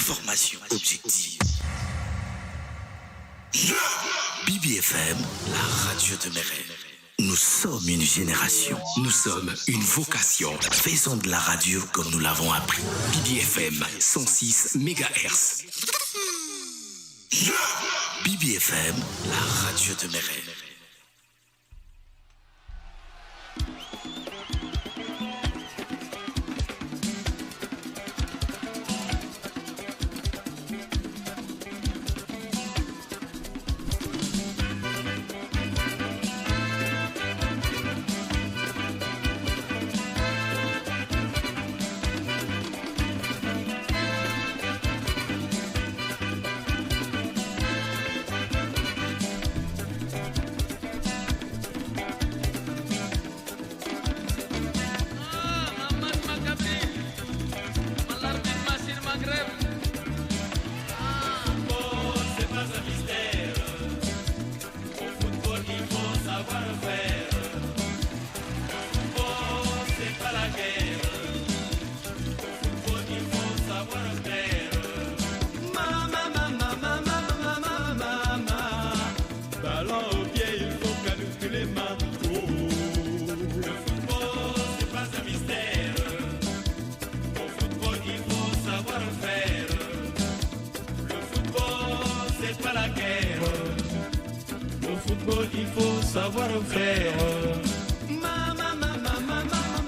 Information objective. BBFM, la radio de mes rêves. Nous sommes une génération. Nous sommes une vocation. Faisons de la radio comme nous l'avons appris. BBFM 106 MHz. BBFM, la radio de mes rêves.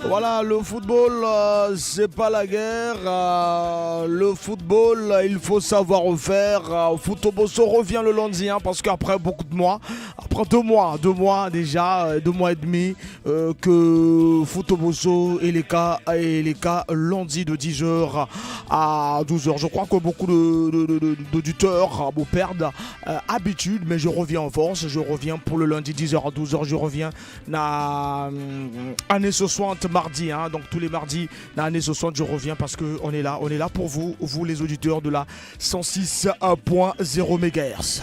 Voilà, le football, c'est pas la guerre. Le football, il faut savoir faire. Footbosso revient le lundi, hein, parce qu'après beaucoup de mois, après 2 mois déjà, 2 mois et demi, que Footbosso et les cas lundi de 10h à 12h. Je crois que beaucoup d'auditeurs perdent habitude, mais je reviens en force. Je reviens pour le lundi 10h à 12h. Je reviens na année 60 mardi, hein, donc tous les mardis, na année 60, je reviens parce que on est là pour vous, vous les auditeurs de la 106.0 MHz.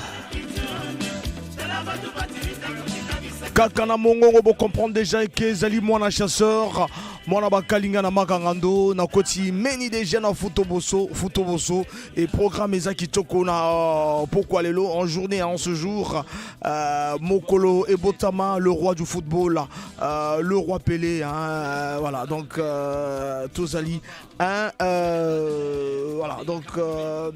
Kaka na mongongo bo comprendre déjà que ezali mwana chasseur, mwana bakalinga na makangando na koti meni déjà na Futoboso. Futoboso et programme eza kitoko na pourquoi lelo en journée, en ce jour, mokolo ebotama le roi du football, le roi Pelé, hein, voilà. Donc tozali hein, voilà. Donc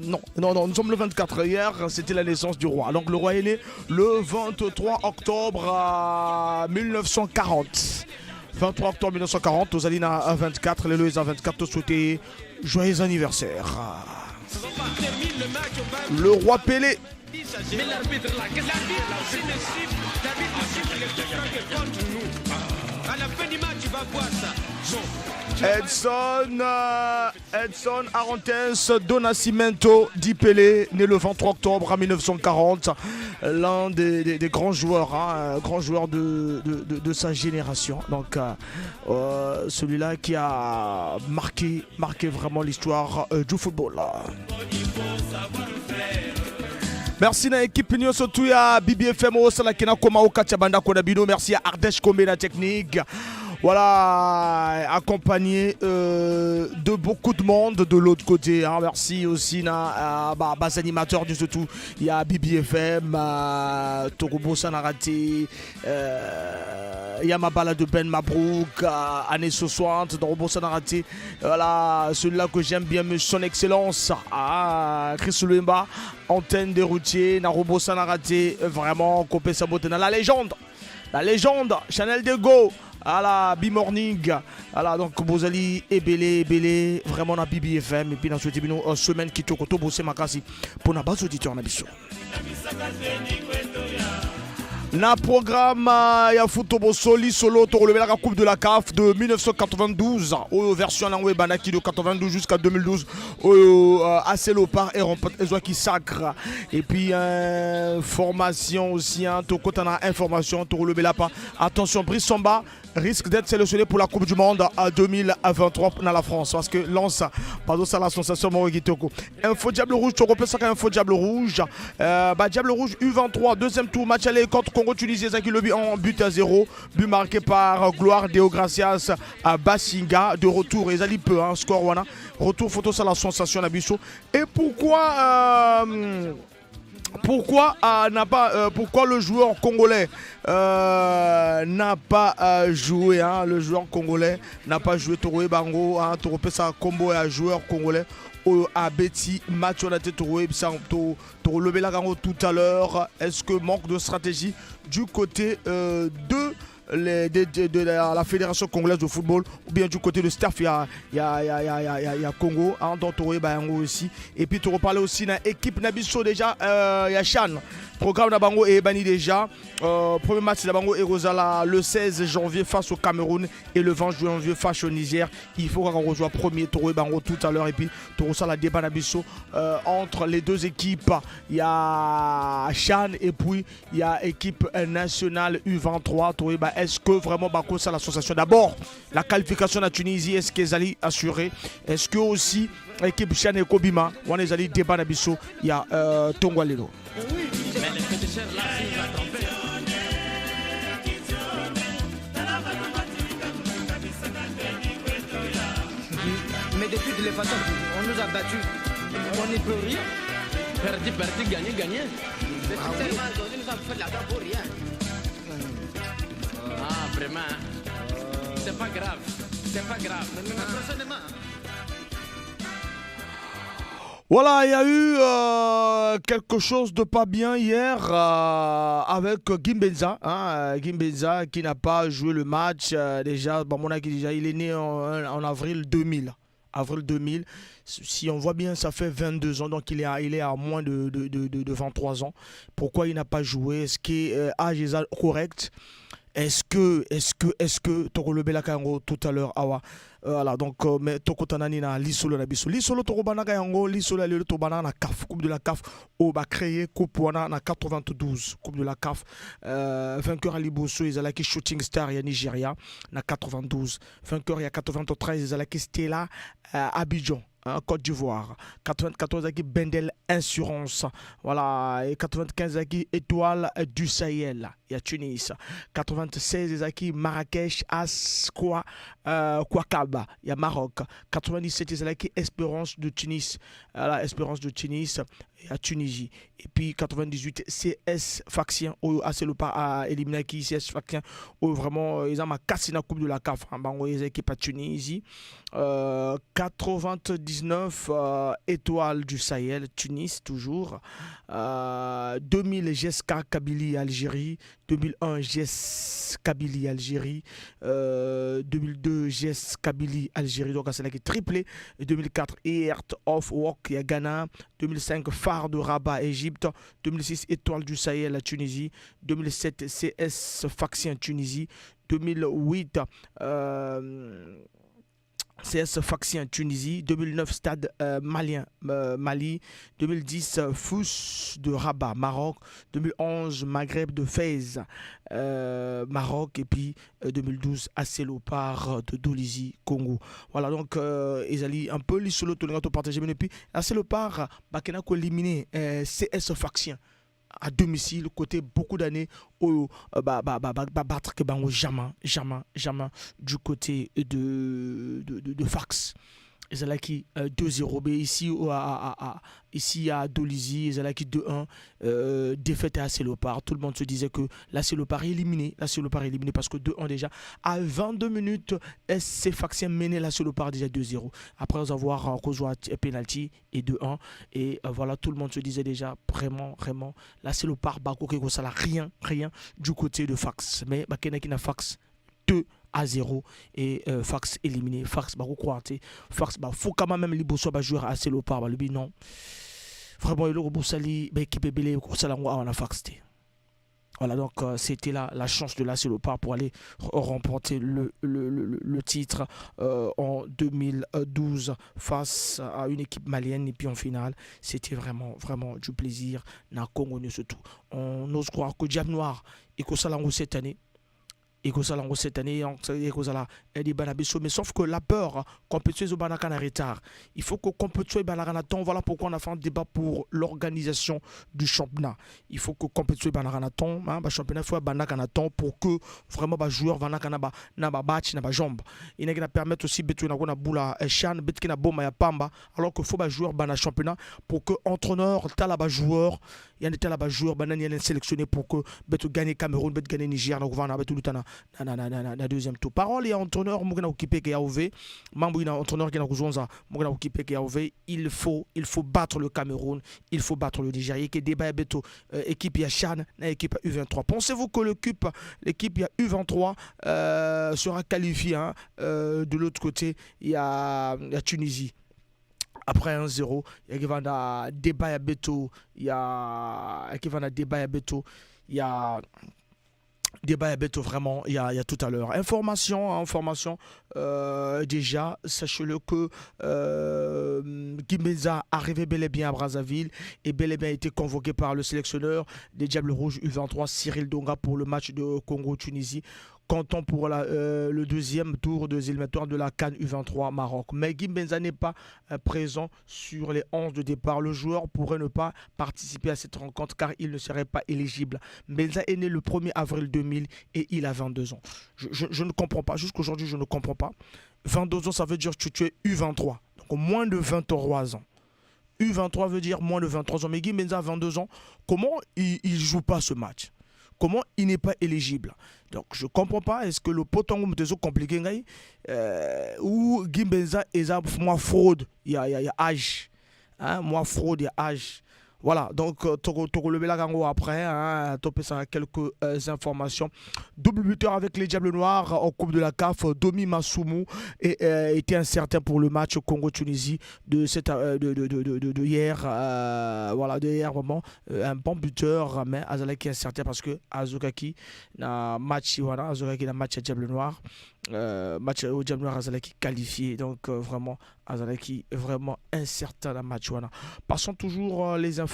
non, non, non, nous sommes le 24. Hier, c'était la naissance du roi. Donc le roi est né le 23 octobre 1940. 23 octobre 1940, tozali na 24, lelo eza 24, souhaiter joyeux anniversaire. Le roi Pelé. Mais l'arbitre là, qu'est-ce qu'il fait? L'arbitre siffle les contre nous. À la fin du match, tu vas voir ça. Bon. Edson Arantes do Nascimento dit Pelé, né le 23 octobre 1940, l'un des grands joueurs, hein, grands joueurs de sa génération. Donc celui-là qui a marqué vraiment l'histoire du football. Merci na équipe nyonso tu ya BBFM osalaki na koma okati ya bandako na bino. Merci à Ardèche Kombe na technique. Voilà, accompagné de beaucoup de monde de l'autre côté, hein. Merci aussi na bah, bas animateurs du tout. Il y a BBFM, Torobo Sanarate, il y a Mabala de Ben Mabrouk, année 60, Torobo Sanarate. Voilà, celui-là que j'aime bien, son excellence, ah, Chris Luemba, antenne des routiers, Narobo Sanarate, vraiment, Kopé Sabotena, la légende. La légende, Chanel Dego, à la B-Morning. Voilà, donc bozali ebele, ebele, vraiment na BBFM. Et puis, dans ce une semaine qui toko to makasi pour na bas auditeur na biso. Na programme ya Futoboso solo tolobela la Coupe de la CAF de 1992 oyo version nango ebandaki de 92 jusqu'à 2012, oyo AC Léopard et remporte, ezwaki sacre. Et puis formation aussi, hein, tokota na information, tolobela pas. Attention, Brice Samba risque d'être sélectionné pour la Coupe du Monde à 2023 dans la France parce que Lens, pardon, ça la sensation kitoko. Info Diable Rouge, tu ça info Diable Rouge. Bah, Diable Rouge U23, deuxième tour, match aller contre Congo Tunisie, qui le but en 1-0, but marqué par Gloire Deogracias à Basinga de retour ezali peu hein, score wana. Retour photo ça la sensation na biso. Et pourquoi n'a pas pourquoi le joueur congolais n'a pas joué hein, le joueur congolais n'a pas joué? Toro bango hein, toro pesa kombo ya joueur congolais oyo abeti match wana te. Toroyebisa, torolobelaka yango tout à l'heure. Est-ce que manque de stratégie du côté de la Fédération congolaise de football ou bien du côté de staff il y a Congo hein, dont toyeba yango aussi? Et puis tu reparler aussi na équipe na biso déjà il y a CHAN, programme na bango ebandi déjà. Premier match na bango ekozala le 16 janvier face au Cameroun et le 20 janvier face au Niger. Il faut qu'on rejoint premier, toyeba bango tout à l'heure et puis la débat na biso entre les deux équipes. Il y a CHAN et puis il y a équipe nationale U23. Toyeba est-ce que vraiment bakosala l'association d'abord, la qualification de la Tunisie, est-ce qu'elle est assurée? Est-ce que aussi équipe CHAN ekobima wana? Ezali débat na biso ya tongo lelo. Mais les féticheurs là, s'ils a trompé. Mais depuis de les façons, on nous a battus. On n'y peut rien. Perdu, perdu, gagné, gagné. Ah oui. Aujourd'hui, nous avons fait de l'argent pour rien. Ah, vraiment. C'est pas grave. C'est pas grave. Mais prochainement. Voilà, il y a eu quelque chose de pas bien hier avec Gimbenza, hein, Gimbenza qui n'a pas joué le match. Déjà, bon, mon déjà, il est né en avril 2000. Avril 2000. Si on voit bien, ça fait 22 ans, donc il est à moins de 23 ans. Pourquoi il n'a pas joué? Est-ce qu'il est âge correct? Est-ce que tokolobelaka yango tout à l'heure awa? Voilà, donc mais tokotanani na lisolo na biso, lisolo tokobanaka yango, lisolo ya lelo tobana na CAF, Coupe de la CAF oyo bacréé coupe wana na 92. Coupe de la CAF, vainqueur ya liboso ezalaki Shooting Star ya Nigeria na 92. Vainqueur ya 93 ezalaki Stella Abidjan, hein, Côte d'Ivoire. 94 avec Bendel Assurance. Voilà. Et 95 avec Étoile du Sahel. Il y a Tunis. 96 avec Marrakech Asqua Kouakaba. Il y a Maroc. 97 avec Espérance de Tunis. Voilà, Espérance de Tunis. Il y a Tunisie. Et puis 98 CS Sfaxien. Oyo AC Léopard a éliminé qui CS Sfaxien. Oyo vraiment ils ont cassé la Coupe de la CAF. Hein, bango ils équipe à Tunisie. 99 Étoile du Sahel, Tunis toujours. 2000 JSK Kabylie, Algérie. 2001 JS Kabylie, Algérie. 2002 JS Kabylie, Algérie. Donc c'est là qui est triplé. 2004 Hearts of Oak, il y a Ghana. 2005 Phare de Rabat, Égypte. 2006 Étoile du Sahel, la Tunisie. 2007 CS Sfaxien, Tunisie. 2008 CS Sfaxien, Tunisie. 2009 Stade Malien, Mali. 2010 Fous de Rabat, Maroc. 2011 Maghreb de Fès, Maroc. Et puis 2012 AC Léopard de Dolisie, Congo. Voilà, donc ils un peu lisolo to partager, mais puis AC Léopard bakena ko éliminé CS Sfaxien à domicile côté beaucoup d'années oyo ba ba ba ba battre que bango jamais, jamais, jamais du côté de Sfax. Ezalaki 2-0 B ici ici à Dolisie, ezalaki 2-1, défaite à AC Léopard. Tout le monde se disait que l'AC Léopard est éliminé, l'AC Léopard est éliminé parce que 2-1 déjà à 22 minutes, SC Sfaxien menait l'AC Léopard déjà 2-0 après avoir rejoint penalty et 2-1 et voilà, tout le monde se disait déjà vraiment, vraiment l'AC Léopard bakoki kosala rien, rien du côté de Sfax, mais bakendaki na Sfax 2-0 et Sfax éliminé. Sfax bako te, Sfax ba faut quand même liboso ba joueur AC Léopard balobi non, vraiment eloko bosali ba équipe ebele kosala yango awa na Sfax te. Voilà, donc c'était la chance de l'AC Léopard pour aller remporter le titre en 2012 face à une équipe malienne. Et puis en finale, c'était vraiment, vraiment du plaisir. Na Congo, surtout. On ose croire que Diable Noir et Kosalango cette année. Ekozala cette année ekozala débat na biso, mais sauf que la peur compétition ezobandaka na retard. Il faut que compétition ebandaka na temps. Voilà pourquoi on a fait un débat pour l'organisation du championnat. Il faut que compétition ebandaka na temps, hein, ba championnat faut ebandaka na temps pour que vraiment ba joueur vandaka na ba match na ba jambe. Inaki na permettre aussi betu na na bula chan betu na boma ya pamba, alors que faut ba joueur bana championnat pour que entraîneur tala ba joueur ya tala ba joueur banani ya sélectionné pour que betu gagner Cameroun, betu gagner Niger na kovanda betu lutana na deuxième tour. Parole ya entraîneur moko na okipe ke ya OV mambo ina entraîneur qui na kuzonza moko na okipe ke ya OV. Il faut battre le Cameroun, il faut battre le Niger et que débat ya beto équipe ya CHAN na équipe U23. Pensez-vous que l'équipe ya U23 sera qualifiée, hein? De l'autre côté, il y a Tunisie après 1-0. Il y a débat ya beto, il y a débat ya beto, il y a débat ya beto vraiment, il y a tout à l'heure. Information, information, déjà, sachez-le que Guy Mbenza arrivé bel et bien à Brazzaville et bel et bien été convoqué par le sélectionneur des Diables Rouges U23, Cyril Donga, pour le match de Congo-Tunisie comptant pour le deuxième tour des éliminatoires de la CAN U23 Maroc. Mais Guy Mbenza n'est pas présent sur les 11 de départ. Le joueur pourrait ne pas participer à cette rencontre car il ne serait pas éligible. Mbenza est né le 1er avril 2000 et il a 22 ans. Je ne comprends pas. Jusqu'aujourd'hui, je ne comprends pas. 22 ans, ça veut dire que tu es U23. Donc moins de 23 ans. U23 veut dire moins de 23 ans. Mais Guy Mbenza a 22 ans. Comment il ne joue pas ce match? Comment il n'est pas éligible? Donc je ne comprends pas. Est-ce que le potango est compliqué ou Guy Mbenza est moi fraude, il y a âge. Hein, moi fraude, il y a âge. Voilà, donc toko après, hein, topesa quelques informations. Double buteur avec les Diables Noirs en Coupe de la CAF, Domi Masumu était incertain pour le match Congo-Tunisie de, cette, de hier. Voilà, de hier, vraiment, un bon buteur, mais azalaki incertain parce que azokaki na match, voilà, azokaki na match à Diable Noir. Match au Diable Noir azalaki qualifié, donc vraiment, azalaki vraiment incertain dans match. Voilà. Passons toujours les informations.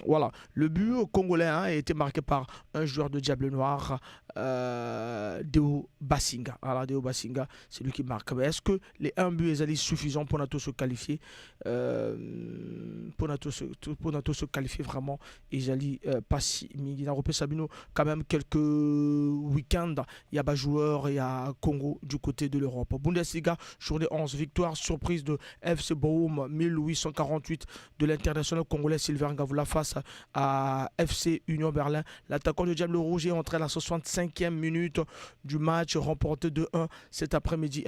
Voilà, le but congolais, hein, a été marqué par un joueur de Diable Noir, Deo Basinga. Voilà, Deo Basinga, c'est lui qui marque. Mais est-ce que les un but est suffisant pour Nato se qualifier, pour Nato se qualifier vraiment? Ezali pasi mingi. Sabino quand même quelques week-ends, il y a ba joueur, il y a Congo du côté de l'Europe. Bundesliga, journée 11, victoire surprise de FC Bochum 1848 de l'international congolais Sylvain Ngavoula face à FC Union Berlin. L'attaquant de Diable Rouge est entré à la 65e minute du match remporté 2-1 cet après-midi,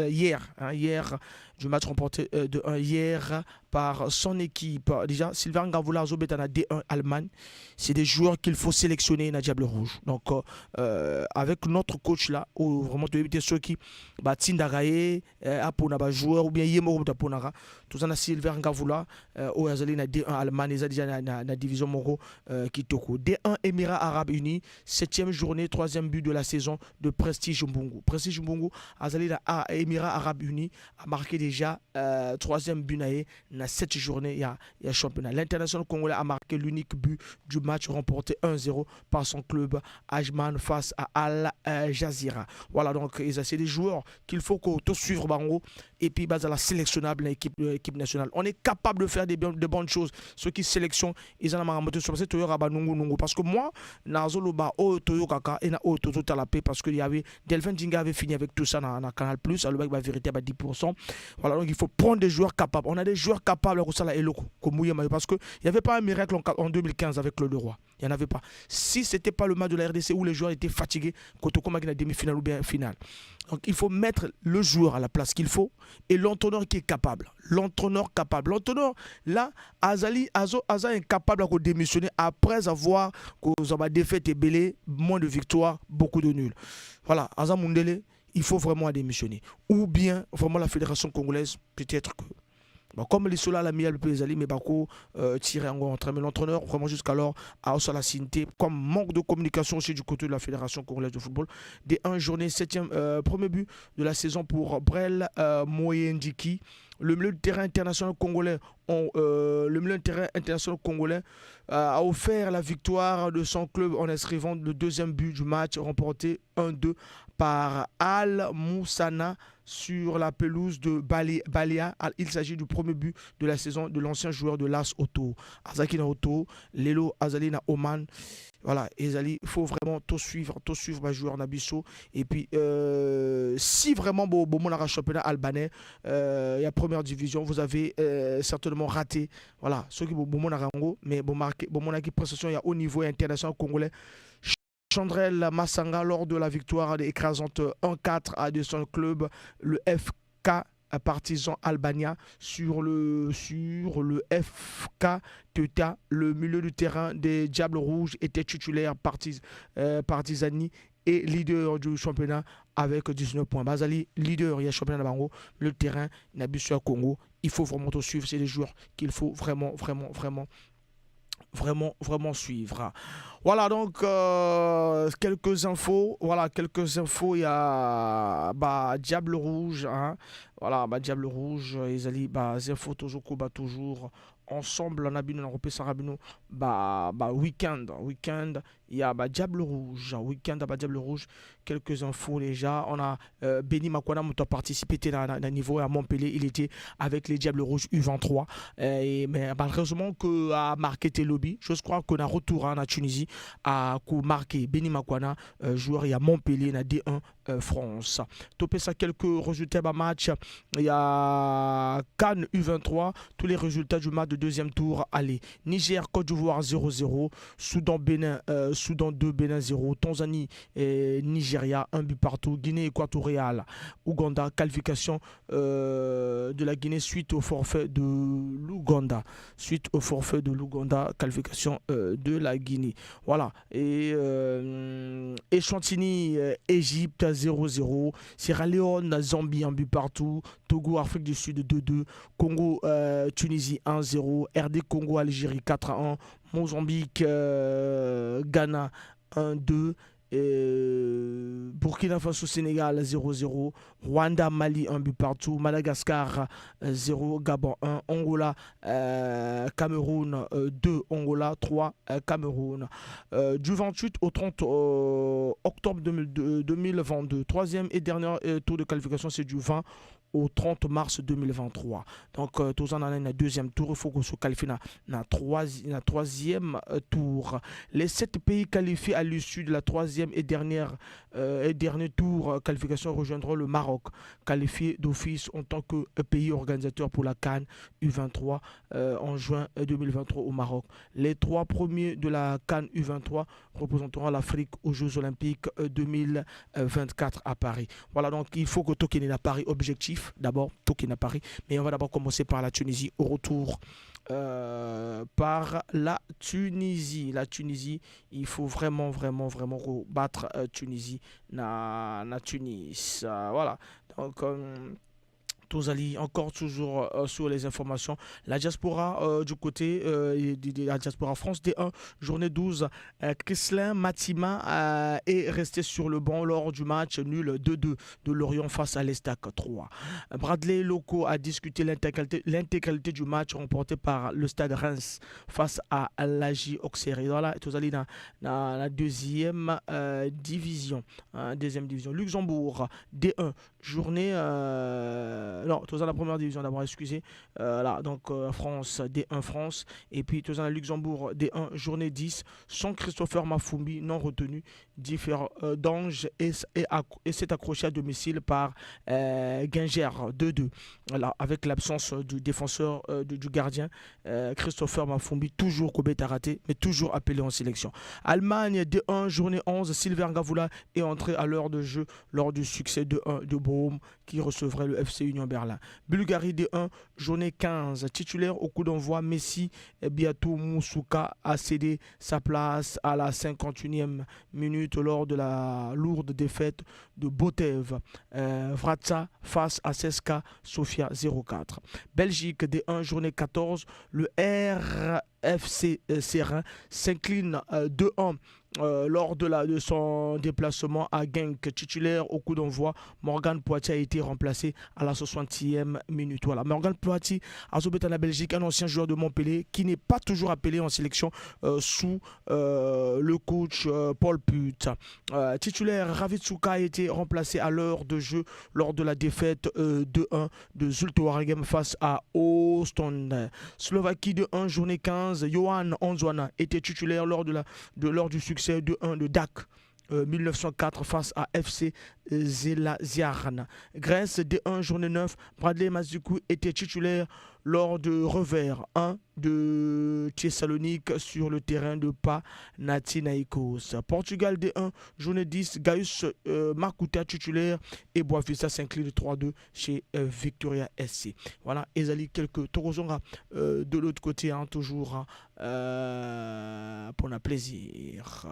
hier, hein, hier, du match remporté 2-1 hier par son équipe. Déjà, Sylvain Ngavoula azobeta na D1 Allemagne, c'est des joueurs qu'il faut sélectionner dans Diable Rouge. Donc, avec notre coach là, où vraiment tu ceux qui batindaka ye apona ba joueur ou bien ye moko moto aponaka. Toza na Sylvain Ngavoula oyo azali na D1 Allemagne, eza déjà na division moko kitoko. D1 Émirats Arabes Unis, septième journée, troisième but de la saison de Prestige Mbungu. Prestige Mbungu azali na Émirats Arabes Unis, a marqué déjà troisième but na ye na cette journée ya championnat. L'international congolais a marqué l'unique but du match remporté 1-0 par son club Ajman face à Al Jazeera. Voilà, donc c'est des joueurs qu'il faut qu'on suivre bango et puis bazala sélectionnable dans l'équipe nationale. On est capable de faire de bonnes choses. Ceux qui sélectionnent, ils en ont sur nungu nungu parce que moi nazoloba oyo toyokaka et na oyo tozotala pe parce que il y avait Delphin Dinga avait fini avec tout ça dans Canal Plus, alobaki ba vérité à 10%. Voilà, donc il faut prendre des joueurs capables. On a des joueurs capables kosala eloko parce que il n'y avait pas un miracle en 2015 avec Claude Leroy. Il n'y en avait pas. Si ce n'était pas le match de la RDC où les joueurs étaient fatigués, quand on la demi-finale ou bien finale. Donc il faut mettre le joueur à la place qu'il faut et l'entraîneur qui est capable. L'entraîneur capable. L'entraîneur, là, azali, azo, aza incapable de démissionner après avoir défaite et moins de victoires, beaucoup de nuls. Voilà, aza mundele, il faut vraiment démissionner. Ou bien, vraiment la fédération congolaise, peut-être que bon, comme les sola la miel peut aller, mais bako tirer en entraîneur, mais l'entraîneur vraiment jusqu'alors a la cité comme manque de communication aussi du côté de la Fédération congolaise de football. D1 journée 7e, premier but de la saison pour Brel Moyendiki. Le milieu de terrain international congolais, le milieu de terrain international congolais a offert la victoire de son club en inscrivant le deuxième but du match remporté 1-2 par Al Moussana sur la pelouse de Balia. Il s'agit du premier but de la saison de l'ancien joueur de l'AS Auto. Azaki na Auto, Lelo azali na Oman. Voilà, ezali, il faut vraiment tout suivre, ba joueur na biso. Et puis, si vraiment bon, bon, championnat albanais, il y a première division, vous avez certainement raté. Voilà, ceux qui bon, bon, mais bon, marqué, bon, mon prestation, il y a haut niveau international congolais. Chandrel Massanga lors de la victoire écrasante 1-4 à son club, le FK Partizan Albania sur le FK Teuta. Le milieu du terrain des Diables Rouges était titulaire Partizani et leader du championnat avec 19 points. Bazali, leader, il y a championnat bango, le terrain, na biso Congo. Il faut vraiment tout suivre. C'est des joueurs qu'il faut vraiment, vraiment, vraiment vraiment, vraiment suivre. Voilà donc quelques infos. Voilà quelques infos. Il y a bah, Diable Rouge. Hein. Voilà, bah, Diable Rouge. Ezali, bah, infos toujours, bah, toujours ensemble na bino na bino ba, ba week-end week-end il y a bah, Diable Rouge, week-end bah, Diable Rouge. Quelques infos déjà: on a Benny Makwana a participé à niveau à Montpellier, il était avec les Diables Rouges U23 et, mais malheureusement que a marqué lobi. Je crois qu'on a retour en Tunisie a marqué Benny Makwana, joueur il y a Montpellier na D1 France. Topesa quelques résultats ba match. Il y a CAN U23, tous les résultats du match de deuxième tour aller. Niger, Côte d'Ivoire 0-0, Soudan, Bénin, Soudan 2, Bénin 0, Tanzanie et Nigeria, un but partout, Guinée équatoriale, Ouganda, qualification de la Guinée suite au forfait de l'Ouganda. Suite au forfait de l'Ouganda, qualification de la Guinée. Voilà. Et Eswatini, Égypte 0-0, Sierra Leone, Zambie, un but partout, Togo, Afrique du Sud 2-2, Congo, Tunisie 1-0, RD Congo, Algérie 4-1, Mozambique, Ghana 1-2, Burkina Faso, Sénégal 0-0, Rwanda, Mali 1 but partout, Madagascar 0, Gabon 1, Angola, Cameroun 2, Angola 3, Cameroun. Du 28 au 30 octobre 2022, troisième et dernier tour de qualification, c'est du 20 au 30 mars 2023. Donc, tous en a un deuxième tour, il faut qu'on se qualifie dans la troisième tour. Les sept pays qualifiés à l'issue de la troisième et dernière et dernier tour qualification rejoindront le Maroc, qualifié d'office en tant que pays organisateur pour la CAN U23 en juin 2023 au Maroc. Les trois premiers de la CAN U23 représenteront l'Afrique aux Jeux Olympiques 2024 à Paris. Voilà, donc il faut que tokende à Paris, objectif d'abord, tokende à Paris, mais on va d'abord commencer par la Tunisie au retour. Par la Tunisie. La Tunisie, il faut vraiment, vraiment, vraiment battre Tunisie na Tunis. Voilà. Donc, tozali encore toujours sur les informations. La diaspora du côté de la diaspora France D1, journée 12, Chrislin Matima est resté sur le banc lors du match nul 2-2 de Lorient face à l'Estac 3. Bradley Locko a disputé l'intégralité du match remporté par le Stade Reims face à l'AJ Auxerre. Voilà, tozali dans la deuxième division. Hein, deuxième division. Luxembourg D1, journée, non, tous dans la première division d'abord, excusez. Là, donc France, D1 France. Et puis tous dans la Luxembourg, D1, journée 10. Sans Christopher Mafoumbi, non retenu. D'Ange et s'est accroché à domicile par Ginger 2-2. Voilà, avec l'absence du défenseur, du gardien Christopher Mafoumbi, toujours kobeta raté, mais toujours appelé en sélection. Allemagne D1, journée 11. Sylvain Gavoula est entré à l'heure de jeu lors du succès 2-1 de Bochum qui recevrait le FC Union Berlin. Bulgarie D1, journée 15. Titulaire au coup d'envoi, Messi Biatou Moussouka a cédé sa place à la 51e minute lors de la lourde défaite de Botev Vratsa face à CSKA Sofia 04. Belgique D1, journée 14. Le RFC Seraing s'incline 2-1 lors de son déplacement à Genk. Titulaire au coup d'envoi, Morgan Poitier a été remplacé à la 60e minute. Voilà, Morgan Poitier, azobeta la Belgique, un ancien joueur de Montpellier qui n'est pas toujours appelé en sélection sous le coach Paul Put. Titulaire, Ravitsuka a été remplacé à l'heure de jeu lors de la défaite 2-1 de Zulte Waregem face à Ostende. Slovaquie 2-1, journée 15, Johan Onzwana était titulaire lors du succès 2-1 de DAC 1904 face à FC Zelaziarn. Grèce D1, journée 9, Bradley Mazikou était titulaire lors de revers 1 de Thessalonique sur le terrain de Panathinaikos. Portugal D1, journée 10, Gaius Makuta titulaire et Boavista s'incline 3-2 chez Victoria SC. Voilà, ezali quelques tokozonga de l'autre côté, hein, toujours, hein, pour un plaisir.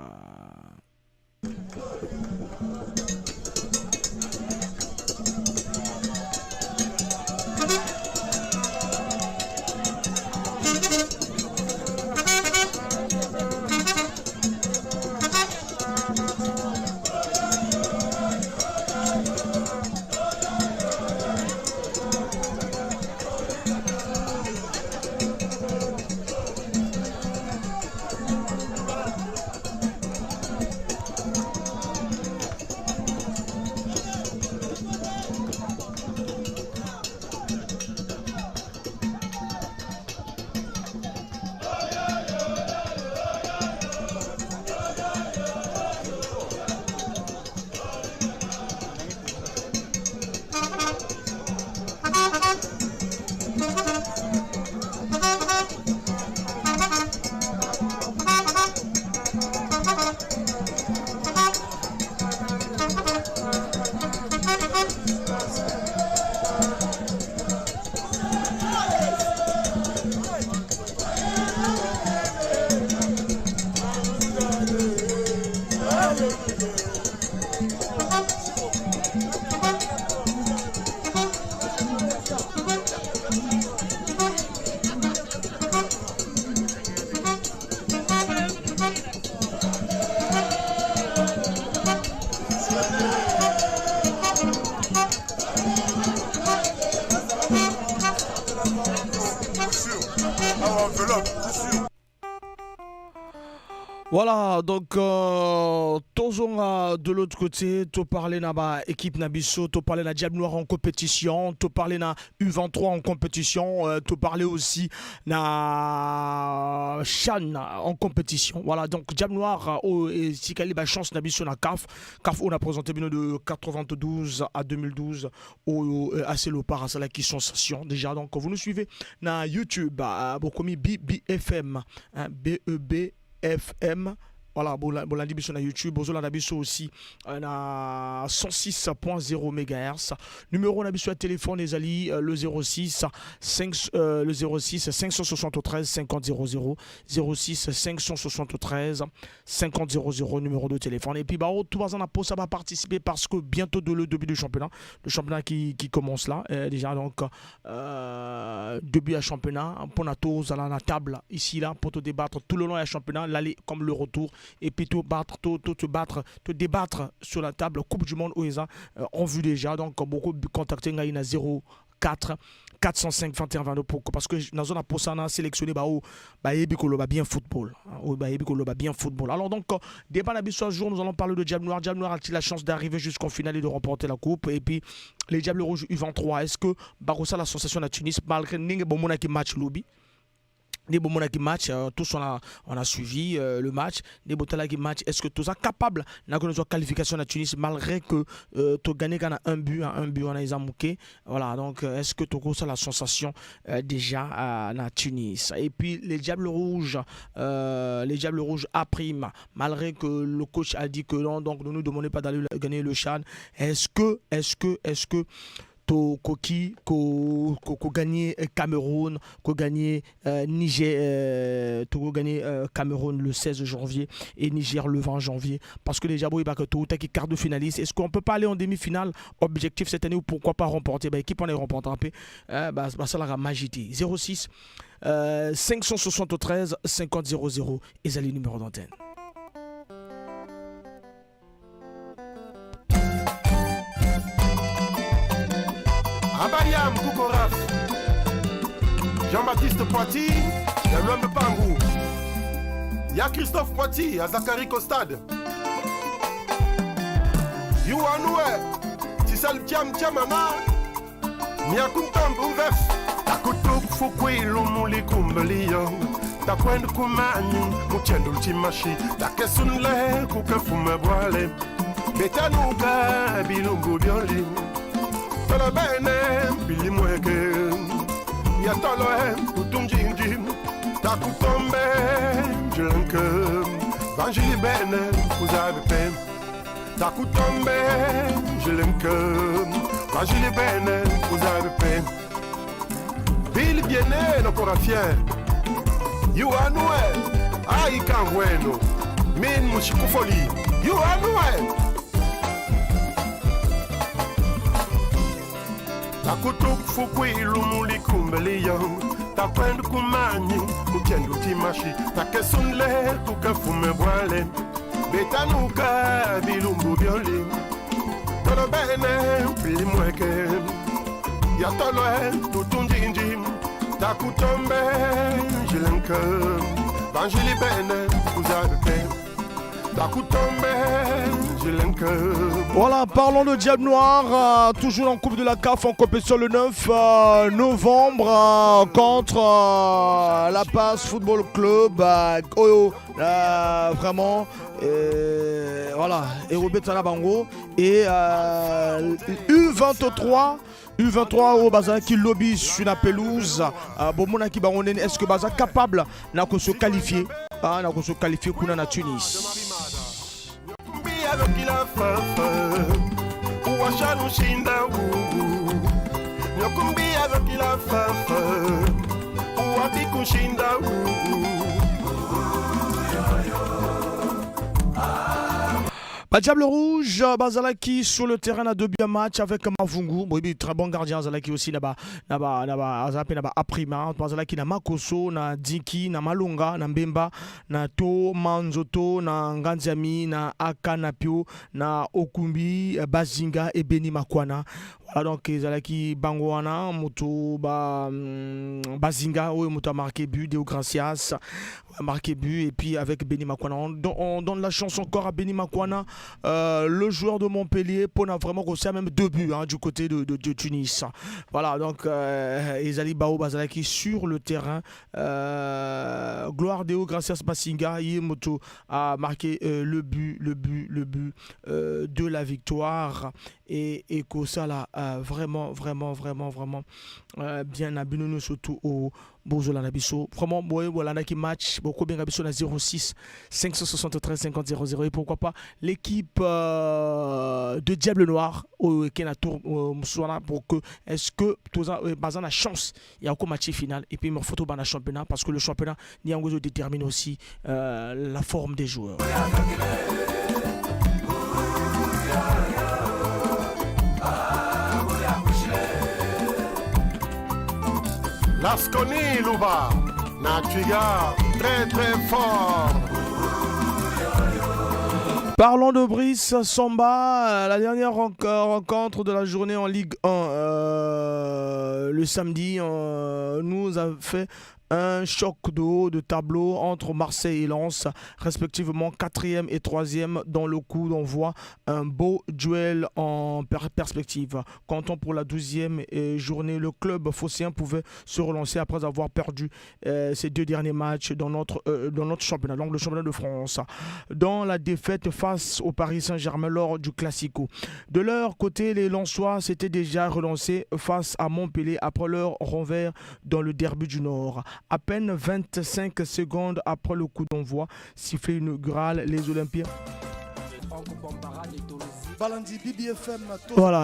Voilà, donc tozonga de l'autre côté, to parler na ba équipe na biso, to parler na Diable Noir en compétition, to parler na U23 en compétition, to parler aussi na CHAN en compétition. Voilà, donc Diable Noir etikali ba chance na biso na CAF. CAF on a présenté bino de 92 à 2012 au AC Léopard asalaki sensation déjà. Donc vous nous suivez na YouTube, bokomi BBFM, hein, BEB FM. Voilà, bolandi biso na YouTube, bozolanda biso aussi na 106.0 MHz. Numéro na biso ya téléphone ezali le 06 5 le 06 573 50 00, 06 573 50 00, numéro de téléphone. Et puis bah oh, tout baza na posa va participer parce que bientôt de le début du championnat, le championnat qui commence là déjà, donc début à championnat pour na tozala na table ici là pour te débattre tout le long du championnat, l'aller comme le retour. Et puis tout battre, tout, tout te battre, te débattre sur la table Coupe du Monde OESA en vue déjà. Donc beaucoup contacter ngai na 0 4 405 21 22 pour, parce que dans zone pour ça on a sélectionné ba o ba yebi ko loba bien football, hein, o ba yebi ko loba bien football. Alors donc débat la biso jour, nous allons parler de Diable Noir. Diable Noir a-t-il la chance d'arriver jusqu'en finale et de remporter la coupe? Et puis les Diables Rouges U23, est-ce que bakosala la sensation à Tunis malgré ndenge bomonaki match lobi? Nde bomonaki match, tous on a suivi le match. Nde botalaki match, est-ce que tous capable na ko qualification à Tunis malgré que to gagné quand un but, hein, un but on a Izamuke. Voilà, donc est-ce que tokosala la sensation déjà à Tunis? Et puis les Diables Rouges A prime, malgré que le coach a dit que non, donc ne nous demandez pas d'aller gagner le CHAN. Est-ce que tokoki ko gagner Cameroun, ko gagner Niger, to gagner Cameroun le 16 janvier et Niger le 20 janvier, parce que déjà bah, que qui quart de finaliste, est-ce qu'on peut pas aller en demi-finale? Objectif cette année, ou pourquoi pas remporter? Bah, équipe on est remporté un peu, bah, ça la magie 06 573 50 00 et les numéros d'antenne. Jean-Baptiste Poiti, ya Lwembe Pangu. Ya Christophe Poiti, ya Zachary Costade. Yuanoué, Tisal Tiam Tiamana, Nyakuntambu Vef. Takutuk Fukwilu Mulikumbeliyo. Takwend Kumani, Muchendul Chimashi, Takesunle, Kukafume Boile. Betanuka, Bilumbu Bioli. Tolobene, Bilimweke. Yatoloe, Kutunjinjim. Takutombe, Jelenke. Vanjili Bene, Kuzabe. Takutombe, Jelenke. Vanjili Bene, Kuzabe. Bill Biene, no Corafier. Yuanue, Aikanweno. Min Mushikufoli. Yuanue. Takutuk fukwilu mulikumbeliyo. Takwend kumanyi, muchendu timashi. Takesunle, kukafume bwale. Betanuka, bilumbu bioli. Tolobene, pilimweke. Yatoloe, tutunjinji. Takutombe, jilenke. Vanjili bene, kuzabe. Takutombe, jilenke. Voilà, parlons de Diable Noir, toujours en Coupe de la CAF en compétition le 9 novembre contre la Passe Football Club. Vraiment, voilà, et Robert Bango et U23. U23 au Baza qui lobby sur la pelouse. Bon, mon équipe, est-ce que Baza capable de se qualifier? Ah, de se qualifier kuna na Tunis. Bah, Diable Rouge, Bazalaki sur le terrain a deux bien match avec Mavungu. Bon, très bon gardien Bazalaki aussi là-bas, là-bas, là-bas, là-bas, Aprima, Bazalaki na Makoso, na Diki, na Malunga, na Mbemba, na To Manzoto, na Nganziami, na Akanapio, na Okumbi, Bazinga et Beni Makwana. Voilà donc Zalaki Bangwana, Moto ba Bazinga, oui, Moto a marqué but, Deo Gracias a marqué but et puis avec Beni Makwana. On donne la chance encore à Beni Makwana. Le joueur de Montpellier, pour a vraiment réussi à même deux buts hein, du côté de Tunis. Voilà, donc Ezali Bao Bazalaki sur le terrain. Gloire Deo Gracias Basinga, Yemoto a marqué le but de la victoire. Et ça là, vraiment bien abîmé surtout au Bozola Nabiso. Vraiment, voilà, qui match, beaucoup bien Nabiso na 06 573 50 00 et pourquoi pas l'équipe de Diable Noir au Kenatour pour que est-ce que tous bazan la chance il y a encore match final et puis il faut dans le championnat parce que le championnat Niangozo détermine aussi la forme des joueurs. Lasconi Luba, Natuiga, très très fort. Parlons de Brice Samba, la dernière rencontre de la journée en Ligue 1 le samedi nous a fait un choc de haut de tableau entre Marseille et Lens, respectivement 4e et 3e dans le coup d'envoi. Un beau duel en perspective. Comptant pour la 12e journée, le club phocéen pouvait se relancer après avoir perdu ses deux derniers matchs dans notre championnat, donc le championnat de France. Dans la défaite face au Paris Saint-Germain lors du Classico. De leur côté, les Lensois s'étaient déjà relancés face à Montpellier après leur renvers dans le derby du Nord. À peine 25 secondes après le coup d'envoi, sifflé inaugural, les Olympiens. Voilà,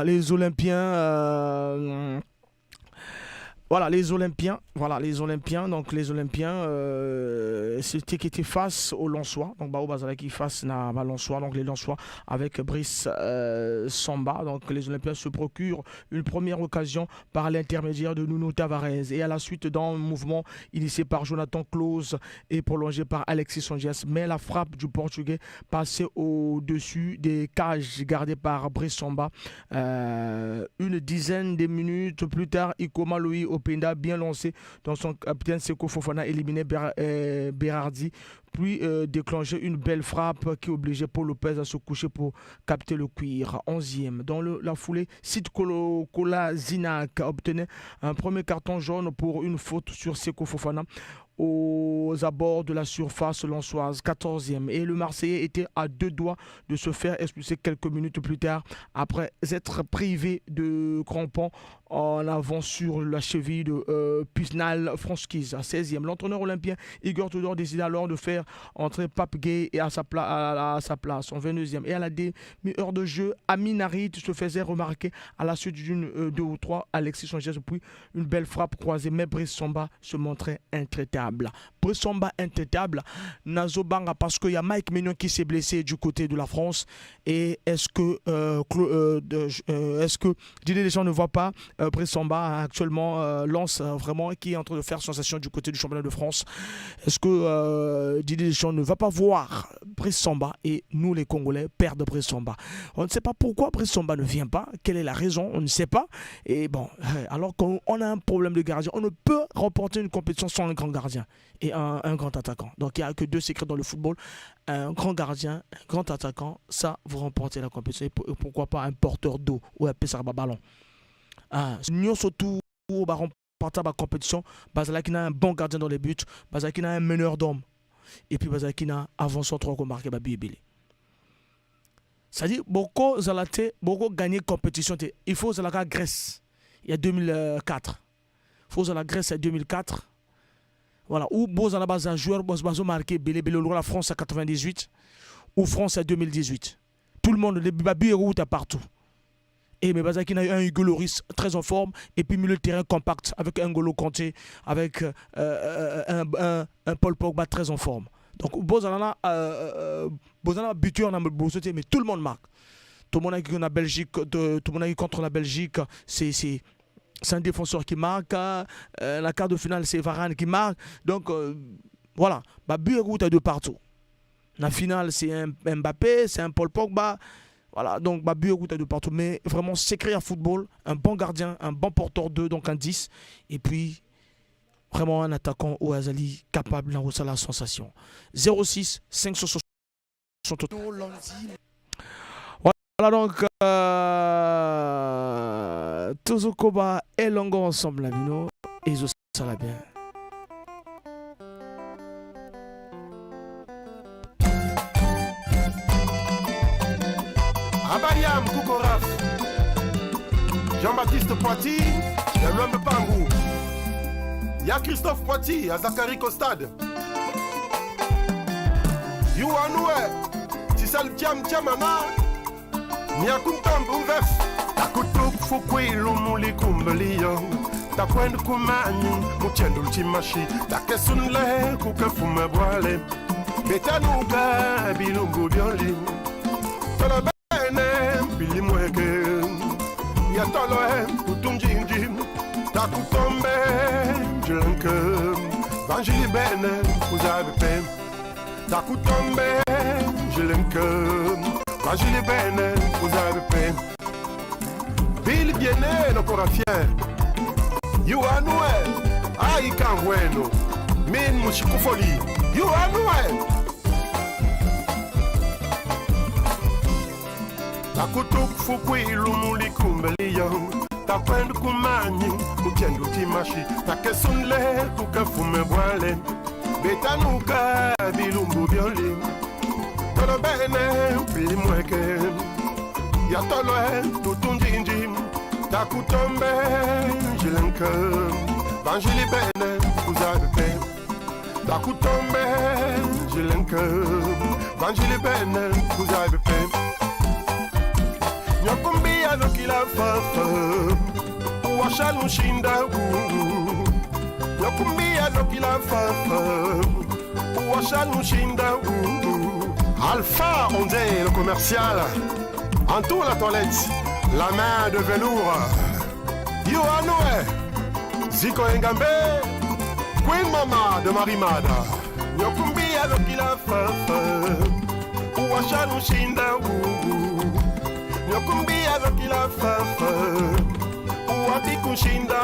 les Olympiens. Voilà, les Olympiens, donc les Olympiens, c'était qui était face aux Lensois, donc Bao Bazalaki face à Lensois, donc les Lensois avec Brice Samba, donc les Olympiens se procurent une première occasion par l'intermédiaire de Nuno Tavares et à la suite d'un mouvement initié par Jonathan Klose et prolongé par Alexis Sanchez, mais la frappe du Portugais passait au-dessus des cages gardées par Brice Samba. Une dizaine de minutes plus tard, Ikoma Louis Openda bien lancé dans son capitaine Seko Fofana éliminait Berardi, puis déclenchait une belle frappe qui obligeait Paul Lopez à se coucher pour capter le cuir. 11e. Dans la foulée, Sid Kolasinac obtenait un premier carton jaune pour une faute sur Seko Fofana aux abords de la surface lensoise. 14e. Et le Marseillais était à deux doigts de se faire expulser quelques minutes plus tard après être privé de crampons en avant sur la cheville de Pisnal Franskis. À 16e, l'entraîneur olympien Igor Tudor décide alors de faire entrer Pape Gueye et à sa place en 22e. Et à la demi-heure de jeu, Amin Harit se faisait remarquer à la suite d'une, deux ou trois Alexis Sanchez, puis une belle frappe croisée, mais Brice Samba se montrait intraitable. Brice Samba intraitable, Nazobanga, parce qu'il y a Mike Maignan qui s'est blessé du côté de la France. Et est-ce que Didier Deschamps ne voit pas Brice Samba actuellement lance vraiment, qui est en train de faire sensation du côté du championnat de France? Est-ce que Didier Deschamps ne va pas voir Brice Samba et nous les Congolais perdent Brice Samba? On ne sait pas pourquoi Brice Samba ne vient pas, quelle est la raison, on ne sait pas. Et bon, alors qu'on a un problème de gardien, on ne peut remporter une compétition sans un grand gardien et un grand attaquant. Donc il n'y a que deux secrets dans le football: un grand gardien, un grand attaquant, ça vous remportez la compétition. Et pourquoi pas un porteur d'eau ou un pesarba ballon. Ah, nous surtout va remporter la compétition, bazalaki na un bon gardien dans les buts, bazalaki na un meneur d'hommes, et puis bazalaki na avançant trois ko marqué ba bibele. C'est-à-dire beaucoup zalate, beaucoup gagner compétition, il faut zalaka Grèce il y a 2004. Il faut zalaka Grèce il y a 2004. Voilà, ou bozala baza joueur bazo marqué belé belé la France à 98 ou France à 2018. Tout le monde les babu route partout. Et mais bazaki a un Hugo Lloris très en forme et puis milieu de terrain compact avec un N'Golo Kanté, avec un Paul Pogba très en forme. Donc bozala bozala buteur na mais tout le monde marque. Tout le monde a la Belgique, tout le monde a contre la Belgique, c'est un défenseur qui marque. La quart de finale, c'est Varane qui marque. Donc, voilà. Bah, but route à de partout. La finale, c'est un Mbappé, c'est un Paul Pogba. Voilà. Donc, bah, but route à de partout. Mais vraiment, c'est créer un football, un bon gardien, un bon porteur d'eux, donc un 10. Et puis, vraiment un attaquant au Azali capable d'en la sensation. 06 563. Voilà donc. Tozokoba et Longo ensemble, la et ça la bien. Abariam Koukoraf, Jean-Baptiste Poiti, l'homme Pangou. Ya Christophe Poiti, à Zachary Costade. Youanoué, Tissal Tiam Tiamana, Nyakuntam Boumvef. Takutuk fukwilu mulikumbeliyo takwenda kumanyi muchendu chimashi takesunle kukefume bwale betanuka bilungu byoli tolobene mpilimweke yatoloe kutunjinji takutombe njilenke vanjilibene kuzabepe takutombe njilenke vanjilibene kuzabepe Bill Biene no Corafien Yuanue Aïkanweno Min Mushikufoli Yuanue Takutuk fukwilu mulikumbeliyo Takwendu kumanyi Muchendu timashi Takesunle kukafume bwale Betanuka bilumbu byoli Tolobene mpilimweke Yatoloe tutunjinji Takutombe njilenke Vanjilibene kuzabepe Takutombe njilenke Vanjilibene kuzabepe Nyokumbia nokila fafa Uwashalushinda Nyokumbia nokila fafa Uwashalushinda Alpha Ondé, le commercial. Entoure la toilette, la main de velours. Yohanoé, Ziko Engambe, Queen Mama de Marimada. Nyokumbia nokila fafa, Uwashalushinda. Nyokumbia nokila fafa, Uwabikushinda.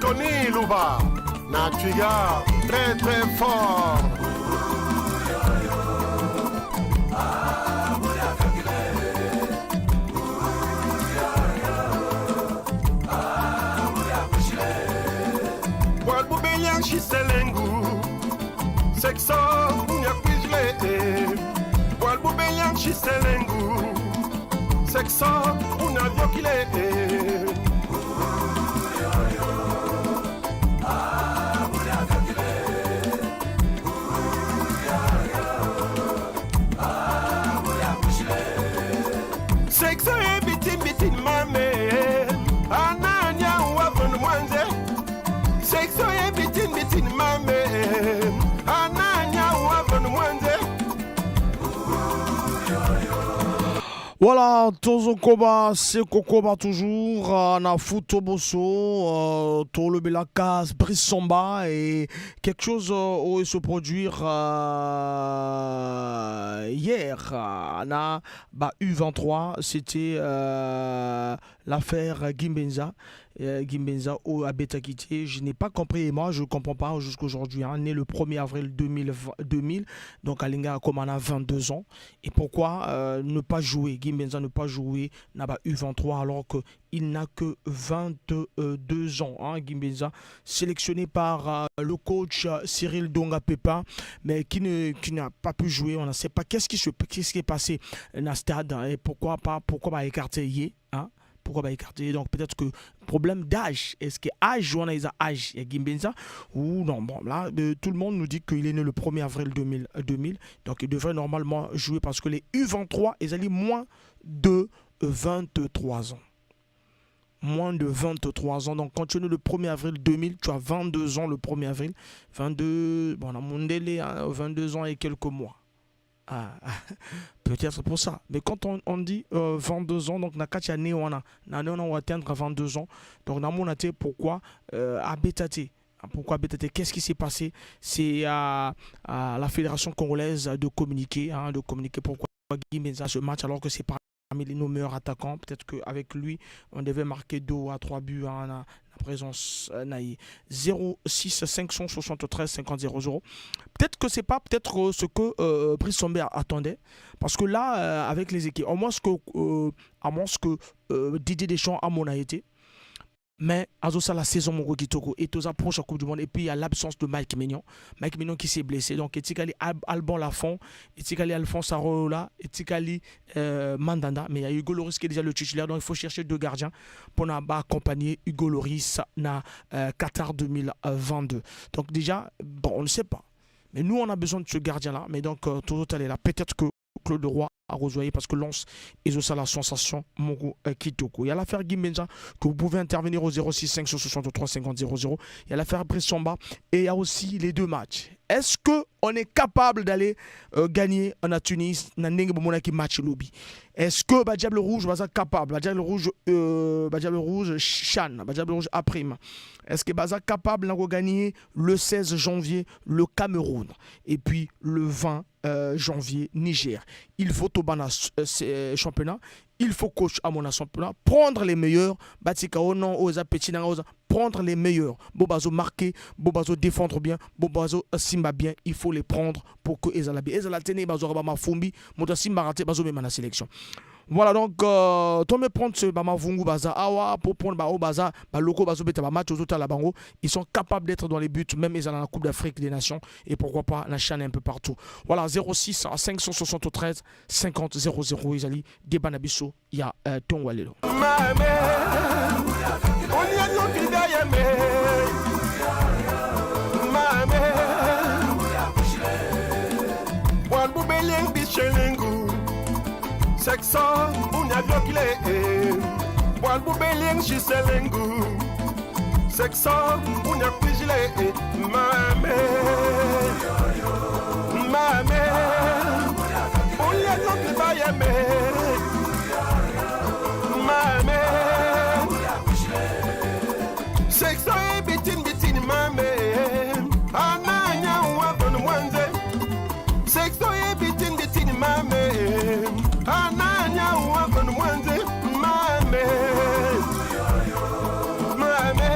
Johnny Louba na Twiga très très fort. Sexo unyakwizile Bwalbube chiselengu Sexo unavyokile. Sexo ebitin bitin mame Ananya wavun mwanze. Sexo ebitin bitin mame Voilà, Tozokoba, c'est Kokoba toujours, na Futoboso, Tolobelaka, Brice Samba et quelque chose aurait se produire hier. Na bah, U23, c'était l'affaire Gimbenza. Gimbenza au Abetakité, je n'ai pas compris et moi je ne comprends pas jusqu'aujourd'hui, hein, né le 1er avril 2000, donc Alinga Komana 22 ans, et pourquoi ne pas jouer, Gimbenza ne pas jouer Naba U23 alors qu'il n'a que 22 ans, hein, Gimbenza sélectionné par le coach Cyril Donga Pepin, mais qui n'a pas pu jouer, on ne sait pas qu'est-ce qui est passé dans le stade, hein, et pourquoi pas écarter hier, hein. Pourquoi pas écarter? Donc peut-être que problème d'âge. Est-ce que âge ou on a âge il y a Gimbenza ou non? Bon là tout le monde nous dit qu'il est né le 1er avril 2000, donc il devrait normalement jouer parce que les U23 ils allaient moins de 23 ans. Moins de 23 ans. Donc quand tu es né le 1er avril 2000, tu as 22 ans le 1er avril. 22, bon, on a mon délai, hein, 22 ans et quelques mois. Ah, peut-être pour ça. Mais quand on dit 22 ans, donc na né on a on va atteindre 22 ans. Donc na mon pourquoi Abetate. Pourquoi Abetate? Qu'est-ce qui s'est passé? C'est à la Fédération congolaise de communiquer, hein, de communiquer pourquoi Gimbenza ce match alors que c'est parmi nos meilleurs attaquants. Peut-être qu'avec lui, on devait marquer 2 à 3 buts, hein, la présence naïe. 06 573 50 00. Peut-être que c'est pas peut-être ce que Brice Samba attendait, parce que là, avec les équipes, à moins que Didier Deschamps a mon été, mais Azosa la saison Moko Kitoko et aux approches à Coupe du Monde, et puis il y a l'absence de Mike Maignan. Mike Maignan qui s'est blessé. Donc Etikali Alban Lafont, Etikali Alphonse Areola, Etikali Mandanda, mais il y a Hugo Lloris qui est déjà le titulaire, donc il faut chercher deux gardiens pour accompagner Hugo Lloris na Qatar 2022. Donc déjà, bon, on ne sait pas. Mais nous on a besoin de ce gardien là, mais donc tout est là. Peut-être que Claude Roy a rejoint parce que Lens et ça la sensation Moko Kitoko. Il y a l'affaire Gimbenza que vous pouvez intervenir au 06 563 50 00. Il y a l'affaire Brice Samba et il y a aussi les deux matchs. Est-ce que on est capable d'aller gagner en Tunis na ndenge bomonaki match lobby? Est-ce que ba Diable Rouge baza capable? Ba Diable Rouge Chan, ba Diable Rouge A'. Est-ce que baza capable de gagner le 16 janvier le Cameroun et puis le 20 janvier Niger? Il faut Tobana championnat, il faut coach à mon championnat, prendre les meilleurs, Batika non oza petit oza, prendre les meilleurs. Bobazo marquer, Bobazo défendre bien, Bobazo simba bien, il faut les prendre pour que ezala bien. Ezala tene bazo ba mafumbi, moto simba raté bazo même na sélection. Voilà donc tomber prendre ce ba mavungu baza awa pour prendre ba baza ba loko bazo beta ba match aux autres la bango, ils sont capables d'être dans les buts même ils dans la Coupe d'Afrique des Nations et pourquoi pas la chaîne un peu partout. Voilà 06 573 50 00 ezali débat na biso ya Tongwalelo. Sexo unyavyokile Bwalbubeleng shiselengu Sexo unyakwijile Mame Mame Unyavyokile Mame Sexo bitin bitin mame Ananya wavon mwanze Sexo bitin bitin mame Ananya wavon mwanze mame mame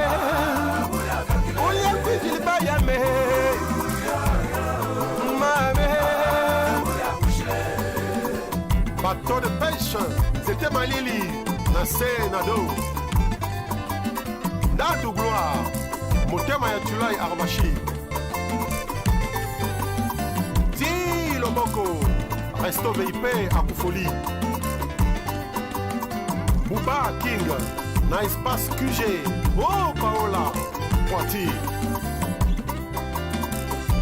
Tete Malili na se na do. Ndatu Gloire, motema ya Tulai Armachi. Ti Loboko, Resto VIP Akufoli. Bouba King na Espace QG. Oh Paola Poiti.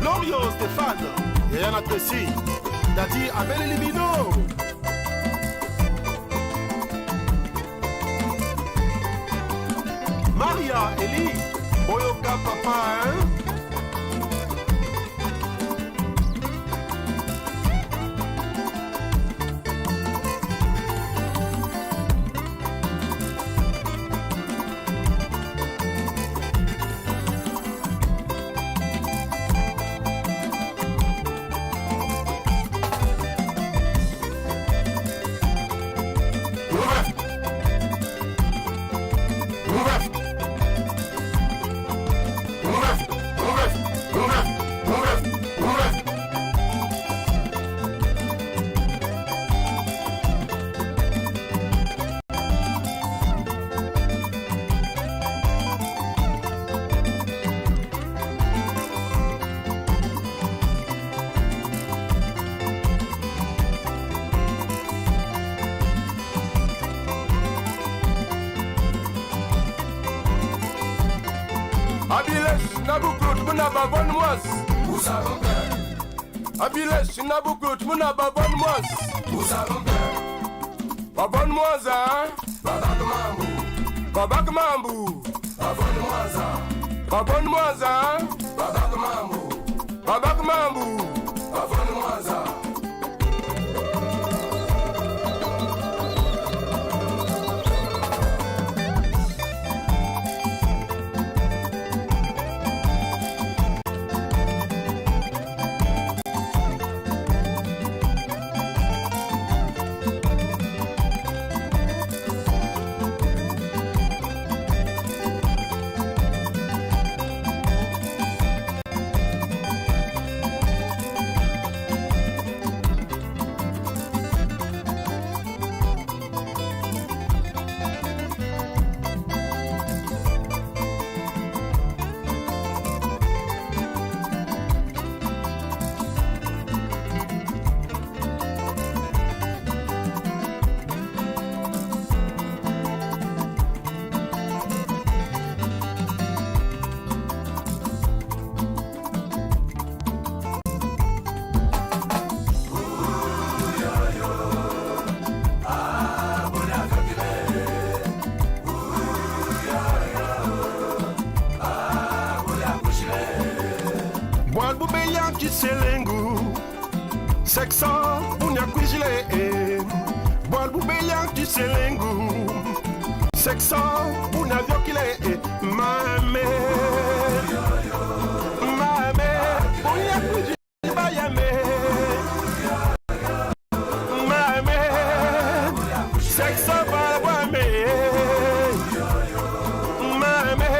Lorio Stéphane, Yayana Tracy, Dadi Abel Libino. Maria Eli, Boyoka Papa, hein? Abilesh Nabukut Muna Babon Moaz. Babon Moaza. Babak Mambu. Babak Mambu. Babon Moaza. Babon Moaza. Babak Mambu. Babak Mambu. Babon Moaza. Selengu, sexo unyakwijile, bwalbubeya kiselengu, sexo unavyokile, mame, mame, unyakwijile bayame, mame, sexo balwame, mame,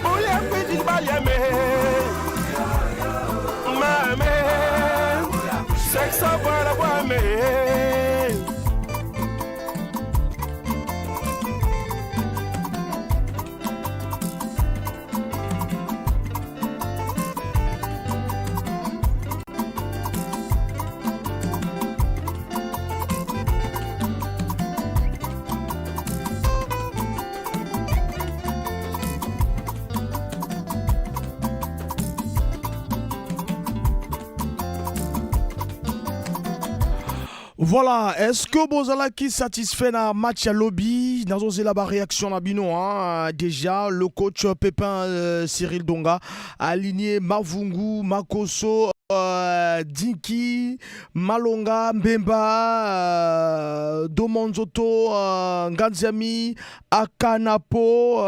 unyakwijile bayame. Voilà, est-ce que bozalaki satisfait na match ya lobi? Nazozela ba réaction na bino, hein. Déjà le coach Pépin Cyril Donga a aligné Mavungu, Makoso, Dinki, Malonga, Mbemba, Domonzoto, Nganziami, Akanapo,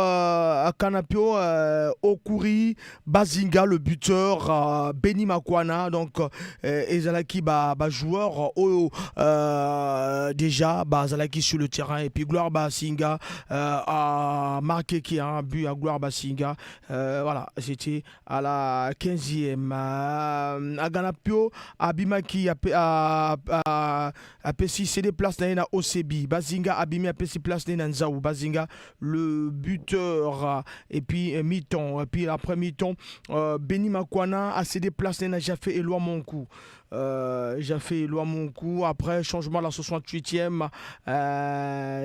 Akanapio, Okuri, Bazinga, le buteur, Benny Makwana, donc ezalaki ba, ba joueur oyo déjà bazalaki sur le terrain et puis Gloire Basi Basinga a marqué qui a un but à Gloire Basinga. Voilà, c'était à la 15e. Aganapio abimaki apesi cédé place na OCB. Bazinga abimi apesi place na Nzaou. Bazinga le buteur et puis mi-temps, et puis après mi-temps Benny Makwana a cédé place na Jaffé Eloi Monkou. Jaffé Eloi Monkou, après changement à la 68e,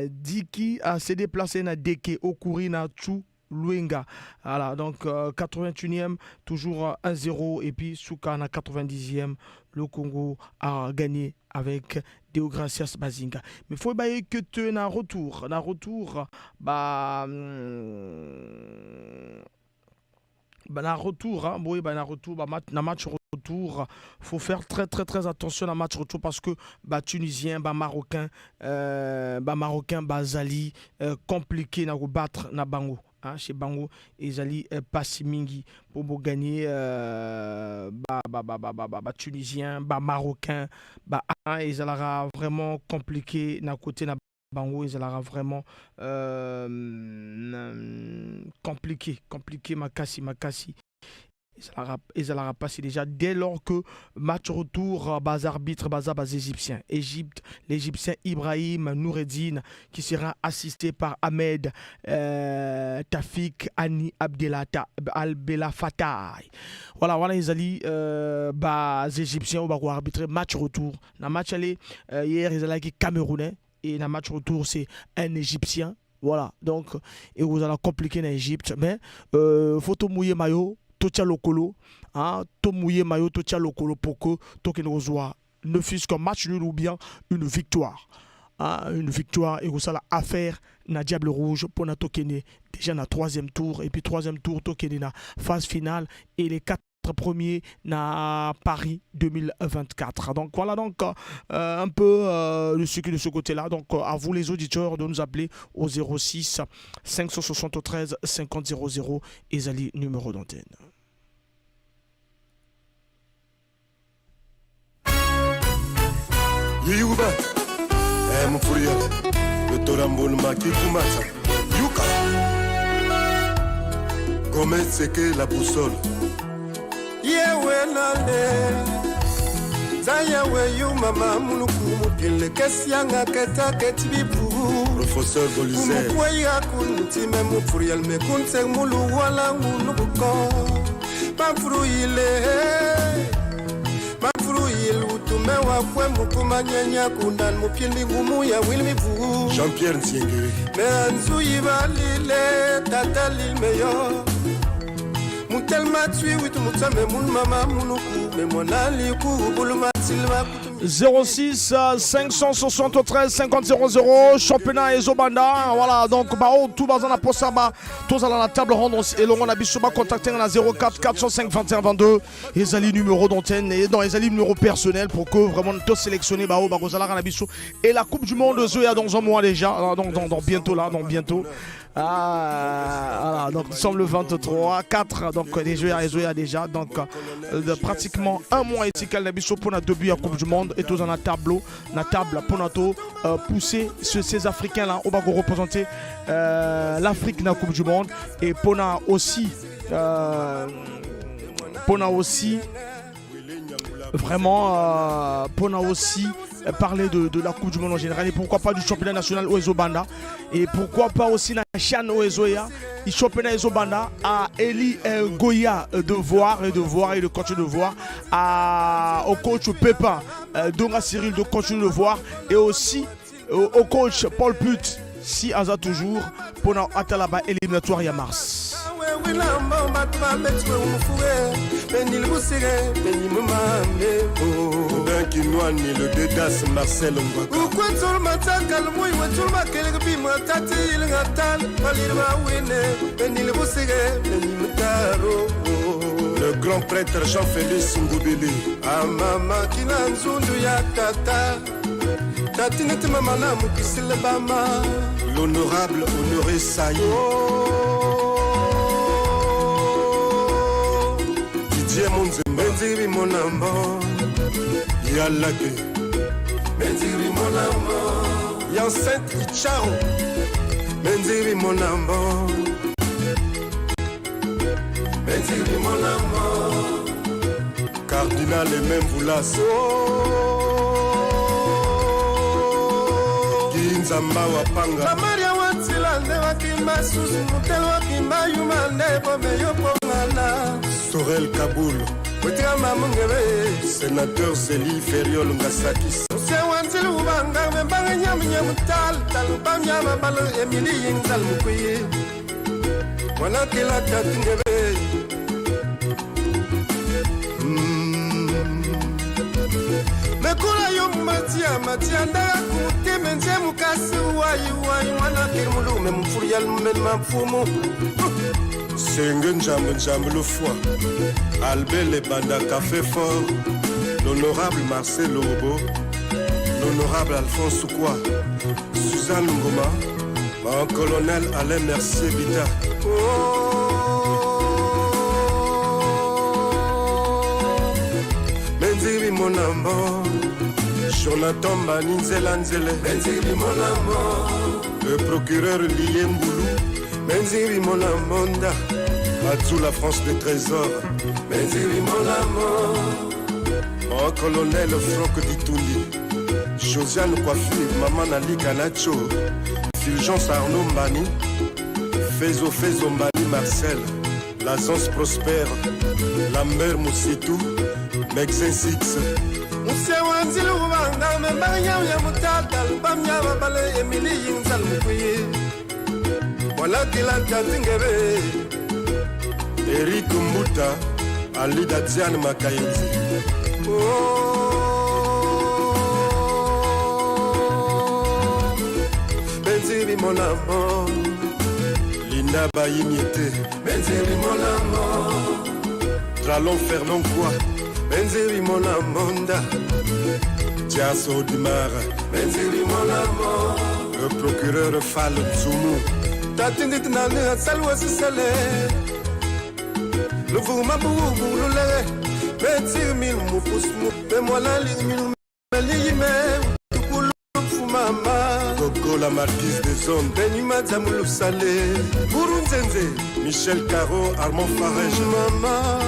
Diki a cédé place na Deke Okuri na Tchou Luenga. Voilà, donc 81e, toujours 1-0 et puis suka na 90e, le Congo a gagné avec Deogracias Bazinga. Mais faut pas que tu na retour, bah na retour, hein, oui, bah na retour, bah na match retour, faut faire très très très attention à match retour parce que bah Tunisien, bah Marocain, bah Zali compliqué na battre na bango. Hein, chez Bango, ezali pasi mingi pour gagner bah Tunisien, bah Marocain, bah hein, ezalaka vraiment compliqué na côté na Bango, ezalaka vraiment compliqué makasi. Ezalaka passé déjà dès lors que match retour bas arbitre bas égyptien. Égypte, l'Égyptien Ibrahim Noureddin qui sera assisté par Ahmed Tafik Ani Abdela Fatah. Voilà les alliés bas égyptiens au arbitrer match retour. Na match aller hier ils allaient Camerounais et na match retour c'est un Égyptien. Voilà, donc et vous allez compliquer en Égypte mais faut tout mouiller maillot. Totia lokolo, hein, to mouiller maillot, totia lokolo pour que token reçoit ne fût-ce qu'un match nul ou bien une victoire. Hein, une victoire et ça la affaire na Diable Rouge pour na tokene déjà na troisième tour et puis troisième tour tokene na phase finale et les 4 premiers na Paris 2024. Donc voilà donc un peu le sucre de ce côté-là. Donc à vous les auditeurs de nous appeler au 06 573 50 00 ezali numéro d'antenne. Yuba, Mfuria, le Torambol Maki Kumata, Yuka, Gomez Seke la boussole. Yewe nale, Zayawe yu mama muluku mupile kesianga keta ketibipu. Professeur Bolizer. Kumukweya kunti me mufuriel me kunse mulu wala nguluko. Mafruile, mafruile utume wakwe mukumanyenya kundan mupili ngumu ya wilmivu. Jean-Pierre Nsiengere. Me anzu yibalile tata lilmeyo. 06 573 50 00 championnat Ezobanda. Voilà donc bah oh, tout bazana posa ba tous à la table ronde et l'on a biso ba contacter na 04 405 21 22 ezali numéro d'antenne et dans ezali numéro personnel pour que vraiment tous sélectionner bah oh ba kozala na biso et la Coupe du Monde Zoya dans un mois déjà donc dans bientôt là dans bientôt. Ah, voilà, donc nous sommes le 23, 4, donc les joueurs déjà, donc pratiquement un mois et Nabiso pour notre début à Coupe du Monde et tous dans la tableau, la table pour notre pousser ces Africains là, au va représenter l'Afrique dans la Coupe du Monde et pour aussi vraiment pour aussi parler de la Coupe du Monde en général et pourquoi pas du championnat national Oezo Banda et pourquoi pas aussi la CHAN Oezoya, le championnat Oezo Banda à Eli Goya de voir et de voir et de continuer de voir, au coach Pépin Donga Cyril de continuer de voir et aussi au coach Paul Put si Aza toujours pour Atalaba éliminatoire ya mars. Le Dédas Marcel Le grand prêtre Jean-Félix Ngoubili. L'honorable Honoré Saï. Didier Monzemba. Yalake. Yansent Icharo. Menziri Monambo, Menziri Monambo. Cardinal et même Voulas. Ginzamba wapanga. Mamaria watsila nde wakimba susu mutelo wakimba yuma nde bome yopongana. Sorel Kaboul. Otiama mungebe. Sénateur Zélie Feriol Ngasakis. Wanzili ubanga membanga nyamu nyamu tal tal bam nyama balo Emily yinzal mukuyi. Wana kila tatingebe. Mekula yo matia matia ndaka kuteme nje mukasi wayi wayi wana kirmulume mfuriyal mfumu. Senge njambe njambe le foie. Albert le banda café fort. L'honorable Marcel Lobo. L'honorable Alphonse Soukwa, Suzanne Ngoma, mon colonel Alain Mercier Bita. Oh, Menziri Monambo, Jonathan Baninzela Nzele, Menziri Monambo, le procureur Lié Mboulou, Menziri Monamonda, Atsou la France des trésors, Menziri Monambo, mon colonel Franck Ditundi. Josiane Coiffure, Maman Nali Kanacho, Fulgence Arnaud Mbani, Fezo Fezo Mbani Marcel, Lazance Prosper, Lambert Moussitou, Mexin Six. Moussa Wanzilu Wanga, Membanya Yamutal, Bamya Babale, Emily Yinzal Mukuyi, Wala Kilanta Tingebe, Eric Mbuta, Alida Diane Makayenzi. Oh. Benziri mon amour, Linda Bayimiete. Benziri mon amour, Tralon Fernand Kwa. Benziri mon amonda, Diaso Dimara. Benziri mon amour, le procureur Fall Tsoumou. Tatindit nane salwa sisele, le vouma boubou lule. Benziri mil mupus mu, bemola li mil melime. Mama Gogo la marquise des hommes, Benima Zamoulou Salé, Burunzenze, Michel Caro, Armand Farage, Mama,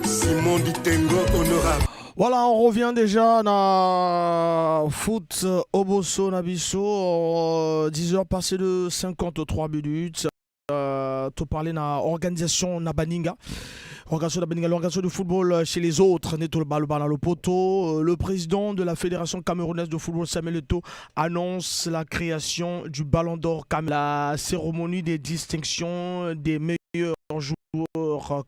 Simon Ditengo, honorable. Voilà, on revient déjà dans foot Oboso Nabiso, 10h passées de 53 minutes. Tout parler dans l'organisation Nabaninga. Organisation Nabaninga, l'organisation du football chez les autres, Neto Balobana le poteau. Le président de la Fédération camerounaise de football, Samuel Eto'o, annonce la création du Ballon d'Or Cameroun. La cérémonie des distinctions des meilleurs joueurs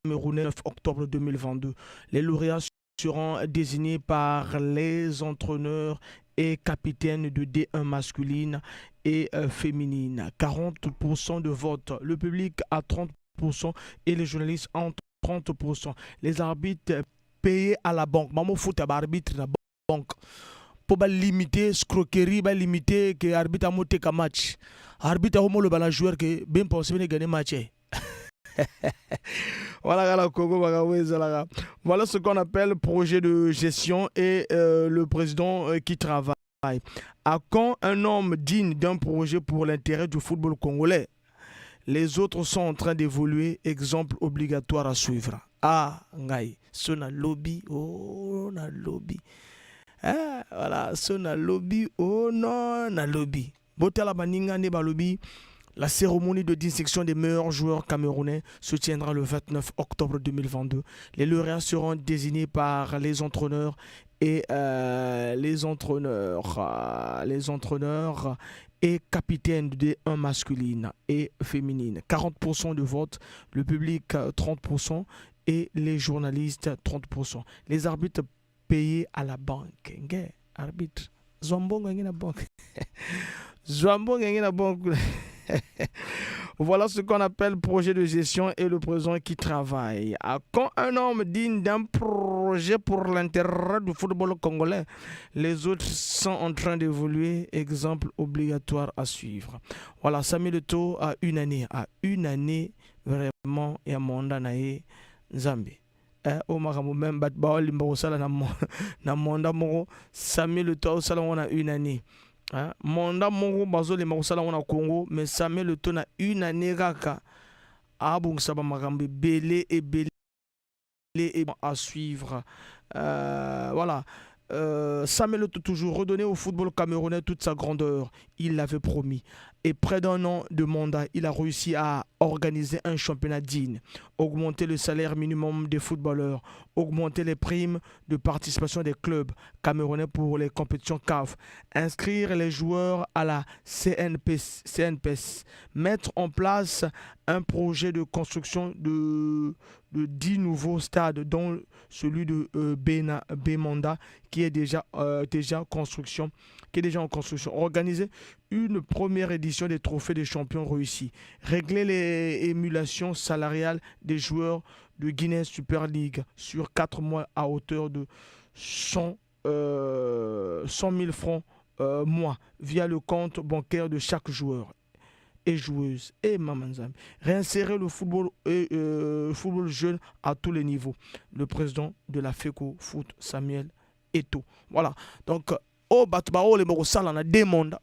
camerounais 9 octobre 2022. Les lauréats seront désignés par les entraîneurs et capitaines de D1 masculine et féminine. 40% de vote, le public à 30% et les journalistes en 30%. Les arbitres payés à la banque. Maman foot à arbitre na banque. Pour ba limiter escroquerie, ba limiter que arbitre a monté ka match. Arbitre a homo le bala joueur que bien pensé venir gagner match. Voilà, la Congo, voilà ce qu'on appelle projet de gestion et le président qui travaille. À quand un homme digne d'un projet pour l'intérêt du football congolais? Les autres sont en train d'évoluer, exemple obligatoire à suivre. Ah, ngai, sona lobby, oh, na lobby. Ah, voilà, sona lobby, oh non, na lobby. Botala baninga ne ba lobby. La cérémonie de distinction des meilleurs joueurs camerounais se tiendra le 29 octobre 2022. Les lauréats seront désignés par les entraîneurs et les entraîneurs et capitaines de D1 masculine et féminine. 40% de vote, le public 30% et les journalistes 30%. Les arbitres payés à la banque. Nge, arbitre. Zwambongo nge na banque. Zwambongo nge na banque. Voilà ce qu'on appelle projet de gestion et le président qui travaille. À quand un homme digne d'un projet pour l'intérêt du football congolais, les autres sont en train d'évoluer. Exemple obligatoire à suivre. Voilà, Samuel Eto'o a une année, vraiment, et à mandat nae Nzambe. O makambo même bat baolimba kosala na mandat moko, Samuel Eto'o osala ngo na une année. Hein? Mandat moko bazolemba kosala yango na Congo, mais Samuel Eto'o na une année kaka abongisa ba makambo ebele ebele à suivre. Voilà. Samuel Eto'o toujours redonné au football camerounais toute sa grandeur. Il l'avait promis. Et près d'un an de mandat, il a réussi à organiser un championnat digne, augmenter le salaire minimum des footballeurs, augmenter les primes de participation des clubs camerounais pour les compétitions CAF, inscrire les joueurs à la CNPS, mettre en place un projet de construction de 10 nouveaux stades, dont celui de Bemanda, qui est déjà en construction, Organiser une première édition des trophées des champions réussis, régler les émulations salariales des joueurs de Guinée Super League sur 4 mois à hauteur de 100 000 francs mois via le compte bancaire de chaque joueur et joueuse et Mamanzam. Réinsérer le football, football jeune à tous les niveaux. Le président de la FECOFOOT, Samuel Eto'o. Voilà. Donc, oh, bato le bokosala na 2 mandats.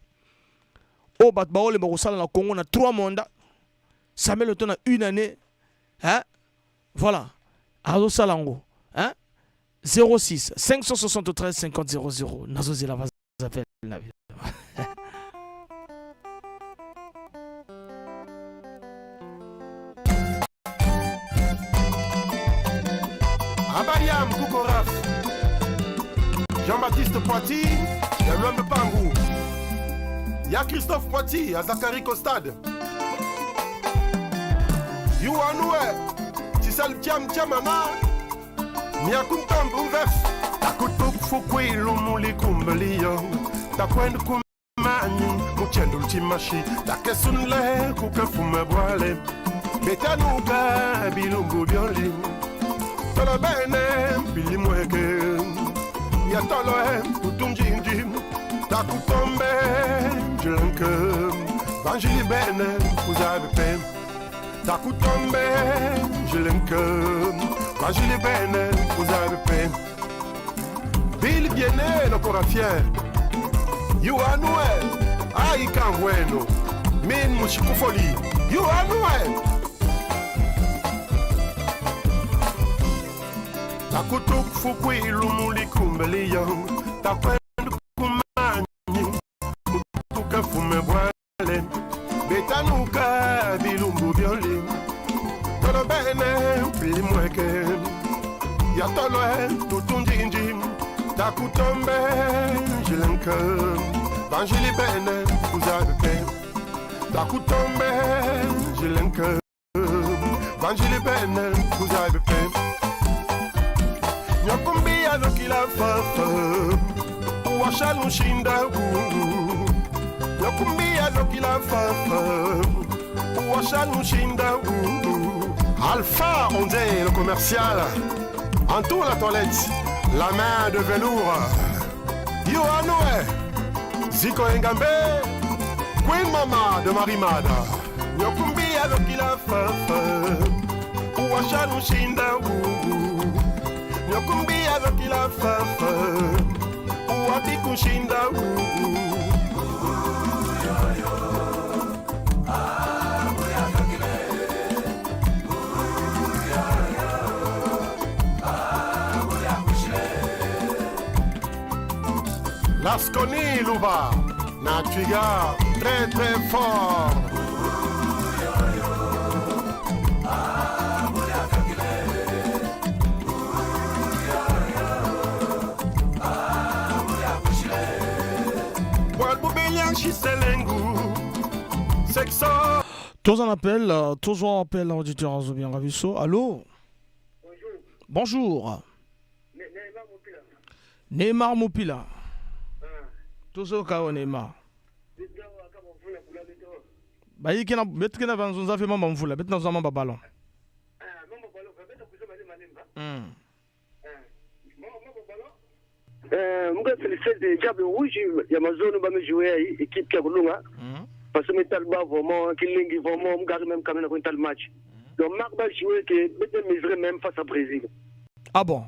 Oh, bato le bokosala na Congo na 3 mandats. Samuel Eto'o na une année. Hein? Voilà. Azosala ngo. Hein? 06 573 50 00. Nazozela va appel la vie. Abariam Koukoraf, Jean-Baptiste Poiti, Yalwambe Pangou. Ya Christophe Poiti, à Zachary Costade. Yuanoué, Tissal Tiam Tiamana, Miakuntam Bouvef, Takutuk Fukui Lumuli Kumbeliyo, Takwen Kumani, Muchendul Timashi, Takesunle, Kukafume Boile, Betanuka, Bilumbu Bioli. Tolo bene, bilimweke. Ya tolo kutunjinji. Takutombe, jilenke. Banjili bene, kuzabe. Takutombe, jilenke. Banjili bene, kuzabe. Bill biene, no corafier. Yuanue, ai kangweno. Min mushikufoli. Yuanue. Takutuk fukui lumuli kumbeliyo, takwendu kumanyi, kutuka fume bwale, betanuka bilumbu bioli, tolo bene pilimweke, ya tolo tutunjinji, takutombe jilenke, banjili bene kuzabe, takutombe jilenke, banjili bene kuzabe. Nyokumbia nokila fafa, washalushinda. Nyokumbia nokila fafa, washalushinda. Alpha Ondé, le commercial, entoure la toilette, la main de velours. Yohanoé, Ziko Ngambe, Queen Mama de Marimada. Nyokumbia nokila fafa, washalushinda. Nyokumbia nokila fafa, wapi kushinda. Lasconi Louba, Natuiga, très très fort. Toujours un appel, auditeur bien ravisso. Allô? Bonjour. Bonjour. Neymar Mopila. Toujours kao Neymar. Bayi kina betkina banzunza fe mamba mvula, betna zama mamba ballon. Mga félicite de Diable Rouge, il y a ma zone où je jouer équipe qui a Kulunga. Parce que Metal Ba vraiment, Kilingi vraiment, on garde même quand même un match. Donc Marc va jouer qui est mesuré même face à Brésil. Ah bon?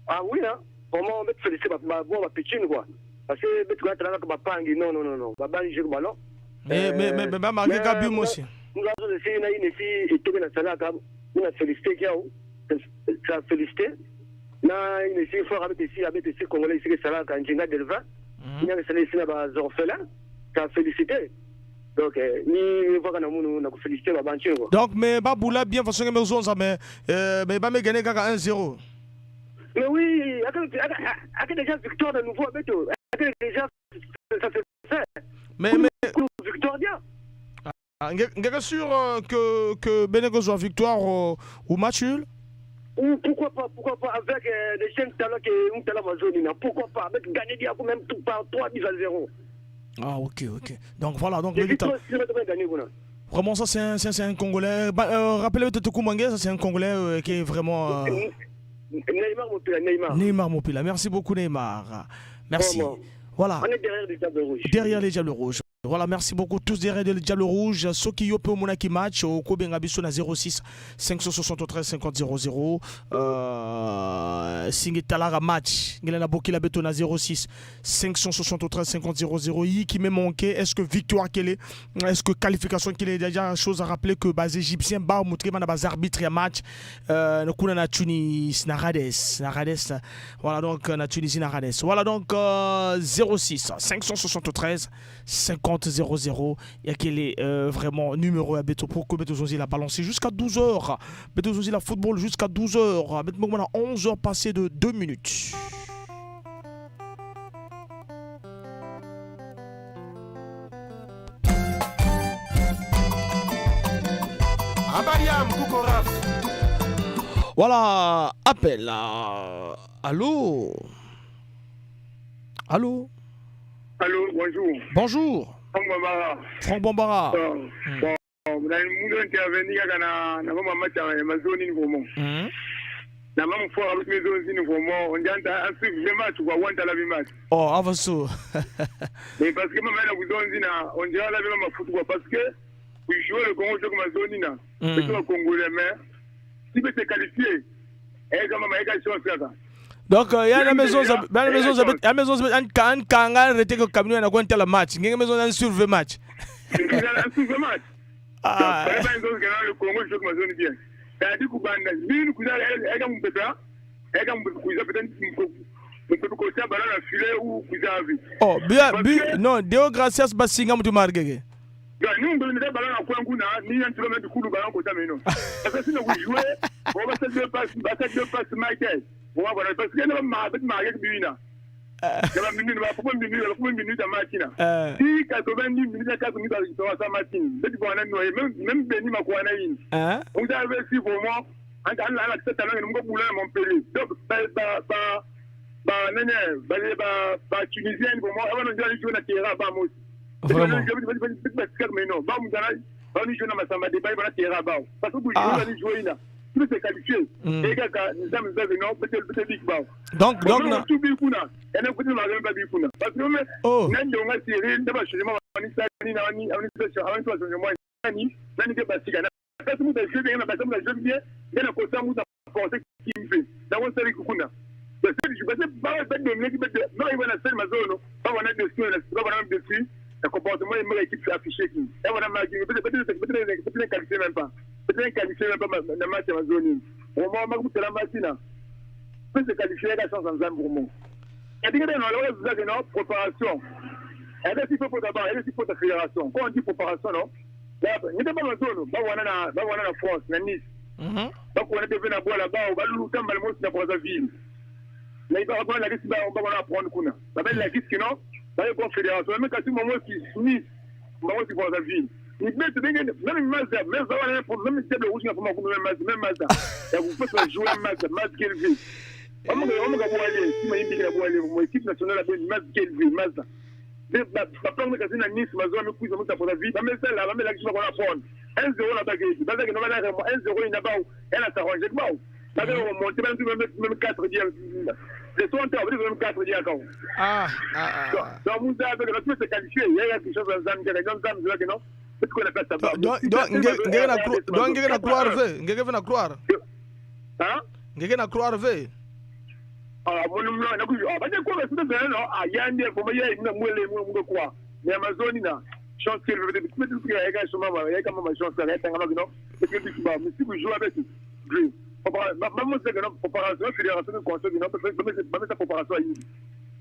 Ah oui, hein. Vraiment, on va féliciter ma bon, ma pitchine quoi. Parce que betu ka bapangi non non non non babangi joue ballon. Mais marqué ka but aussi. Nous avons essayé na une fille et tout na salaka nous a félicité kiao. Ça félicité. Na une fille fort avec ici congolais ici salaka Njinga Delva. Il y a ici ba orphelins. Ça félicité. Donc ni voka na munu na félicité ba banche quoi. Donc mais Baboula bien façon que mes 11 mais ba me gagner kaka 1-0. Mais oui, à déjà victoire de nouveau beto. Déjà ça fait ça. Mais victoire bien. Ngaka sûr que Benego soit victoire au match nul. Ou pourquoi pas avec les jeunes talents que nous talents Mazonina, pourquoi pas avec gagner même tout par 3-0. Ah OK. Donc voilà, donc vraiment ça c'est un Congolais. Rappelez-vous Tete Mwange, ça c'est un Congolais qui est vraiment Neymar Mopila, Neymar. Neymar Mopila. Merci beaucoup Neymar. Merci. Vraiment. Voilà. On est derrière les Diables Rouges. Derrière les Diables Rouges. Voilà, merci beaucoup tous derrière les Diables Rouges. Soki yo pe monaki match au kobenga biso na 06 573 50 00. Singe talara match. Ngela na bokila beto na 06 573 50 00. Yi qui me manquait, est-ce que victoire qu'elle est? Est-ce que qualification qu'elle est? Déjà chose à rappeler que bas égyptien ba montrer bana bas arbitre ya match. Kuna na Tunis na Rades, na Rades. Voilà donc na Tunisie na Rades. Voilà donc 06 573 50 00. Il y a quel est vraiment numéro à Beto pour que Beto Zonzi l'a balancé jusqu'à 12h. Beto Zonzi la football jusqu'à 12h. Beto à 11h passé de 2 minutes. Voilà, appel. Allô. Allô. Allô, bonjour. Bonjour. Franck Bambara. Franck Bambara. Bon, nous intervenir dans la match Amazon vraiment. Na mamu fort avec mes zones vraiment, on dit un suivre match ou on la match. Oh, avance. Mais parce que maman na zone na on dirait la même foot quoi parce que vous jouez le Congo joue comme zone na. C'est le Congolais mais si vous êtes qualifié, et quand même avec chance ça. Donc il y a la maison, la maison, la maison, un kanga rete que camion na kwenta la match. Ngenge maison un surveille match. Un surveille match. Ah. Le Congo joue comme zone bien. C'est-à-dire que banda, lui nous a elle a mon pépin, elle a mon cousin peut-être mon côté ballon à filet ou cousin avec. Oh, bien, non, Deo Gracias Basinga mutu margege. Nous on donne des ballons à Kouanguna, ni un kilomètre de coup de ballon côté mais non. Parce que si nous jouons, on va faire deux passes Michael. On va voir parce que nous marqué buina. La minute va pour une minute à matina. Si 90 minutes à 4 minutes à ça matin, c'est pour un même Béni Makwana in. On a investi pour moi, on a l'accepté à nous boulot Montpellier. Donc ba ba ba Tunisien pour moi, on a joué na terra ba moi. Vraiment. Mais non, ba mu dana, ba ni joué na Masamba de ba na terra ba. Parce que vous jouer là. Tout se qualifié. Et quand nous sommes non peut-être big ba. Donc tout bikuna. Et nous peut-être pas bikuna. Parce que oh. Nan donga série ndaba changement ni ça ni na ni changement ni nani ke basika. Parce que nous joué bien, parce que nous joué bien, et na kosa nous forcer qui fait. Dans on série kuna. Parce que je passe pas dominer qui non il va na seul mazono, pas on a dessus, pas on a dessus. Le comportement est mal équipe affiché qui. Et on a marqué peut-être qualifié même pas. Peut-être qualifié même pas na match Amazoni. Au moment où la machine peut se qualifier la chance ensemble pour moi. Et dit que non, préparation. Elle est si faut d'abord, elle est si faut la fédération. Quand on dit préparation non, il n'y a pas Amazon, ba wana na France, na Nice. Donc on est devenu na bois là-bas, on va lutter mal moi na Brazzaville. Mais il va avoir la risque on va apprendre kuna. Ça va la risque non, ba confédération, même quand tu moment qui Nice, moment qui Brazzaville. Il met même Mazda, même même table rouge n'a pas même Mazda. Et vous pouvez jouer Mazda, Mazda quelle vie. On va aller, si ma équipe nationale a Mazda quelle vie, Mazda. La plan de casino à Nice, Mazda, mais cousin, ça pour la vie. Mais celle-là, mais la question qu'on va prendre. 1-0 la baguette. 1-0 il n'a pas, elle a s'arrangé. Ba on monte même 4 dieux. Les 30 heures, même 4 dieux encore. Ah. Donc vous avez le se qualifier, il y a quelque chose dans Zam, non. Donc ngeke na croire ve, ngeke na croire. Hein? Ngeke na croire ve.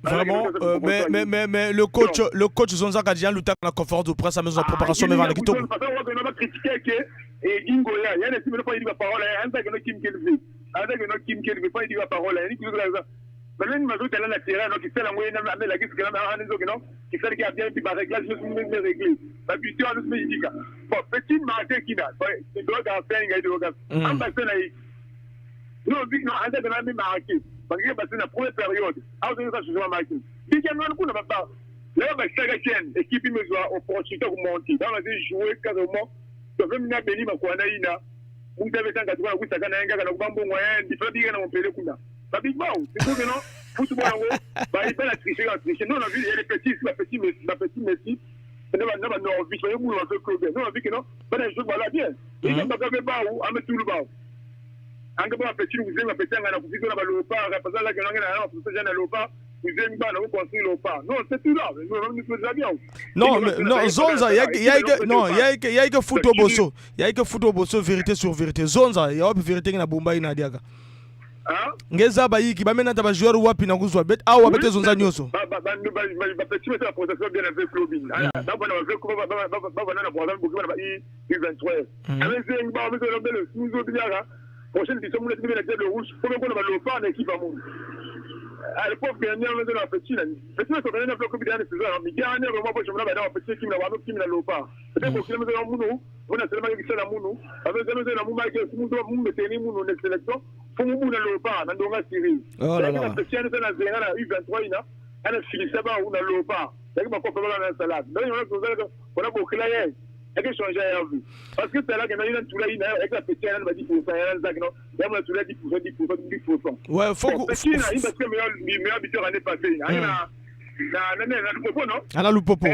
Vraiment, mais le coach Zonza Kadian, le la conférence de presse à maison de préparation, mais va La première période, équipe jouer carrément. Non, non, Zonza, il y a que foot au bosso. Il y a que foot au bosso, vérité sur vérité. Zonza, il y a vérité qui n'a bomba ina diaga. Ngeza bayi ki ba mena ta ba joueur wapi na kuzwa bet awa bete Zonza nyoso. Ba petit la protection bien avec Lobin. Ba ba ba ba na programme beaucoup ba U23. Avec ba ba le prochaine édition nous la table rouge faut qu'on va le faire l'équipe à monde. À l'époque dernière nous avons petit là. Petit nous avons un bloc dernière saison mais dernière vraiment moi je me la petit qui me la qui me la lopa. Peut-être que nous avons muno, on a seulement qui la muno. Avec nous avons muno qui muno muno meteni muno na sélection. Faut muno na lopa na ndonga Syrie. Oh là là. Petit nous avons na U23 ina ana filisa ba una lopa. C'est que ma copa na salade. Donc on a beaucoup là. Parce que c'est là que avec la petite, elle m'a dit pour ça, elle a dit non, elle m'a dit 10%, 10%, 10%. Ouais, faut que. Parce que meilleur buteur l'année passée. Elle a le popo.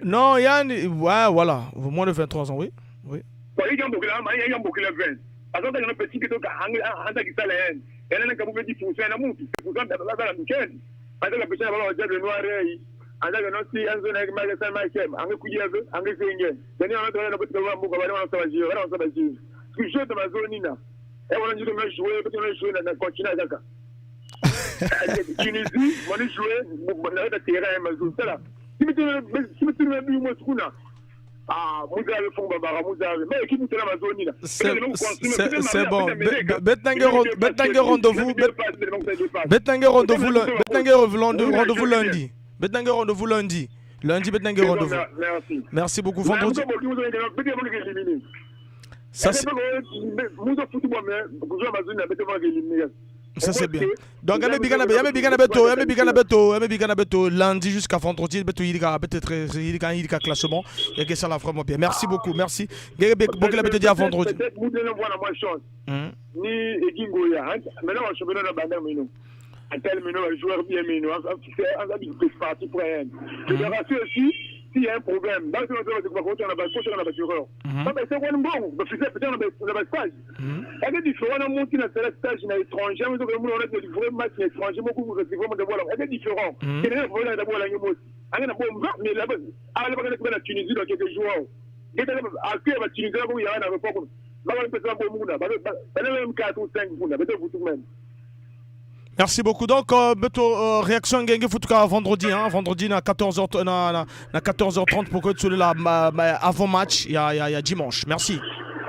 Non, Yann, ouais, voilà, moins de 23 ans, oui. Oui. C'est bon. Rendez-vous lundi. Rendez-vous lundi. Lundi, rendez-vous. Merci. Merci beaucoup. Vendredi. Ça, c'est Ça c'est bien. Donc beto lundi jusqu'à vendredi beto il peut-être il a classement et que ça la vraiment bien. Merci beaucoup, merci. Beaucoup dit à vendredi. Ni Egingoya, maintenant on championnat na bandar mino. Tel mino joueur bien mino, c'est parti pour rien. Fédération aussi, s'il y a un problème, dans ce on a c'est bon, parce que peut-être on a stage. Il y a différents on monte dans ce stage na étranger, nous avons on a des vrais matchs étrangers, beaucoup vous recevez de voilà, il y a différents. Il y a problème d'abord la nyomos. On a bon mais là-bas, à la Tunisie dans quelques joueurs. Il y a la Tunisie là il y a un aéroport. Merci beaucoup. Donc, réaction Genge Futuka vendredi, hein, vendredi à 14h, 14h30 pour que tu sois là avant match, il y a dimanche. Merci.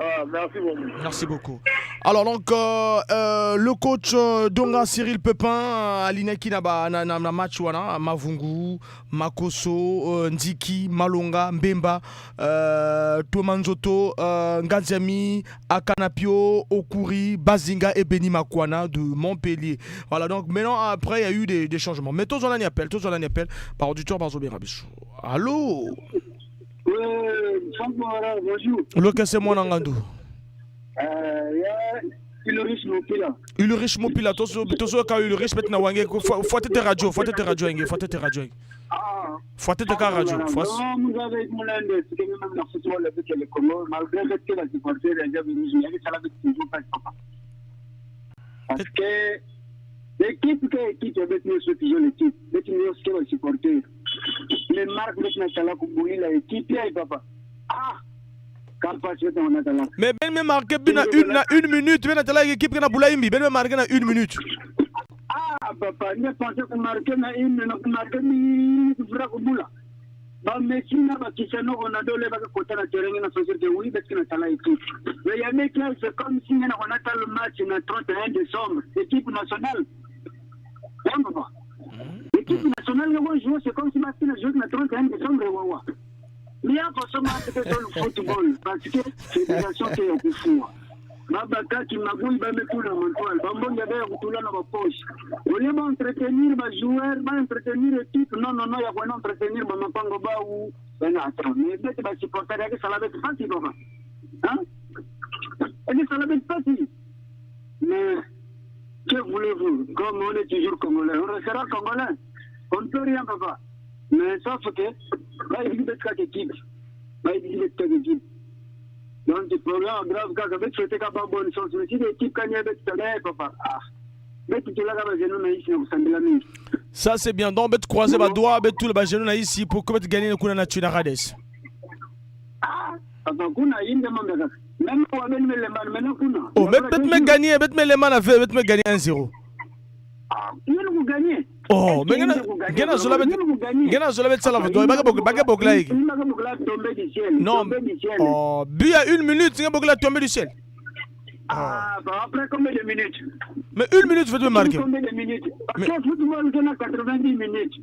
Ah, merci beaucoup. Merci beaucoup. Alors donc le coach Donga Cyril Pepin alinaki na ba na match wana Mavungu, Makoso, Ndiki, Malonga, Mbemba, Tomanzoto, Nganziami, Akanapio, Okuri, Bazinga et Beni Makwana de Montpellier. Voilà, donc maintenant après il y a eu des changements. Mais tous on appel, par auditeur par Zobé Rabichou. Allô? Oui, bonjour. Le c'est moi Nangandou. Ulrich Mopila. Ulrich Mopila, tozo ka Ulrich maintenant wange faut tete radio, faut tete radio. Ah. Fois tete ka radio. Fois. Non, vous avez mulende, c'est que même le football avec le Congo, malgré que la supporter ya Diable Rouge, il y a ça avec toujours pas papa. Parce que l'équipe qui équipe avec nous c'est toujours l'équipe, mais tu nous ce que supporter. Les marques maintenant ça la kumbuli la équipe ya papa. Ah. Mais ben me marqué une minute, ben atala équipe na Boulaïmbi, ben me marqué na une minute. Ah papa, ne pensez qu'on marque na une, na marqué ni vrac bula. Ba Messi na ba Cristiano Ronaldo le ba kota na terrain na société oui parce que na tala équipe. Mais y a mec là c'est comme si na on a le match na 31 décembre, équipe nationale. Hein papa. L'équipe nationale le joue c'est comme si match na joue na 31 décembre wawa. Mais attention c'est le football parce que fédération qui est kufua. Babakaki magui bamekula mantoile bambonga baya kutula na bapoche au lieu ba entretenir ba joueur ba entretenir équipe non non non ya kwa entretenir ba mapango bau bana attends mais bete ba supporter yake ça va être facile papa hein et ça va être facile mais que voulez-vous comme on est toujours congolais on restera congolais on ne peut rien papa mais sauf que là il y a quatre équipes là il y a quatre équipes. Donc, le problème grave, quand vous souhaitez qu'il y ait bonne chance, mais si l'équipe gagne avec papa, ah, mais tout là, ça c'est bien. Donc, bet croiser ba doigt, bet tout le bas genou ici pour que gagner le coup na Tuna Rades. Ah, papa, kuna yinde mambe même pour ben me lemban maintenant kuna. Oh, mais bet me gagner, bet me lemban a fait, bet me gagner 1-0. Ah, il nous gagner. Oh, mais gena zola bet gena zola bet sala doit baga bogla iki. Non. Oh, but à une minute, nga bogla tomber du ciel. Ah, bah après combien de minutes? Mais une minute vous devez marquer. Combien de minutes? Parce que football c'est 90 minutes.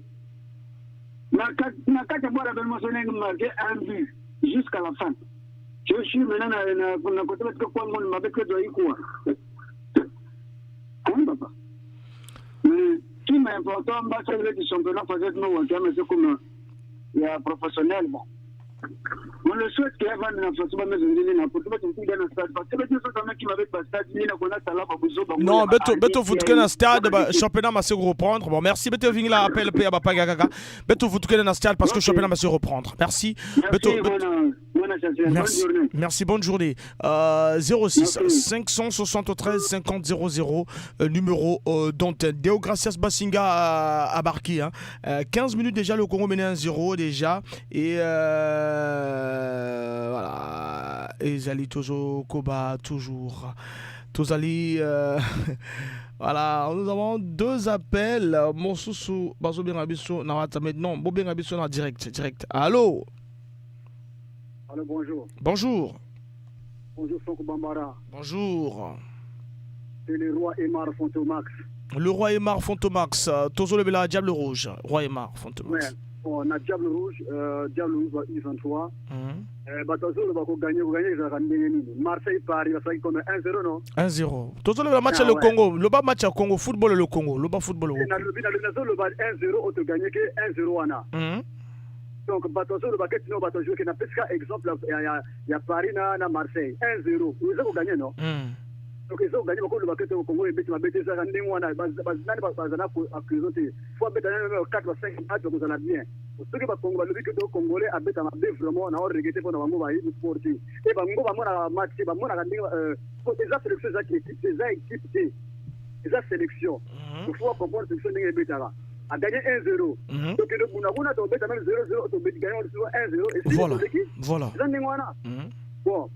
Na quatre boire ben mentionné marqué un but jusqu'à la fin. Je suis maintenant na côté parce que quoi mon m'a que doit y quoi. Hein papa. Mais qui m'est important, bah, c'est le championnat, peut-être nous, mais c'est comme il y a professionnel. Bon. On le souhaite qu'il y ait un Non, beto vous dans stade, championnat va se reprendre. Bon, merci beto ving la appel pe ba pagaga. Beto vous dans stade parce que championnat va se reprendre. Merci. Beto merci. Merci, bonne journée. 06 573 50 00 numéro d'antenne. Deo Gracias Basinga a marqué hein. 15 minutes déjà le Congo menait 1-0 déjà et voilà, et toujours Koba toujours Tozali voilà, nous avons deux appels. Mon sous bazo bien abiso na wata maintenant, bon bien abiso na direct. Allô. Allô, bonjour. Bonjour. Bonjour Franck Bambara. Bonjour. C'est le roi Emar Fontomax. Le roi Emar Fontomax, Tozo le Bela Diable Rouge, roi Emar Fontomax. Ouais. On a Diable Rouge, Diable Rouge U23. Tozo le va gagner, Marseille Paris, ça fait comme 1-0 non? 1-0. Tozo le match le Congo, le bas match à Congo, football le Congo, le bas football le Congo. Le bas 1-0, on te gagne que 1-0 wana. Donc Tozo le bas que tu n'as joué que na presque exemple il y a Paris na Marseille 1-0. Ils ont gagné non? Donc ils ont gagné beaucoup le basket au Congo et bête ma bête ça ndenge wana bazana bazana accusé te faut bête na 4 ou 5 matchs vous en a bien soki ba Congo balobi que Congolais a bête ma bête vraiment na regretté pour na bango ba yi sportif et bango ba mona match ba mona ndenge eza sélection eza équipe eza équipe te eza sélection il faut comprendre sélection ndenge betaka a gagné 1-0. Donc le Buna to bête même 0-0 to bête gagné 1-0 et voilà voilà eza ndenge wana bon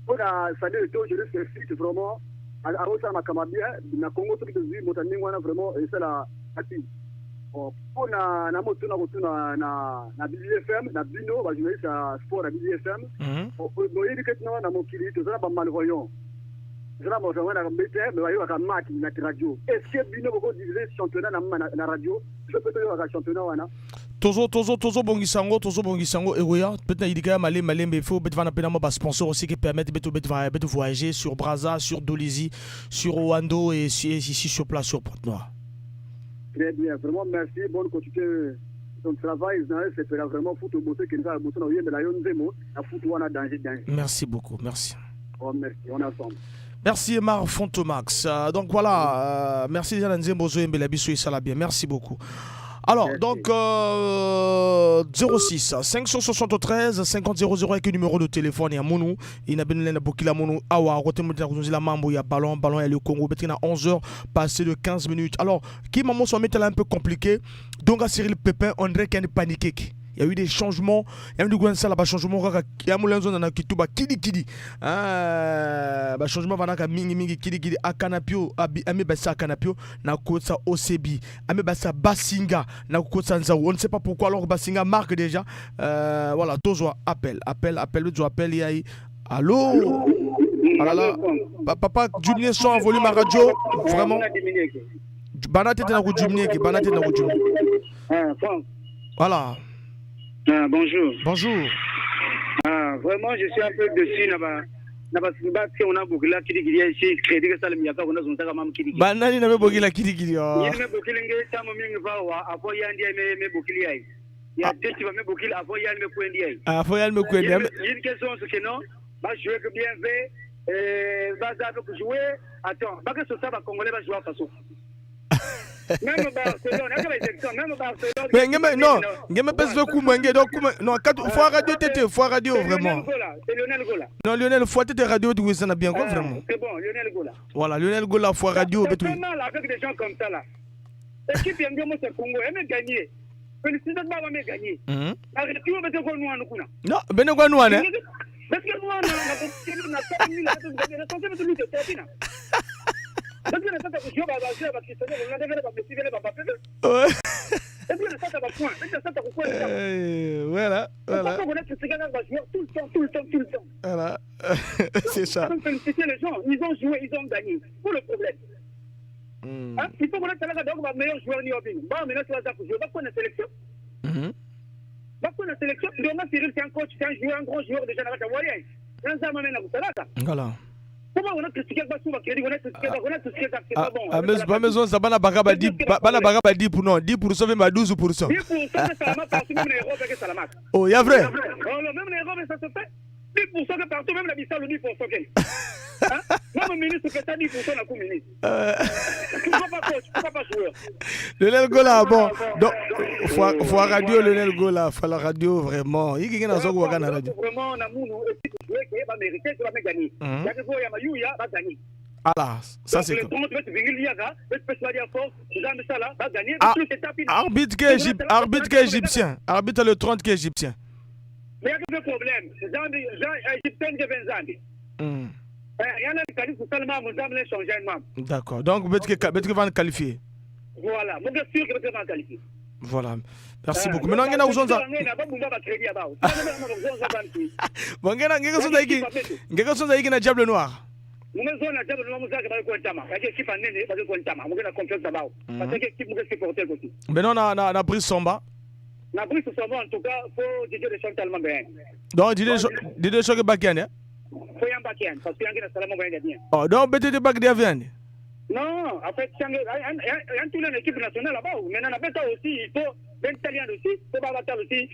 pour la salut de je risque fit vraiment à ça ma bien na Congo tout de suite motaningwana vraiment et c'est la partie pour na na moto na kotuna na na BFM na bino ba journaliste à sport na BFM boyebi que na na mokili to za ba malvoyant za mo na mbete mais ba yoka match na radio est-ce que bino boko diviser championnat na na radio je peux te yoka championnat wana Tozo bongisango tozo bongisango eroya peut-être il malé malembe faut peut-être va appeler ba sponsor aussi qui permettent de voyager sur Brazza, sur Dolisie, sur Owando et ici sur place sur Pointe-Noire. Très bien, vraiment merci, bonne continuité ton travail, c'est vraiment foot bosser qui nous a bossé dans la yonzemo, la foot wana danger danger. Merci beaucoup, merci. Oh merci, on est ensemble. Merci Emar Fontomax. Donc voilà, merci déjà Nzembo Zoembe la biso et ça bien. Merci beaucoup. Alors, donc, 06 573 50 00 avec le numéro de téléphone ya munu. Il a bien bokila munu. Awa, rote la mambo, il y a ballon, ballon, il y a le Congo. Peut-être à 11h, passé de 15 minutes. Alors, qui maman soit mis un peu compliqué. Donc, à Cyril Pépin, André qui a paniqué. Il y a eu des changements. Il y a eu des ça là changement ya mulenzo na kituba kidi kidi. Ah ba changement vanaka mingi mingi kidi kidi akanapio abi ame basa akanapio na kotsa OCB. Ame basa Basinga na kotsa Nzaou. On ne sait pas pourquoi alors Basinga marque déjà. Voilà, tozwa appel, appel, appel, appel, appel yayi. Allô? Ah là là. Papa diminuer son volume à radio vraiment. Bana tete na ko diminuer, bana tete na ko diminuer. Voilà. Ah, bonjour. Bonjour. Ah, vraiment, je suis un peu déçu. On a bokila kidi ici, crédit que ça le miaka on a zonta mam kidi. Banani na me bokila kidi kidi. Ni me bokila nge tamo mingi va wa apo yandi me bokili ai. Ya teti va me bokila apo yandi me kwendi ai. Ah, apo yandi me kwendi. Une question c'est que non, va jouer que bien fait, va ça jouer. Attends, va que ce ça va congolais va jouer à façon. Même Barcelone, même Barcelone. Mais non, ngeme PSV Koumenge donc non quatre fois radio tété, fois radio vraiment. C'est Lionel Gola. Non Lionel fois tété radio du ça bien quoi vraiment. C'est bon, Lionel Gola. Voilà, Lionel Gola fois radio C'est mal avec des gens comme ça là. Équipe yango mo c'est Congo, elle gagner. Félicitations baba me gagner. Arrêtez vous mettez quoi nous kuna. Non, bene quoi nous hein. Parce que nous on a Voilà, voilà. Tout le temps. Voilà, c'est ça. Féliciter les gens, ils ont joué, ils ont gagné. Pour le problème. Hein? Il faut connaître le meilleur joueur ni Obin. Bon, maintenant tu vas jouer, va prendre la sélection. Va prendre la sélection. Demain, Cyril, c'est un coach, c'est un joueur, un grand joueur déjà. Voilà. Comment on a critiqué c'est pas bon. Ah, mais ça bana bagaba 10 pour non, 10% même à 12%. 10% c'est même l'Europe que ça la marque. Oh, il y a vrai. Oh, même l'Europe ça se fait. 10% que partout même la Bissau le 10%. Hein? Même ministre que ça 10% la coupe ministre. Pourquoi pas coach, pourquoi pas joueur? Lionel Gola bon. Donc faut radio Lionel Gola, faut la radio vraiment. Il y a un radio. Vraiment na munu équipe jouer qui va mériter, qui va gagner. Il y a que ya mayuya va gagner. Ah là, ça c'est comme. Arbitre égyptien, arbitre le 30 qui est égyptien. Mais il y a un problème. Égyptien qui vient Zambie. D'accord. Donc, peut-être va qualifier. Voilà. Moi, je suis sûr que va qualifier. Voilà. Merci beaucoup. Maintenant, on a bon, on a Diable Noir. Maintenant, on a Brice Samba. Na Brice Samba, en tout cas, faut Didier Deschamps tellement bien. Donc, Didier Deschamps est back hein? Faut y en parce que y a salama bien. Oh, donc peut-être back bien. Non, en fait, il y a toute une équipe nationale là-bas. Maintenant, on a aussi, il faut l'Italien aussi, il faut Babatal aussi,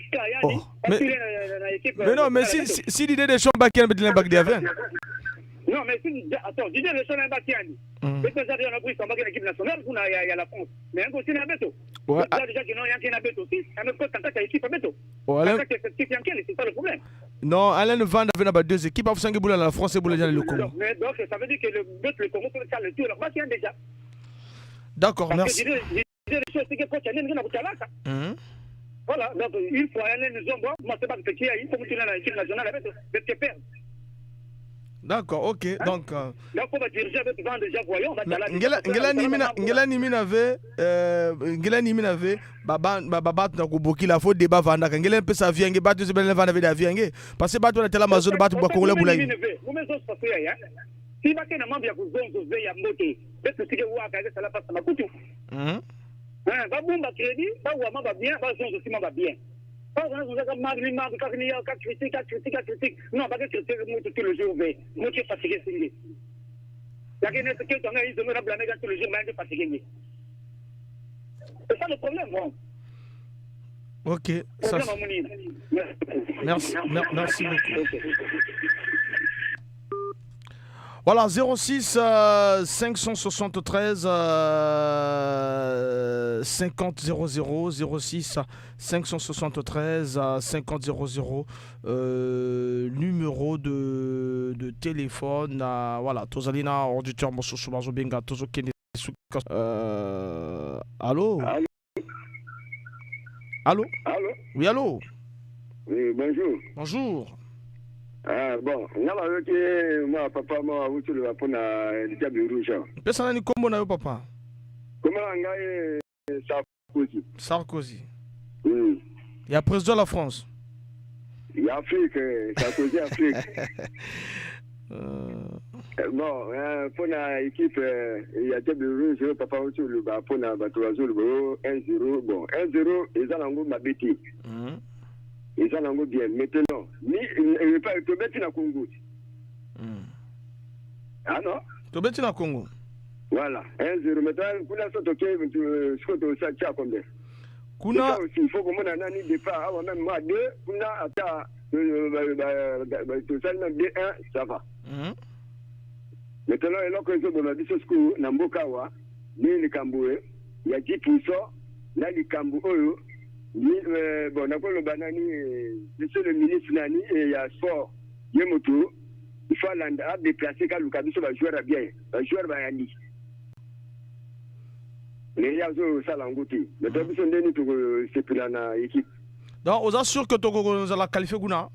oh, mais non, mais si Didier Deschamps back bien, back bien. Non, mais si, attends, Didier Deschamps est back bien. Mais quand on a pris son bac l'équipe nationale, il y a la France. Mais un aussi, il y a Beto. Ouais. Déjà, il y a un Beto aussi. Il y a un peu équipe à Beto. C'est ça le problème. Non, Alain Van avait deux équipes. La France et le Congo. Mais donc, ça veut dire que le Congo peut faire le tour. Alors, il y a déjà. D'accord, merci. Voilà, donc une fois, nous sommes moi, c'est pas que il faut que l'équipe nationale avec le perdre. D'accord, ok. Hein? Donc, donc, on va diriger avec déjà voyons. Ngela ni mina ve baba baba na kubokila faut débat vanda ngela pesa vie nge batu zebele vanda ve da vie nge parce que batu na tela mazono batu ba kongola bulai. Si ba ke na mambo ya kuzonzo ve ya mbote betu sige waka ke sala pasa makutu. Hein, ba bumba crédit, ba wa ba bien, ba zonzo si ba bien. Pas on a critique, critique. Non, pas que critique tout le jour, mais moi qui est fatigué, c'est la tout le jour, mais fatigué. C'est ça le problème, bon. Ok, ça. Merci, merci beaucoup. Voilà, 06 573 50 00 06 573 50 00 numéro de téléphone. Voilà, tozali na auditeur mosusu bazobenga, tozokende suka. Allô? Allô? Allô? Allô? Oui, allô? Oui, bonjour. Bonjour. Ah, bon, nga bayoki mwa papa mwa awuti oloba mpona Diable Rouge. Pesa nani kombo na yo, papa? Kombo na ngai Sarkozy. Sarkozy. Ya président de la France? Ya Afrique, Sarkozy Afrique. Bon, mpona équipe ya Diable Rouge oyo papa awuti oloba mpona bato bazoloba oyo 1-0, bon, 1-0 eza nango mabe te. Eza nango bien. Maintenant ni tobeti na Congo. Ah non? Tobeti na Congo. Voilà, 1-0. Maintenant kuna so toke siko tosatia combien? Kuna aussi il faut komona nani départ awa même moi 2 kuna ata tosali même 2-1, ça va. Maintenant eloko ezoboma biso sikoyo na mboka awa ni likambo ya 10% na likambo oyo. Bon, nakoloba nani, monsieur le ministre nani ya sport ye moto il faut alanda adéplacer kaluka biso bajoueur ya bien, bajoueur bayali mais ye azosala yango te. Maintenant biso ndeni tokosepela na équipe. Donc oza sûr que tokozala qualifié kuna?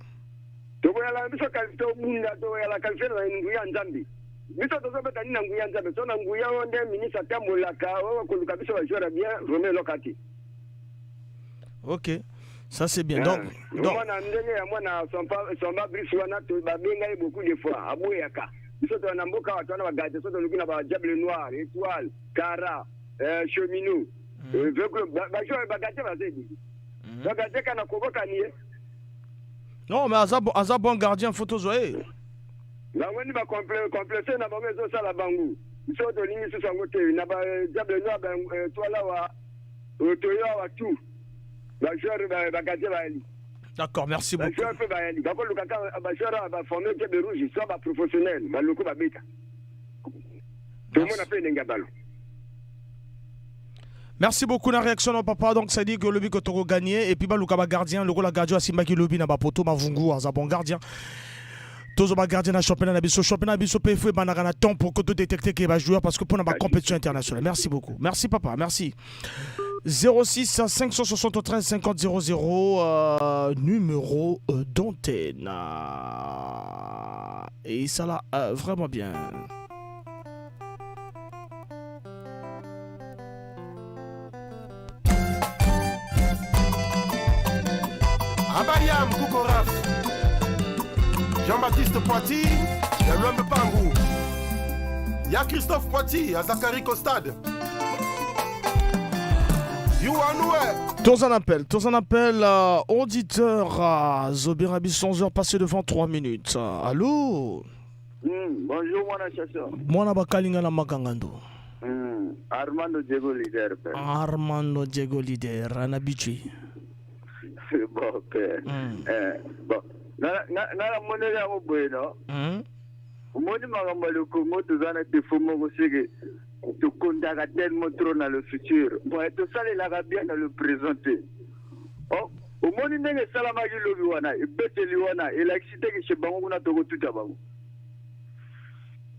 Tokoyala biso tobunda, tokoyala qualifié na nguya Nzambe. Biso tozobeta nini na nguya Nzambe? So na nguya oyo nde ministre atambolaka oyo koluka biso bajoueur ya bien, vraiment eloka te. Ok, ça c'est bien. Donc, mwana ndenge ya mwana Somba Brice wana babenga ye beaucoup de fois aboyaka. Biso to na mboka bato wana bagate so toluki na ba Diable Noir, Étoile, Kara, Cheminot, bajoueur bagate baza ebele. Bagate kana kobokani ye. Non, mais aza bon gardien, faut tozwa ye. Bango ni bacomplexe na bango ezosala bango. Biso tolingi susu yango te na ba Diable Noir, Étoile awa, toyo awa, tout bajoueur bagardien bayali. D'accord, merci beaucoup. Bajoueur mpe bayali, bakoluka kaka bajoueur awa baforme Diable Rouge soit baprofessionnel baloko babeta, tomona mpe ndenge ya balo. Merci beaucoup la réaction de papa. Donc ça dit que le but que toko gagné et puis baluka ba gardien le la gardien asimbaki lobi na ba poto Mavungu aza bon gardien. Tozo ba gardien na championnat na biso, championnat biso pe faut banaka na temps pour que to détecter que ba joueur parce que pour na ba compétition internationale. Merci beaucoup. Merci papa, merci. 06 573 50 00 numéro d'antenne. Et ça là vraiment bien. Abayam Koukoraf, Jean-Baptiste Poiti, ya Lwembe Pangu, ya Christophe Poiti, ya Zachary Costade. Youanoué. Tous un appel, auditeur à Zobirabi, 11h passé devant 3 minutes. Allô? Bonjour, mon chasseur. Mwana bakalinga na makangando. Armando Diego leader, père. Armando Diego leader, un habitué. Bon, père. Bon. Na moneli yango boye no. Omoni makambo ya Congo, toza na défaut moko seke tokondaka tellement trop na le futur. Bon, tosalelaka bien na le présent te. Oh, omoni ndenge esalamaki lobi wana, ebeteli wana elakisi teke chez bango kuna tokotuta bango.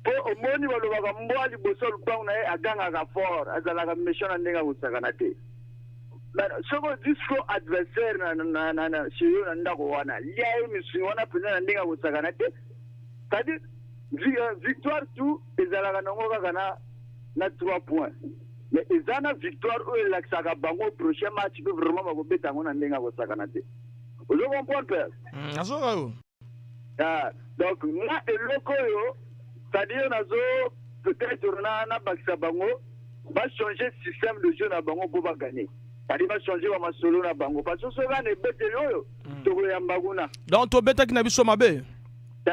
Mpo omoni balobaka mbwa liboso ya lupango na ye agangaka fort, azalaka méchant na ndenge akosakana te. Soki ozwi siko adversaire na chez yo na ndako wana, lia ye misuni wana mpenza na ndenge akosakana te. C'est-à-dire victoire tout ezalaka nango kaka na 3 points, mais eza na victoire oyo elakisaka bango prochain match mpe vraiment bakobeta yango na ndenge akosakana te. Ozo comprendre, père? Nazoka yo. Ah, donc nga eloko oyo, c'est-à-dire nazo peut-être na nabakisa bango bachanger système de jeu na bango mpo bagagner, c'est-à-dire bachanger bamasolo na bango, parce que soki ana ebeteli oyo tokoyamba kuna. Donc tobetaki na biso mabe. Te,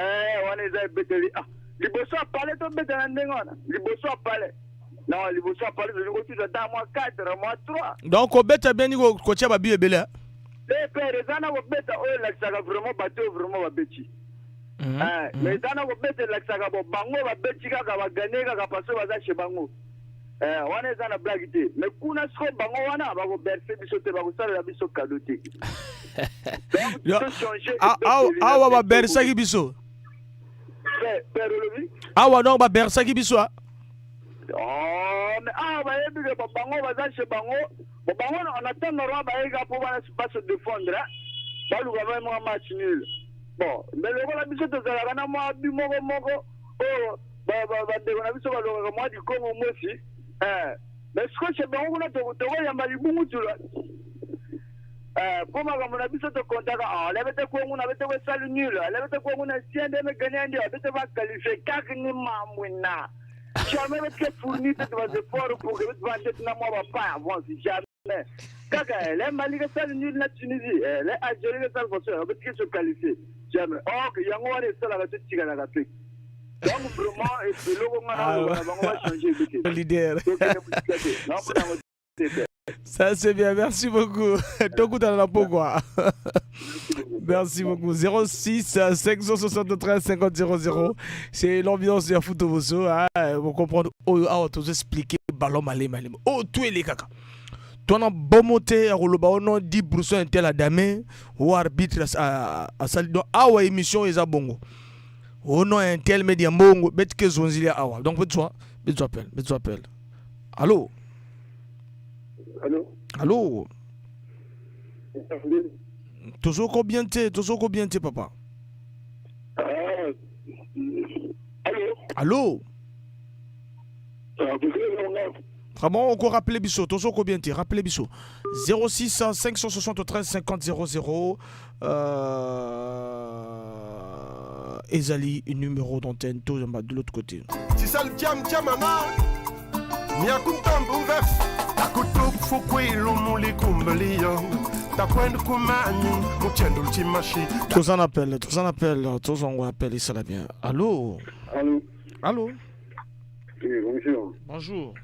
wana eza ebeteli. Ah, liboso ya pale tobeta na ndenge wana, liboso ya pale, non, liboso ya pale tolingi kotuta ata mwa 4, mwa 3. Donc kobeta bien ni kotia babi ebele. Te père, eza na kobeta oyo elakisaka vraiment bato oyo vraiment babeti. Mais eza na kobeta elakisaka bo bango babeti kaka baganye kaka parce baza chez bango. Wana eza na blague te. Mais kuna siko bango wana bakoberse biso te, bakosalela biso cadeau te. Awa babersaki biso. Awa non babersaki biso. Oh mais awa bayebi ke bango baza chez bango. Bango on attend normalement bayeka po bana pas se défendre. Baluka vraiment match nul. Bon, mais lokola biso tozalaka na mwa bi moko moko oyo bandeko na biso balongaka mwa likongo mosi. Mais sikoyo chez bango kuna tokoyamba libungu tula. Po makambo na biso tokontaka alebe te kongo na bete kosala nul, alebe te kongo na sien de me gagner ndi abete ba qualifier kaka ni mamwina. Jamais bete fournir te ba efforts pour que bete bande na mwa ba pas avance jamais. Kaka le Mali ke sala nul na Tunisie, le Algérie ke sala façon bete ke se qualifier. Jamais. Ok, yango wana esalaka totikalaka te. Donc vraiment eloko nga na bango ba changer bete. Leader. Ça c'est bien, merci beaucoup. Tokuta na pokwa. Merci beaucoup. 06 573 50 00. C'est l'ambiance de Foot Bosso. Hein. Vous comprenez. Oh, ah, tout expliquer ballon malé malé. Oh, tout est les kaka. Toi non bon moté roloba oh non dit Brousson un tel adamé ou arbitre à sali donc awa émission eza bongo. Oh non un tel média mbongo bet ke zonzili awa. Donc bet toi appel, bet toi appel. Allô. Allô. Allô. Toujours combien t'es papa? Allô. Allô. Vraiment, encore rappeler biso, toujours combien t'es, rappelez biso. 06 573 50 00 Ezali numéro d'antenne tout de l'autre côté. Si ça le tiam tiamana, miakuntambu verse. Takutuk fukwilo mulikumbeliyo. Takwenda kumani muchendo chimashi. Tous en appel, tous en appel, et ça va bien. Allô. Allô. Allô. Oui, bonjour. Bonjour.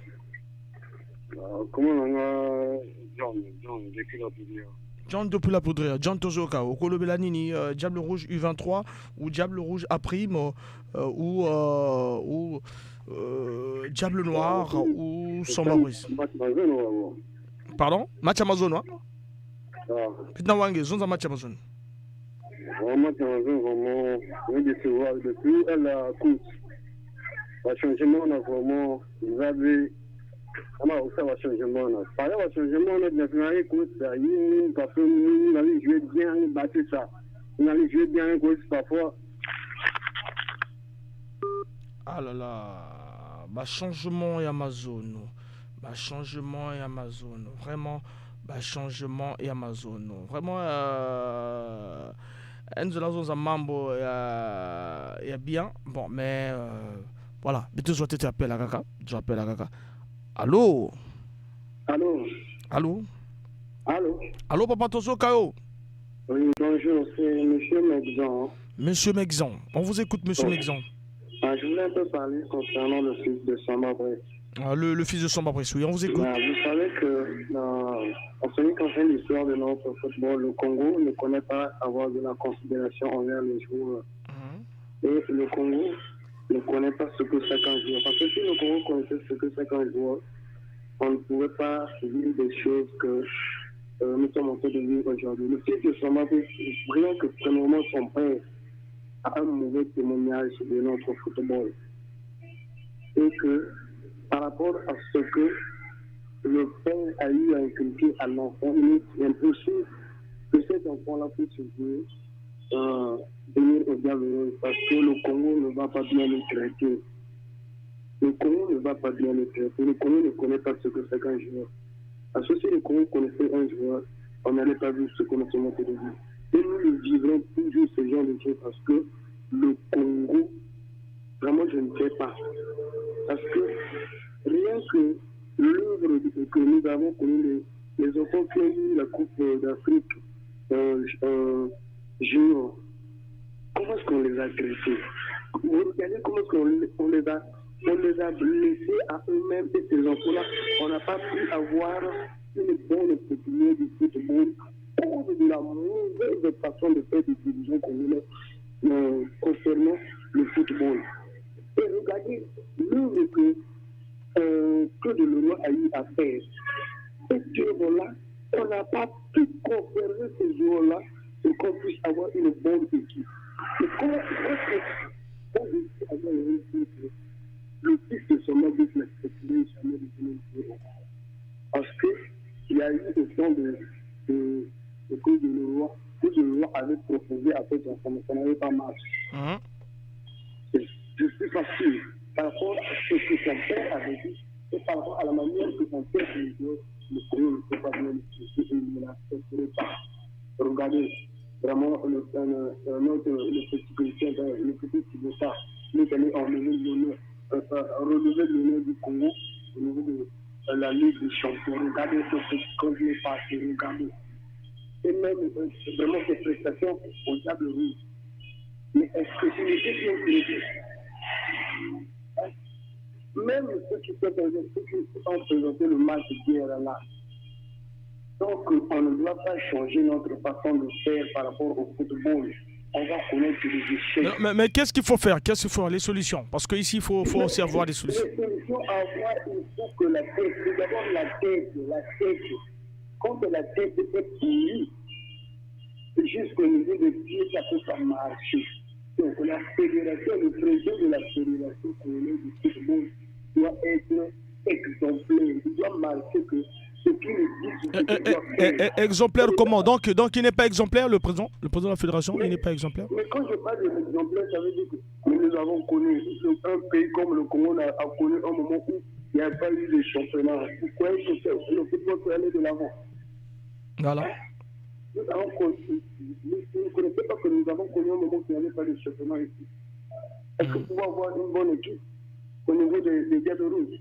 Comment on a John depuis la Poudrière. John depuis la Poudrière. John Tozoka, Okolo Belanini, Diable Rouge U23 ou Diable Rouge A' ou Diable Noir ou Samba Brice. Pardon? Match Amazon, hein? Putain, Wange, zone match Amazon. Vraiment, match Amazon, vraiment, on est décevoir depuis la course. Le changement, on a vraiment, vous avez. On a aussi un changement. Par là, le changement, on a écoute, parce que nous allons jouer bien, battre ça. Nous allons jouer bien, écoute, parfois. Ah là là, bah changement et Amazon. Bah changement et Amazon. Vraiment, bah changement et Amazon. Vraiment, Enzo Lazonza Mambo, il y a bien. Bon, mais voilà. Mais tu appelles à Kaka. Tu appelles à Kaka. Allô. Allô. Allô. Allô. Allô, papa Tozo Kao. Oui, bonjour, c'est monsieur Mexan. Monsieur Mexan, on vous écoute, monsieur Mexan. Ah, je voulais un peu parler concernant le fils de Samba Brice. Ah, le fils de Samba Brice, oui, on vous écoute. Bah, vous savez que, en ce qui concerne l'histoire de notre football, le Congo ne connaît pas avoir de la considération envers les joueurs. Et le Congo ne connaît pas ce que c'est qu'un joueur. Parce que si le Congo connaissait ce que c'est qu'un joueur, on ne pouvait pas vivre des choses que nous sommes en train de vivre aujourd'hui. Le fils de Samba Brice, rien que premièrement son père a un mauvais témoignage de notre football. Et que par rapport à ce que le père a eu à inculquer à l'enfant, il est impossible que cet enfant-là puisse jouer, venir au Diable Rouge, parce que le Congo ne va pas bien le traiter. Le Congo ne va pas bien le traiter. Le Congo ne connaît pas ce que c'est qu'un joueur. Parce que si le Congo connaissait un joueur, on n'allait pas vivre ce qu'on a seulement de vivre. Et nous le vivrons toujours ce genre de choses parce que le Congo, vraiment je ne sais pas. Parce que rien que l'œuvre que nous avons connue, les enfants qui ont eu la Coupe d'Afrique junior, comment est-ce qu'on les a traités? Vous regardez comment est-ce qu'on les a, on les a blessés à eux-mêmes et ces enfants-là, on n'a pas pu avoir une bonne opinion du football à cause de la mauvaise façon de faire des dirigeants congolais. concernant le football. Et regardez l'œuvre que Claude Leroy a eu à faire. Cette œuvre-là, on n'a pas pu conserver ces joueurs-là pour qu'on puisse avoir une bonne équipe. Mais comment est-ce qu'on réussit à avoir une équipe? Le fils de son homme ne jamais devenir jouer. Parce qu'il y a eu au temps de Claude Leroy, Claude Leroy avait proposé à cet enfant, mais ça n'avait pas marché. Je suis pas sûr. Par rapport à ce que son père avait dit et par rapport à la manière que son père disait, le Congo ne peut pas bien le et il ne l'accepterait pas. Regardez, vraiment, le petit président, le petit Tibota, il est allé relever l'honneur du Congo au niveau de la Ligue des Champions. Regardez ce petit quand il est passé, regardez. Et même, vraiment, ses prestations au Diable Rouge. Mais est-ce que c'est une critique? Même ceux qui ont présenté le match d'hier là. Donc, on ne doit pas changer notre façon de faire par rapport au football. On va connaître des échecs. Mais qu'est-ce qu'il faut faire? Qu'est-ce qu'il faut? Les solutions. Parce qu'ici, il faut aussi avoir des solutions. Les solutions à avoir, il faut que la tête, d'abord la tête. Quand la tête est pourrie, jusqu'au niveau des pieds, ça ne peut pas marcher. Donc la fédération, le président de la fédération congolaise du football doit être exemplaire. Il doit marquer que ce qu'il dit, exemplaire comment? Donc il n'est pas exemplaire, le président de la fédération, il n'est pas exemplaire. Mais quand je parle de l'exemplaire, ça veut dire que nous avons connu un pays comme le Congo a connu un moment où il n'y a pas eu de championnat. Vous croyez que le football peut aller de l'avant? Voilà. Vous ne connaissez pas que nous avons connu un moment où il n'y avait pas de championnat ici. Est-ce que vous pouvez avoir une bonne équipe au niveau des Diables Rouges?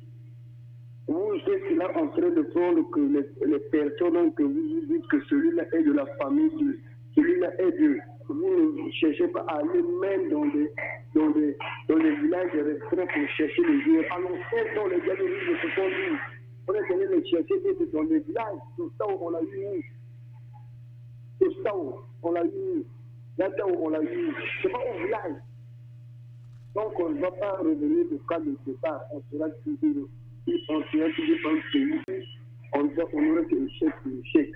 Vous êtes là en train de prendre que les personnes que vous dites que celui-là est de la famille, celui-là est de... Vous ne cherchez pas à aller même dans des villages restreints pour chercher les joueurs. Alors, dans les Diables Rouges de 72, on est allé les chercher dans des villages, tout ça où on l'a eu. Tout ça où on l'a eu. Là où on l'a eu. C'est pas au village. Donc on ne va pas revenir au cas de départ. On sera toujours un pays. On aurait fait échec sur échec.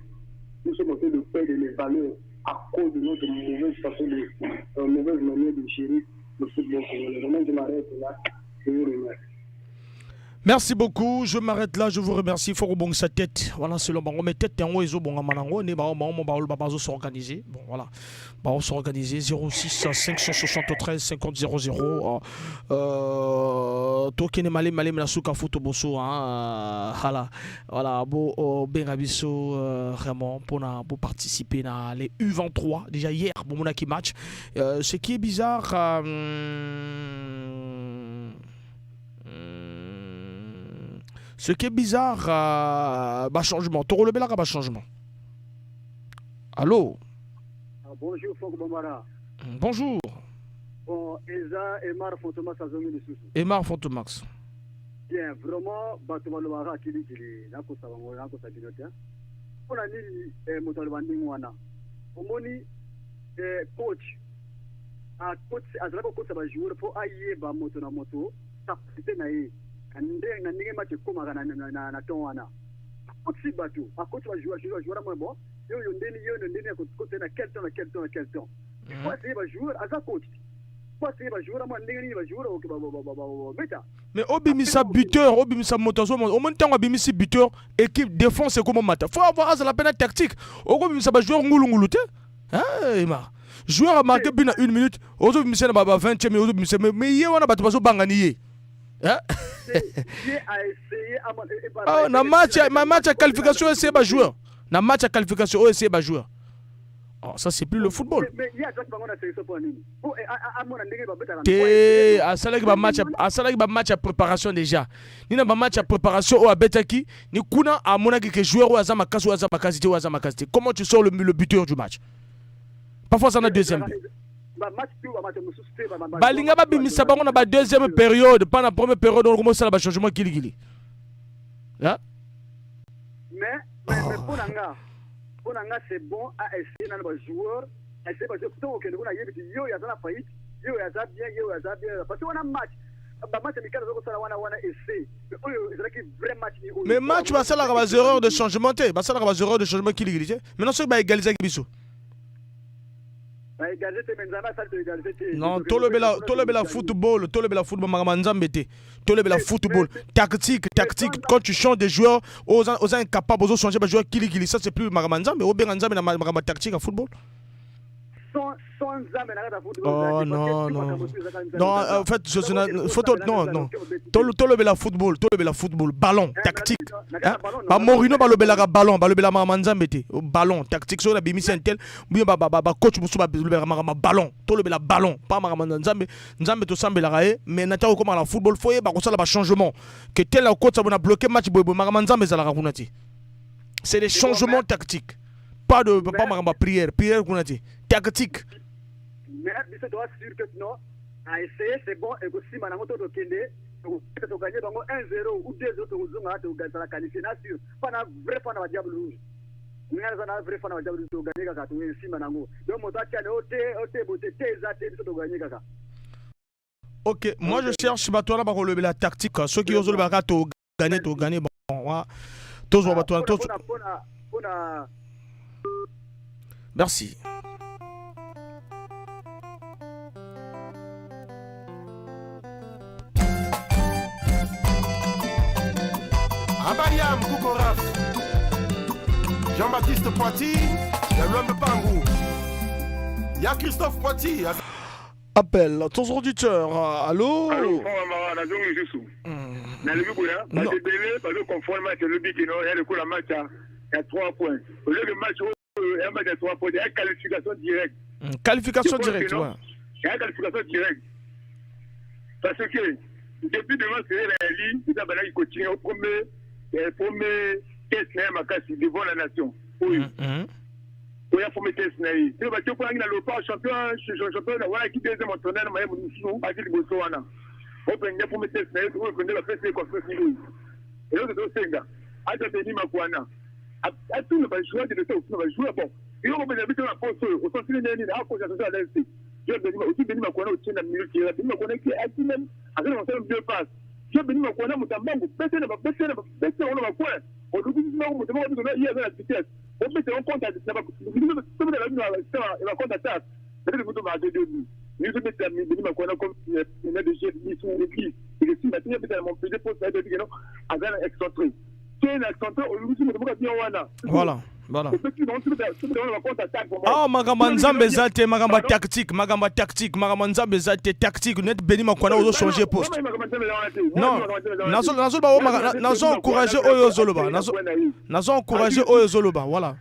Nous sommes en train de perdre les valeurs à cause de notre mauvaise façon de, mauvaise manière de gérer le football congolais. Vraiment, je m'arrête là. Je vous remercie. Merci beaucoup, je m'arrête là, je vous remercie. Il faut rebondir sa tête. Voilà, c'est le bon. Mais tête, en haut, bon, on s'organiser. Bon, voilà. On s'organiser. 06 573 50 00. Tokene malé malé mnasuka photo bosso hein. Voilà. Voilà, bon Bengabiso vraiment pour participer dans les U23 déjà hier, bon mon qui match. Ce qui est bizarre ce qui est bizarre, bah changement. Toro le Bella, bah changement. Allô? Ah, bonjour, Franck Bambara. Bonjour. Bon, Eza, Emar Fontomax, Emar Fontomax. Bien, vraiment, Bato Kili Kili, Nako Sabango, Nako Sabinote. On a mis Motalbandingwana. Omoni, coach, a coach, a coach, a joueur pour ailler ba moto na moto, capacité na ye. Na ndenge match ekómaka na ton wana akotisi bato akoti bajoueur mwa bon yo ndeni akoti na quel temps na quel temps na quel temps po aseye bajoueur aza coach po aseye bajoueur mwa ndenge nini bajoueur beta. Mais obimisa buteur, obimisa moto omoni ntango abimisi buteur équipe défense ekoma mata. Faut avoir azala pena tactique. Okobimisa bajoueur ngulungulu te hein Emar. Joueur a marqué but na 1 minute, ozobimisa na ba 20e ozobimisa mais ye wana bato bazobangani ye. Hein? Ah, na match à qualification c'est pas joueur. Na match à qualification c'est pas joueur. Oh, ça c'est plus le football. Té asalaki ba match à préparation déjà. Ni na ba match à préparation o abetaki ni kuna amonaki que joueur o azama kasi o azama kasi te o azama kasi te. Comment tu sors le buteur du match? Parfois ça na deuxième but. Balinga babimisa bango na ba deuxième période, pas na première période on commence à ba changement kilikili. Hein? Mais pour nanga c'est bon à essayer dans les joueurs Essaye parce que ntango okende kuna yebi ti yo oyo aza na faillite, yo oyo aza bien, yo oyo aza bien, parce que wana match, bamatch ya mikala azokosala wana wana ese oyo ezalaki vrai match ni oyo. Mais match basalaka ba erreur de changement te, basalaka ba erreur de changement kilikili te. Maintenant soki baégalisaki biso. Baégaliser te, mais Nzambe asali toégaliser te. Non, tolobela, tolobela football, tolobela football, makambo ya Nzambe te. Tolobela football, tactique, tactique. Quand tu changes des joueurs, oza incapable, ozochanger bajoueur kilikili, ça c'est plus makambo ya Nzambe. Obenga Nzambe na makambo ya tactique ya football. Sans Nzambe na kati ya football. Oh non, non. Non, en fait, photo, non, non. Tolobela football, tolobela football, ballon, tactique. Hein? Ba Mourinho balobelaka ballon, balobela makambo Nzambe te. Ballon, tactique, so na bimisi un tel, bien ba coach musu balobelaka makambo ballon, tolobela ballon, pas makambo Nzambe. Nzambe tosambelaka ye, mais na ntango okoma na football, faut yeba kosala ba changement. Que tel coach abona bloqué match boye boye, makambo Nzambe ezalaka kuna te. C'est des changements tactiques. Pas de pas makambo prière, prière kuna te. Tactique. Mais biso toza sûr que non, a essayé, c'est bon, ekosima nango to tokende toganye bango 1-0 ou 2-0, tokozonga tozala qualifié na sûr. Fana vrai fana ba Diable Rouge, nga naza na vrai fana ba Diable Rouge, toganye kaka, toesima nango. Donc moto atiane o te o te bote te eza te, biso toganye kaka. Ok, moi je cherche bato wana bakolobela tactique. Soki ozolobaka toganye, toganye, bon, wa tozwa bato wana. Mpona Merci. Abariam Koukoraf, Jean-Baptiste Poiti, ya Luambe Pangu, ya Christophe Poiti. Appel, tous auditeurs, allô? Allô, Mara, nazongi lisusu. Nalobi boya, bato ebele bazoconfondre match elobi kino ya lokola match ya 3 points. Oleke match oyo ya match ya 3 points ya qualification directe. Qualification directe, ouais. Ya qualification directe. Parce que depuis devant Cyril Ayali, eza bandaki kotinga au premier test na ye makasi devant la nation. Oyo. Oya premier test na ye. Soki batie mponaki na Léopard champion wana ki deuxième entraîneur na mayemo mosusu aki liboso wana. Opende premier test na ye, oyo pende bapesi ye confiance oyo. Eloko tosenga, ata Beni Makwana atuna bajoueur de leta, otuna bajoueur bon yo kobenda biso na poste oyo osantili ndenge nini akosa soso à l'aise te. Yo Beni, oti Beni Makwana, otie na minute ya Beni Makwana ki ati même azali kosala deux passes. Yo Beni Makwana, moto ya mbangu, bete na bete na bete yango na bacoin, oluki moko moto moko biso ye aza na vitesse, obete yango contre na ba contre attaque, peut-être moto ba deux buts. Biso beta Beni Makwana comme na de chef biso église ekesimba te. Beta na Montpellier, poste na ye keno aza na excentré te, na excentré oluki moto moko bien wana. Voilà. Ah, makambo ya Nzambe eza te, makambo ya tactique, makambo ya tactique, makambo ya Nzambe eza te, tactique. Net Beni Makwana ozochanger poste. Non, nazoloba oyo, nazo encourager oyo ozoloba, nazo encourager oyo ozoloba, voilà.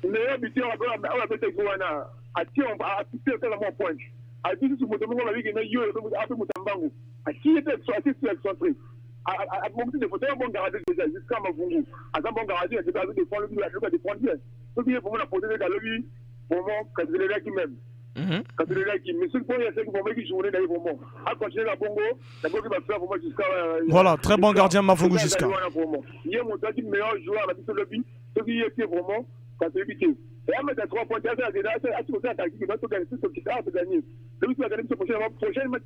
Meilleur buteur oyo abetaki wana, atie atie kaka mwa pointe, ati susu moto moko babiki na yo ape moto ya mbangu, atie mpe atie su excentré, abongisi défense oyo, bon gardien déjà jusqu'à Mavungu aza bon gardien, azo défendre, alobi adéfendre bien. Soki ye vraiment na pote alobi vraiment kazelelaki même kazelelaki, mais soki mpo yasaki vraiment eki journée na ye vraiment acontinue na bongo naboki bafaire vraiment jusqu'à Voilà, très bon gardien Mavungu jusqu'à wana vraiment ye moto aki meilleur joueur na biso lobi. Soki ye te vraiment katoyebi te eyamata 3 points ati kosala tactique togagner lobi, togagner biso prochaine match.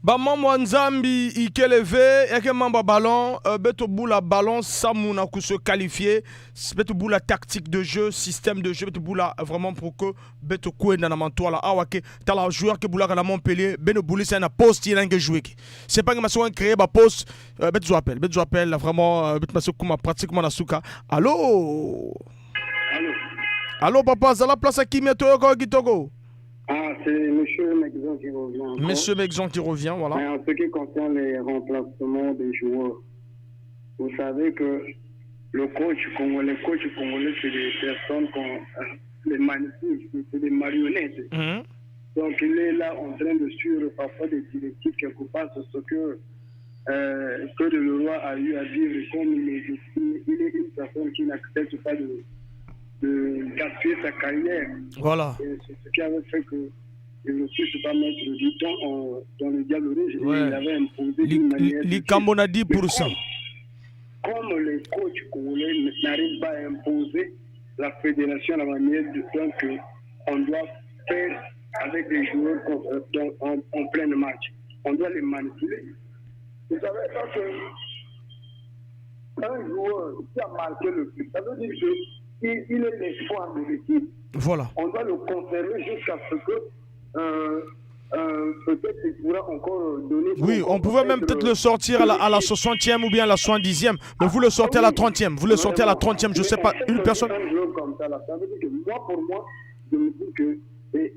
Bamambo ya Nzambi ikeleve yake mambo ya ballon, beto bula ballon samu na se qualifier, beto bula tactique de jeu, système de jeu, beto bula vraiment pour que beto kwenda na mantwala awa ke tala joueur ke bulaka na Montpellier beno bulisa na poste ye nange jouer ke c'est pas que maso créer ba poste, beto zo appel, beto zo appel vraiment, beto maso kuma pratiquement na suka. Allô? Allô? Allô papa, zala place kimia, toyoka kitoko. Ah, c'est Monsieur Mexon qui revient encore. Monsieur Mexon qui revient, voilà. Mais en ce qui concerne les remplacements des joueurs, vous savez que le coach congolais, les coachs congolais, c'est des personnes qu'on les manipule, c'est des marionnettes. Donc il est là en train de suivre parfois des directives quelque part sur ce que le roi a eu à vivre, comme il est une personne qui n'accepte pas de gaspiller sa carrière. Voilà. Et c'est ce qui avait fait que il ne puisse pas mettre du temps dans le Diable Rouge. Et il avait imposé d'une manière. Likambo na 10%. Comme les coachs congolais n'arrivent pas à imposer la fédération la manière de donc on doit faire avec des joueurs en plein match. On doit les manipuler. Vous savez pas que un joueur qui a marqué le but, ça veut dire qu'il est l'espoir de l'équipe. Voilà. On doit le conserver jusqu'à ce que peut-être il pourra encore donner. Oui, on pouvait même peut-être le sortir à la 60e ou bien à la 70e, mais vous le sortez à la 30e. Vous le sortez à la 30e, je ne sais pas, une personne. Un joueur comme ça, là, ça veut dire que moi, pour moi, je me dis que ce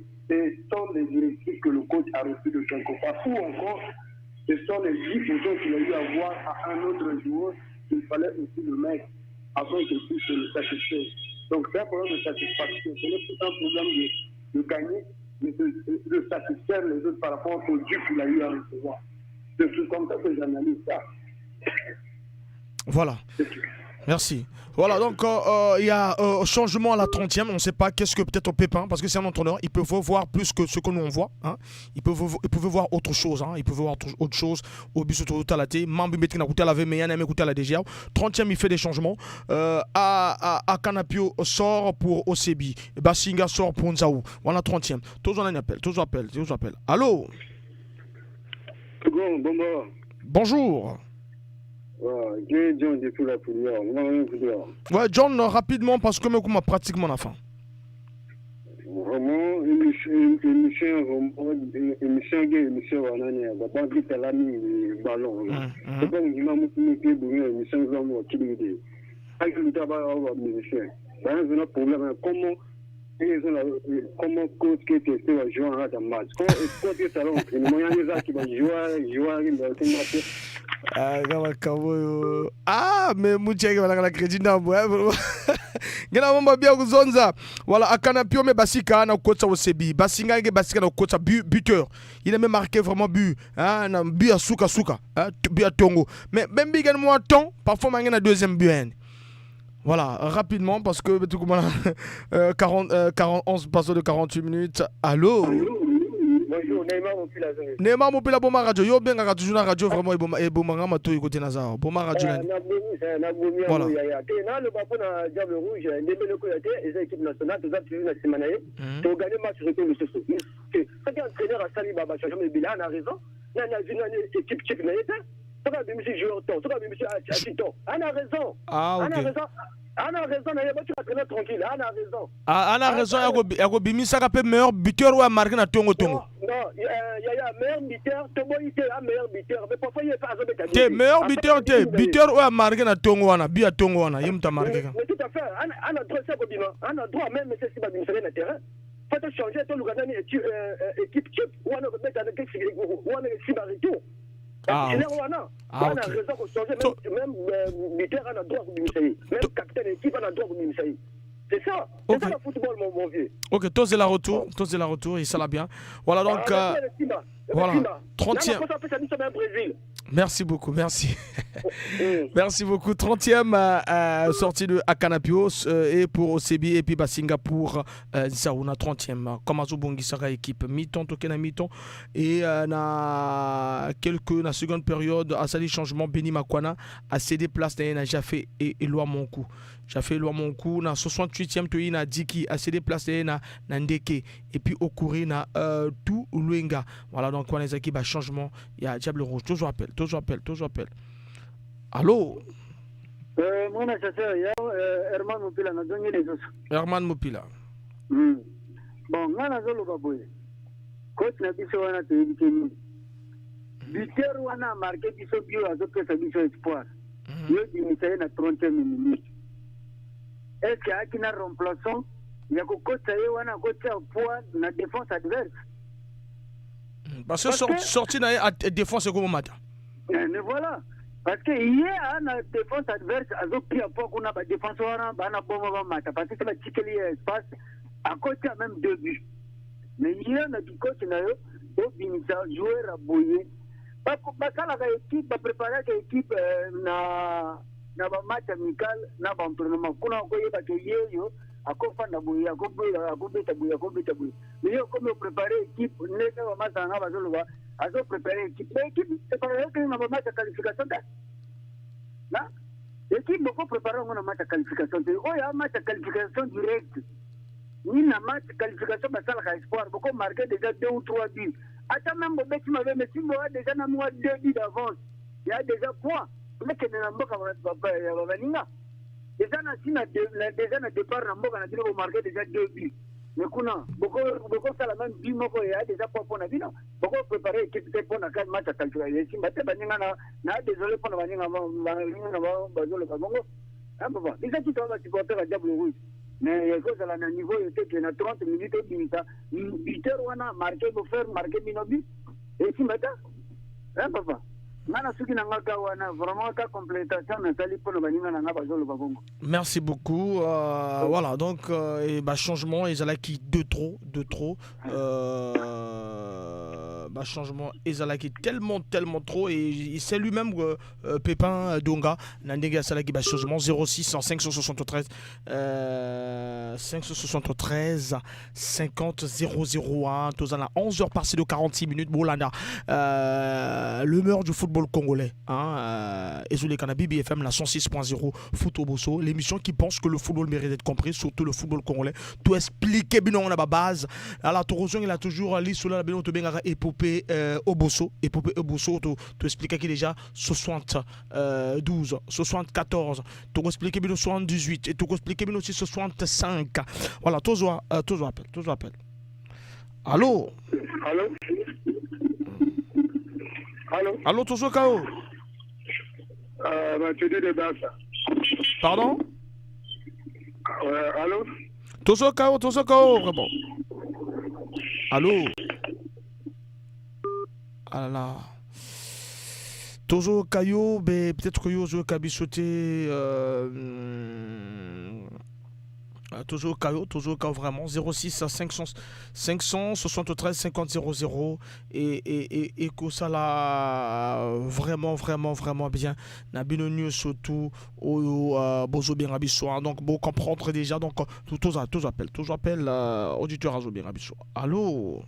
sont des directives que le coach a reçues de quelque part, ou encore, ce sont les 10 boutons qu'il a eu à voir à un autre joueur qu'il fallait aussi le mettre afin qu'il puisse le satisfaire. Donc c'est un problème de satisfaction, ce n'est pas un problème de gagner, mais de satisfaire les autres par rapport au dû qu'il a eu à recevoir. C'est comme ça que j'analyse ça. Voilà. Merci. Voilà, donc il y a changement à la 30e. On ne sait pas qu'est-ce que peut-être Pépin, parce que c'est un entraîneur, il peut voir plus que ce que nous on voit. Hein. Il pouvait voir autre chose. Hein. Il pouvait voir autre chose. Au but surtout à la T. Mambi Metrina la V, mais Yann la DGA. 30e, il fait des changements. À Kanapio sort pour Osebi. Basinga sort pour Nzaou. Voilà, 30e. Toujours un appel. Toujours appel. Toujours appel. Allô? Bon, bonjour. Ouais, John, rapidement, parce que moi, pratiquement la fin. Vraiment, émission, ballon. Comment coach qui était joueur à match. Ah, mais Mouchek va la crédit ndambo. Ngena bomba bien kuzonza. Voilà, Akanapio me basika na kotsa Osebi. Basinga nge basika na kotsa buteur. Il a même marqué vraiment but, hein, na but à souka souka, hein, but à Tongo. Mais même bigan moi temps, parfois mangena deuxième but. Voilà, rapidement parce que tout comme 40 11 passe de 48 minutes. Allô? Bonjour, Neymar Mopila. Neymar Mopila, Boma Radio. Yo bien toujours na radio vraiment et Boma mato écouter Nazar. Boma Radio. Voilà. Na le bapon na Diable Rouge, ndebele ko yate, eza équipe nationale, toza toujours na sima na ye. To gagner match retour le soso. Soki entraîneur asali baba changement de bilan a raison. Na na zina équipe type na ye te. Soki abimisi joueur temps, soki abimisi assistant. Ana raison. Ah OK. Ana raison. Ana raison, na ye ba entraîneur tranquille, ana raison. Ah, ana raison ya ko bimisa ka pe meilleur buteur ou a marqué na tongo tongo. Non, il y a meilleur buteur, Tobo il était un meilleur buteur, mais parfois il est pas azobeta. Te meilleur buteur te buteur ou a marqué na tongo wana, bi a tongo wana, yem ta marqué. Mais tout à fait, ana droit ça ko bima, ana droit même c'est si ba bimisa na terrain. Faut changer to lugana ni équipe type wana ko beta na wana si ba retour. Ah, okay. Ah, okay. A raison de changer, même buteur a droit de même capitaine d'équipe a droit de C'est ça, c'est ça le football, mon vieux. Ok, tous c'est la retour, tous c'est la retour, il ça bien. Voilà donc, voilà, 30e. Merci beaucoup, merci. Merci beaucoup. 30e sortie de Akanapio et pour Osebi et puis Basinga pour Nsaouna 30e. Comme Azobongisaka équipe mi-temps, token mi-temps et na quelques na seconde période asali changement Beni Makwana a cédé place na Jaffé et Eloi Monkou. Jaffé Eloi Monkou na 68e to na Diki a cédé place na Ndeke et puis Okuri na tout Luenga. Voilà donc on les équipes à changement, il y a Diable Rouge, toujours appel, toujours appel, toujours appel. Allô? Mwana chasseur, ya Herman Mopila nazongi lisusu. Herman Mopila. Bon, nga nazoloba boye. Coach na biso wana toyebi te nini. Buteur wana marqué biso bio azopesa biso espoir. Yo bimisa ye na 30e minute. Est-ce que ayaki na remplaçant ya kokotisa ye wana akotia poids na défense adverse? Parce que sorti na défense ekoma mata. Mais voilà. Parce que hier, na défense adverse, azopia po kuna ba défense wana bana boma ba mata parce que ba tikeli espace à côté même deux buts. Mais hier na coach na yo obimisa joueur aboye. Ba basala ka équipe ba préparer ka équipe na ba match amical na ba entraînement kuna ko yeba ke yeyo akofanda boye akobela akobeta boye akobeta boye. Mais yo comme préparer équipe ndenge ba masanga bazoloba azo préparer équipe. Mais équipe préparer na ba match qualification te. Na équipe boko préparer na match qualification te. Oya match qualification direct. Ni na match qualification basalaka espoir boko marqué déjà 2 ou 3 buts. Ata même bobeti mabe mais si boa déjà na mwa 2 buts d'avance, il y a déjà point. Mekende na mboka ya baninga. Déjà na sina déjà na départ na mboka na bino bo marqué déjà 2 buts. Mais kuna boko boko sala même but moko ya déjà point pona bino. Boko préparer équipe te pona quatre match à qualification. Simba te baninga na désolé pona baninga baninga bazolo ba bongo. Ah papa, déjà tout ça va supporter la Diable Rouge. Mais il faut aller à un niveau que na 30 minutes buteur wana marqué bo faire marqué bino but et si mbata hein papa ngana suki na ngaka wana vraiment ka complétation na sali pona baninga na bazolo ba bongo. Merci beaucoup. Voilà donc et bah changement ezalaki de trop bah changement ezalaki tellement trop et c'est lui-même Pépin Donga na ndenge asalaki bah changement 06 573 573 50 001 tozana 11h passé de 46 minutes bolanda l'humeur du football congolais hein ezoleka na BBFM la 106.0 Foot Oboso, l'émission qui pense que le football mérite d'être compris, surtout le football congolais. Tout expliquer bino on a ba base. Alors Torozon il a toujours li sous la bino to bengaka épopée Oboso, épopée Oboso to expliquer qui déjà 72, 74, to expliquer bino 78 et to expliquer bino aussi 65. Voilà, toujours appel. Allô? Allô? Allô? Allô, toujours KO? Mathieu de Bassa. Pardon? Allô? Toujours KO, vraiment. Allô? Ah là là. Toujours KO, mais peut-être que yo kabi sauter. Toujours KO vraiment 06 573 50 00 et que ça là vraiment bien na bino surtout au bozo bien rabiso donc bon comprendre déjà donc tout appel auditeur azo bien rabiso. Allô?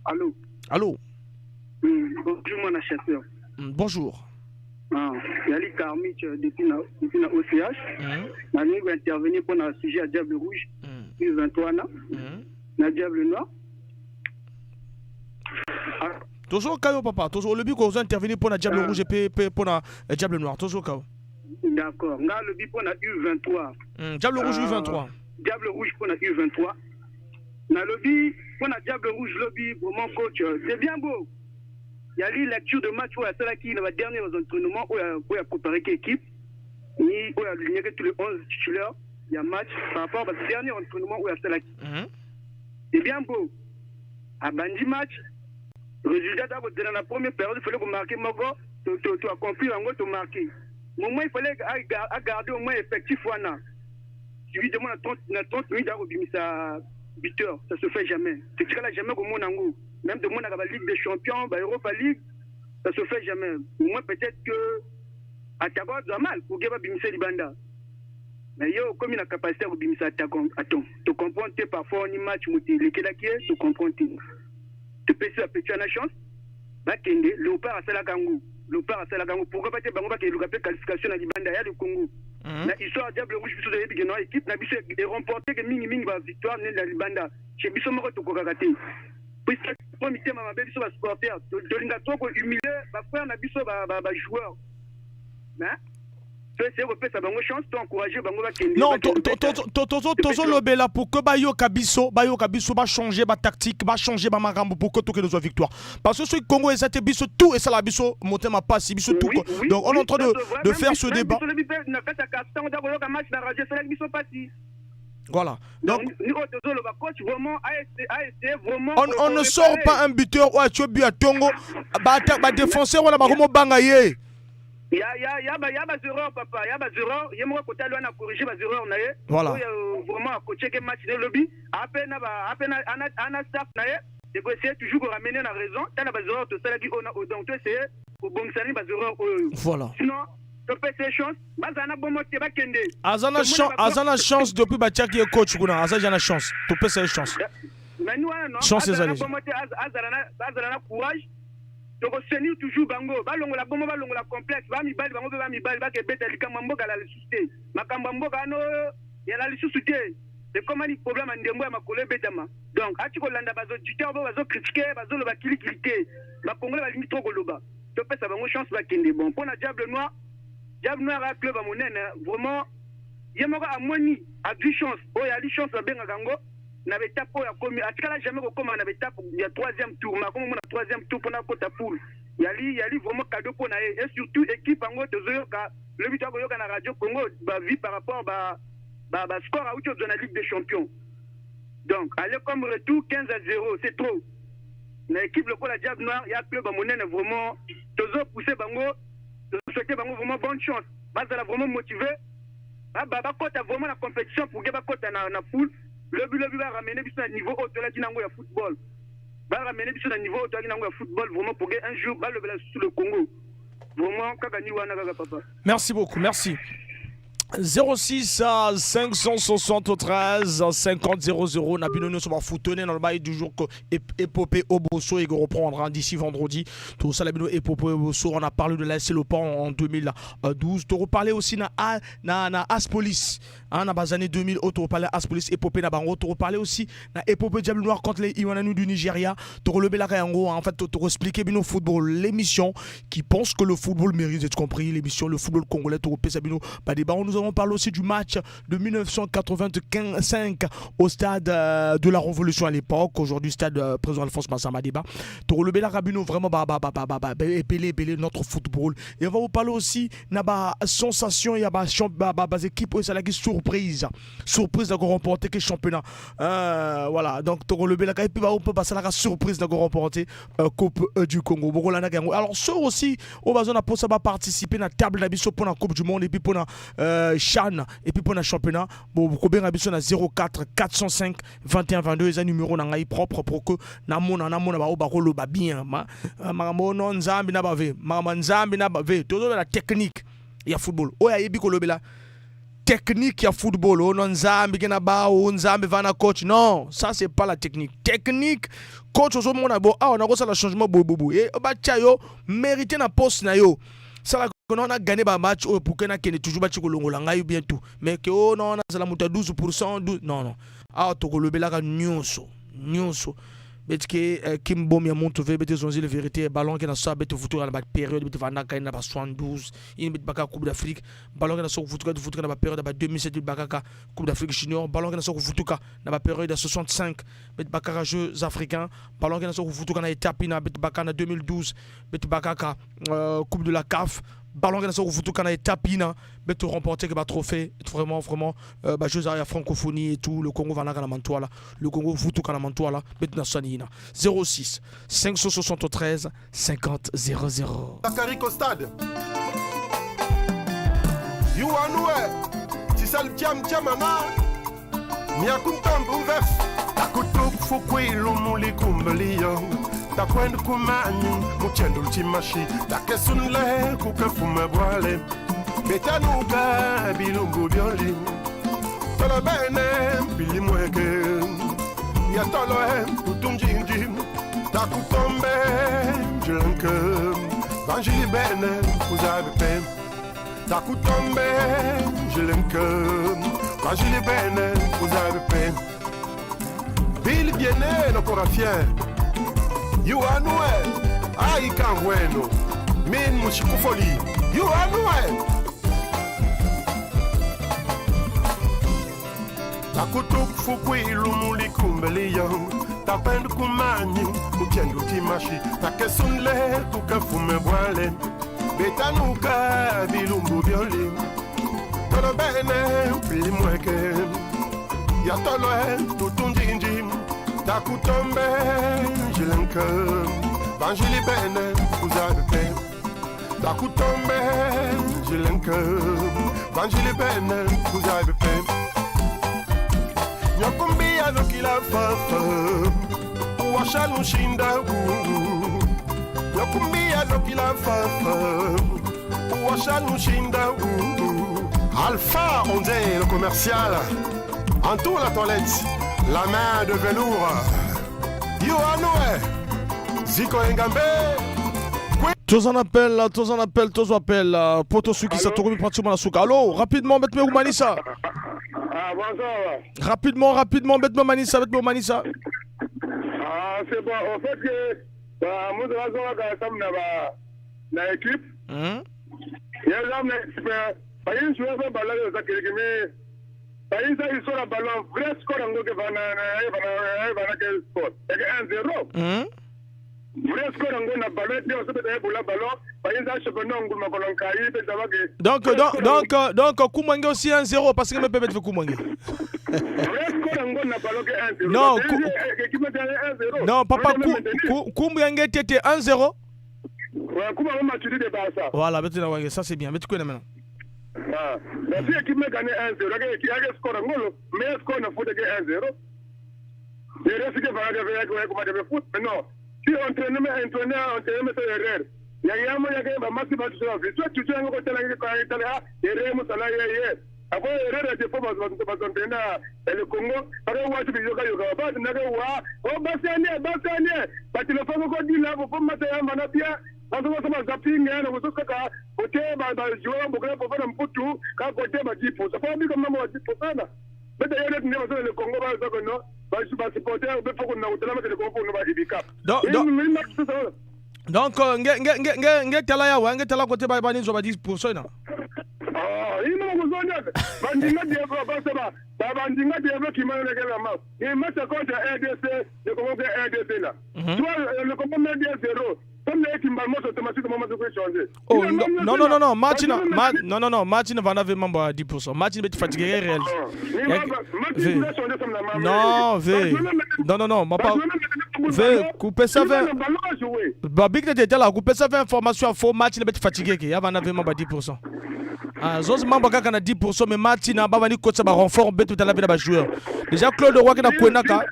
Allô? Allô? Bonjour mon acheteur. Bonjour. Yali Karmich depuis la OCH. Je vais intervenir pour le sujet à Diable Rouge, U23, na Diable Noir. Toujours KO, papa. Toujours le but qu'on intervenir pour la Diable Rouge et pour la Diable Noir. Toujours KO. D'accord. Le but pour la U23. Diable Rouge U23. Diable Rouge pour la U23. Le but pour la Diable Rouge, lobby, vraiment coach, c'est bien beau. Il y a eu lecture de match où il y a celle qui, dans le dernier entraînement, où il a préparé l'équipe, où il a aligné tous les 11 titulaires, il y a match par rapport au dernier entraînement où il y a celle qui. C'est bien beau. À Bandi match, résultat d'abord, dans la première période, il fallait qu'on marque Mogo, tu as compris, en gros, tu as marqué. Au moins, il fallait garder au moins effectif. Suivi de moi, 30 minutes, ça buteur, ça se fait jamais. C'est que là, jamais au monde en gros. Même de monde à la Ligue des Champions, Europa League, ça se fait jamais. Au moins peut-être que attaquant doit mal pour qu'il va bimisa libanda. Mais yo comme il a capacité à bimisa attaquant, attends, tu comprends que parfois on match muti lekelaki, tu comprends que tu peux se petit na chance. Ba kende Léopard asala kangu, Léopard asala kangu pourquoi pas te bango ba ke luka pe qualification na libanda ya le Congo. Na histoire Diable Rouge biso de bi no équipe na biso et remporter que mingi mingi ba victoire na libanda. Chez biso moko to kokaka te. Puisque comité mama biso ba supporter tolinga to ko humilier ba frère na biso ba joueur. Hein? Chance non, tozo lobela pour que bayoka biso ba changer ba tactique, ba changer ba marambo pour que tout que nous victoire. Parce que ce Congo et ça biso tout et ça la biso monter ma passe biso tout. Donc on est en train de faire ce débat. Voilà. Donc, on ne sort pas un buteur ou un but à Tongo, ba défenseur wala ba komo banga ye. Il y a des erreurs, papa. Il y a des erreurs. Il y a des corriger des erreurs. Voilà. Vraiment, coacher le match de lobby. Après, on a staff. Il faut essayer toujours de ramener la raison. Il y a des erreurs, tout ça. Donc, c'est pour bon des erreurs. Voilà. Sinon, tu peux essayer chance. Azana chance depuis Batia qui est coach. Azana chance. Tu peux essayer chance. Mais nous, chance les allées. Azana courage. Donc tenir toujours bango balongo la bomba balongo la complexe ba mibali bango ba mibali ba ke beta likambo mboka la lisusu te makambo mboka no ya la lisusu te Ekomani problème ya ndembo ya makolo ebetama. Donc ati kolanda ba auditeurs bo bazo critiquer, bazo loba kilikili te. Ba Congolais balingi trop koloba. Topesa bango chance bakende. Bon, pona Diable Noir, Diable Noir a club ya monene vraiment ye moko amoni azwi chance oyo ali chance babengaka yango na ba étape oyo akomi atikala jamais kokoma na ba étape ya troisième tour mais akomi omona troisième tour mpona akota poule yali yali vraiment cadeau mpo na ye et surtout équipe yango tozoyoka lobi toya na radio Congo ba vie par rapport ba ba, ba score auti ozwa na Ligue des Champions. Donc aller comme retour 15-0, c'est trop. Na équipe lokola Diable Noir ya club ya monene vraiment tozo pousser bango, tozo souhaiter bango vraiment bonne chance, bazala vraiment motivé, bakota vraiment na compétition pour que bakota na poule. Lobi lobi ba ramener biso na niveau oyo tolaki nango ya football, ba ramener biso na niveau oyo tolaki nango ya football vraiment pour que un jour balobela sur le Congo vraiment kaka ni wana kaka papa. Merci beaucoup, merci. 06 573 50 00 na bino nyonso bafutone na loba du jour que épopée Oboso et reprendra d'ici vendredi. Tout ça la bino épopée Oboso, on a parlé de la Lopan en 2012, tu reparlé aussi na na na Aspolis hein, na bas années 2000 tu reparlé Aspolis épopée na bango, tu reparlé aussi na épopée Diable Noir contre les Iwananu du Nigeria, tu relevé la yango en fait tu expliquer bino football, l'émission qui pense que le football mérite d'être compris, l'émission le football congolais, tu repèse bino ba débat. Nous avons parlé aussi du match de 1985 au stade de la Révolution à l'époque, aujourd'hui stade président Alphonse Massamba-Débat. Toro Rabino vraiment ba ba ba ba ba ba épelé épelé notre football. Et on va vous parler aussi na ba sensation, il y a ba ba ba, ba équipe ça la surprise. Surprise d'avoir remporté que championnat. Voilà, donc Toro le et puis on peut passer la surprise d'avoir remporté Coupe du Congo. Alors ceux aussi au besoin pour ça va participer na table d'Abisso pour la Coupe du monde et puis pour la CHAN et puis pour le championnat. Bon, vous avez na 04 405 21 22 eza numéro na ngai propre pour que na mona na mona ba ba koloba bien ma makambo no nzambi na ba ve makambo nzambi na ba ve tozo la technique ya football oya yebi kolobela technique ya football oh non nzambi ke na ba o nzambi va na coach non ça c'est pas la technique. Technique coach ozo mona bo ah on a ça la changement bo bo bo et ba tia yo mérité na poste na yo ça la on a gagné ba match pour que na kene toujours ba tiko longola ngai bien tout mais que oh non on a la muta 12% 12 non non ah toko lobela ka nyonso nyonso betike Kim Bom ya monte ve bete zonzi la vérité ballon qui na sa bete futur na ba période bete vanda ka na ba 72 in bete baka Coupe d'Afrique ballon qui na so futur futur na ba période ba 2007 baka Coupe d'Afrique junior ballon qui na so futur na ba période 65 bete baka Jeux africains ballon qui na so futur na étape na bete baka na 2012 bete baka Coupe de la CAF ballon qui na so futur na étape na bete remporter que ba trophée vraiment vraiment ba Jeux à la francophonie et tout le Congo va na mantoala le Congo futur na mantoala bete na sani na 06 573 50 00. Zakari Costade. You are nowhere. Tisal tiam tiamana. Miakuntam buvef. Takutuk fukwilu mulikumbeliyo. Takwend kumanyu muchendul chimashi. Takesunle kukefume bwale. Betanuka bilungu bioli. Tolobene pilimweke. Yatoloe kutunjinji. Takutombe jilenke. Banjili bene kuzabe. Takutombe jilenke. Banjili bene kuzabe. Bill biene no corafier. You are nowhere. Ai kangweno. Min mushikufoli. You are nowhere. Takutuk fukwilu mulikumbeliyo. Tapendu kumanyi muchendu timashi. Takesunle tukafume bwale. Betanuka bilumbu bioli. Tolobene pilimweke. Yatoloe tutunjinji. Takutombe jilenke. Banjili bene kuzabe. Takutombe jilenke. Banjili bene kuzabe. Nyakumbia nokila fafa. Washalushinda. Nyakumbia nokila fafa. Washalushinda. Alpha Ondé, le commercial. Entoure la toilette. La main de velours. Yohanoé. Zico Ngambe. Tous en appel, tous en appel, tous en appel. Poto Suki, ça tourne pratiquement la souka. Allô, rapidement, mettez-moi Manissa. Ah, bonsoir. Rapidement, rapidement, bêtement Manissa, bêtement Manissa. Ah, c'est bon. Au fait que, bah, moi, je vais na équipe. Il y a une équipe. Il y a un ballon mais il y a un ballon vrai score que va quel score. 1-0. Vrai score na ballon ballon. Donc Koumwangue aussi 1-0 parce que me peut mettre Koumwangue. Non, non, papa Koumwangue était 1-0. Voilà, ça c'est bien. Mais tu connais maintenant. Ah, mais si équipe gagne 1-0, il y a un score mais score na foot 1-0. Et reste que va aller foot, mais non. Si entraîneur c'est erreur. Il y a un moyen que va match va sur la vie. Toi tu tu ngo tala ngi ko tala erreur mo sala ye ye. Abo erreur de fo ba entraîneur le Congo, par wa tu yoka yoka ba na wa o basane ba téléphone ko di la fo mata ya mana pia. Bazo ba zapping ya na kaka kote ba joueur bokela po na mputu ka kote ba jipo. Ça pas comme mambo jipo sana. Beta yele ne ba le Congo ba za ko no ba supporter be fo ko na utala le Congo no ba ibika. Donc nge tala ya wa nge tala kote ba ni zo ba 10% na. Ah, ino ko zonya. Bandinga diablo ba sa ba. Bandinga diablo qui m'a le gars ma. Il match contre RDC, le Congo RDC là. Tu vois le Congo met 0. Oh non non non non, match non non non, match va n'avait membre à 10%. Match va fatigué réel. Non, V. Non non non, papa. V couper ça 20. Bah big était là, couper ça 20 information à faux match va fatigué qui va n'avait membre à 10%. Ah, zos membre kaka na 10% mais match na ba ni coach ba renfort be tout à la ba joueur. Déjà Claude Roy qui na kwenaka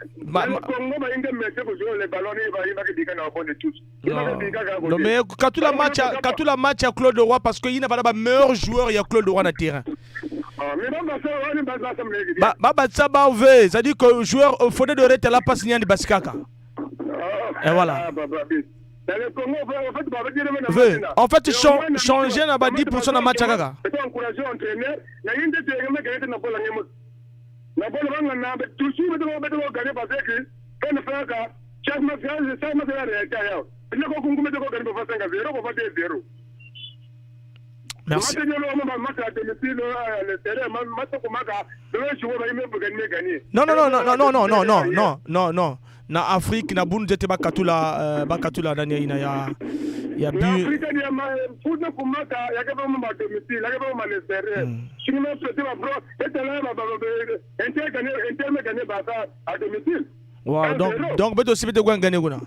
non mais quand tout la match à Claude Roy parce que il n'a pas le meilleur joueur il y a Claude Roy na terrain. Ba ba ça ba V, c'est-à-dire que joueur Fodé de Rete la passe ni baskaka. Et voilà. En fait, changer na ba 10% na match kaka. Merci. Non non non non non non non non non non. Na Afrique na bunu jete bakatula bakatula nani ina ya ya bu Afrique ya ma funa kumaka ya ka ba domicile ya ka ba le serre. Sino peut ba bro etela ba ba inter gagner inter me gagner ba à domicile. Wow, donc beto aussi beto gagner kuna.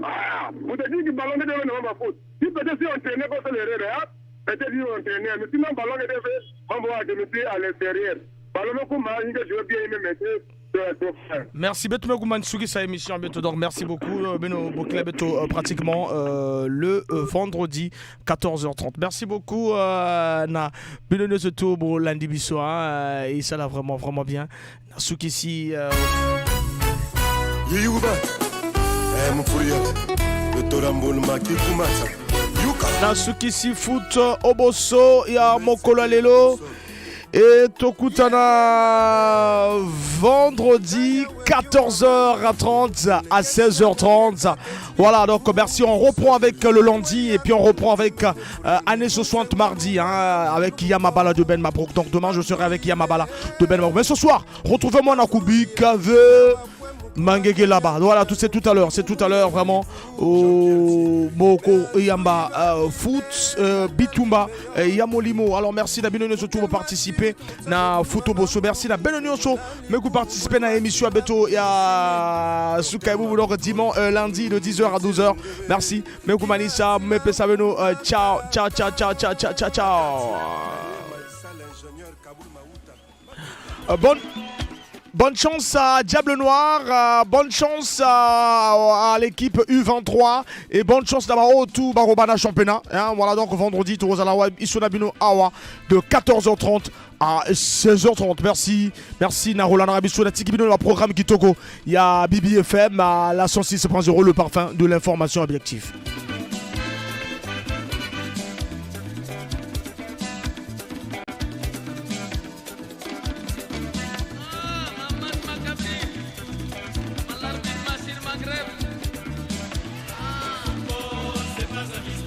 Ah, vous te dites que ballon de na ba foot. Si peut-être si entraîner pas l'erreur, peut-être si entraîner mais sinon ballon de on va à domicile à l'extérieur. Ballon comme il joue bien mais Merci Beto Moumansuki sa émission Beto. Donc merci beaucoup Beno Bokila Beto pratiquement le vendredi 14h30. Merci beaucoup na Beno Soto bon lundi bisoir et ça l'a vraiment vraiment bien. Nasukisi Yuba Nasukisi foot Oboso ya Mokola Lelo. Et Tokutana vendredi 14h30 à 16h30. Voilà, donc merci. On reprend avec le lundi et puis on reprend avec Année Soixante mardi hein, avec Yamabala de Ben Mabrouk. Donc demain, je serai avec Yamabala de Ben Mabrouk. Mais ce soir, retrouvez-moi dans Koubi, KV, Mangege là-bas. Voilà, tout c'est tout à l'heure. C'est tout à l'heure vraiment au Moko Yamba Foot Bitumba Yamolimo. Alors merci la Benonioso surtout pour participer na Foot Bosso. Merci la Benonioso mais vous participer na émission à Beto ya Soukaibou donc dimanche lundi de 10h à 12h. Merci. Mekou Manissa, Mepesa Beno. Ciao ciao ciao ciao ciao ciao ciao ciao. Bonne chance à Diable Noir, bonne chance à l'équipe U23 et bonne chance d'abord au tout Barobana championnat. Hein, voilà donc vendredi, Torozalawa, Isonabino Awa de 14h30 à 16h30. Merci, merci Narola Narabiso, Natikibino, le programme Kitoko. Il y a BBFM à la 106.0, le parfum de l'information objective.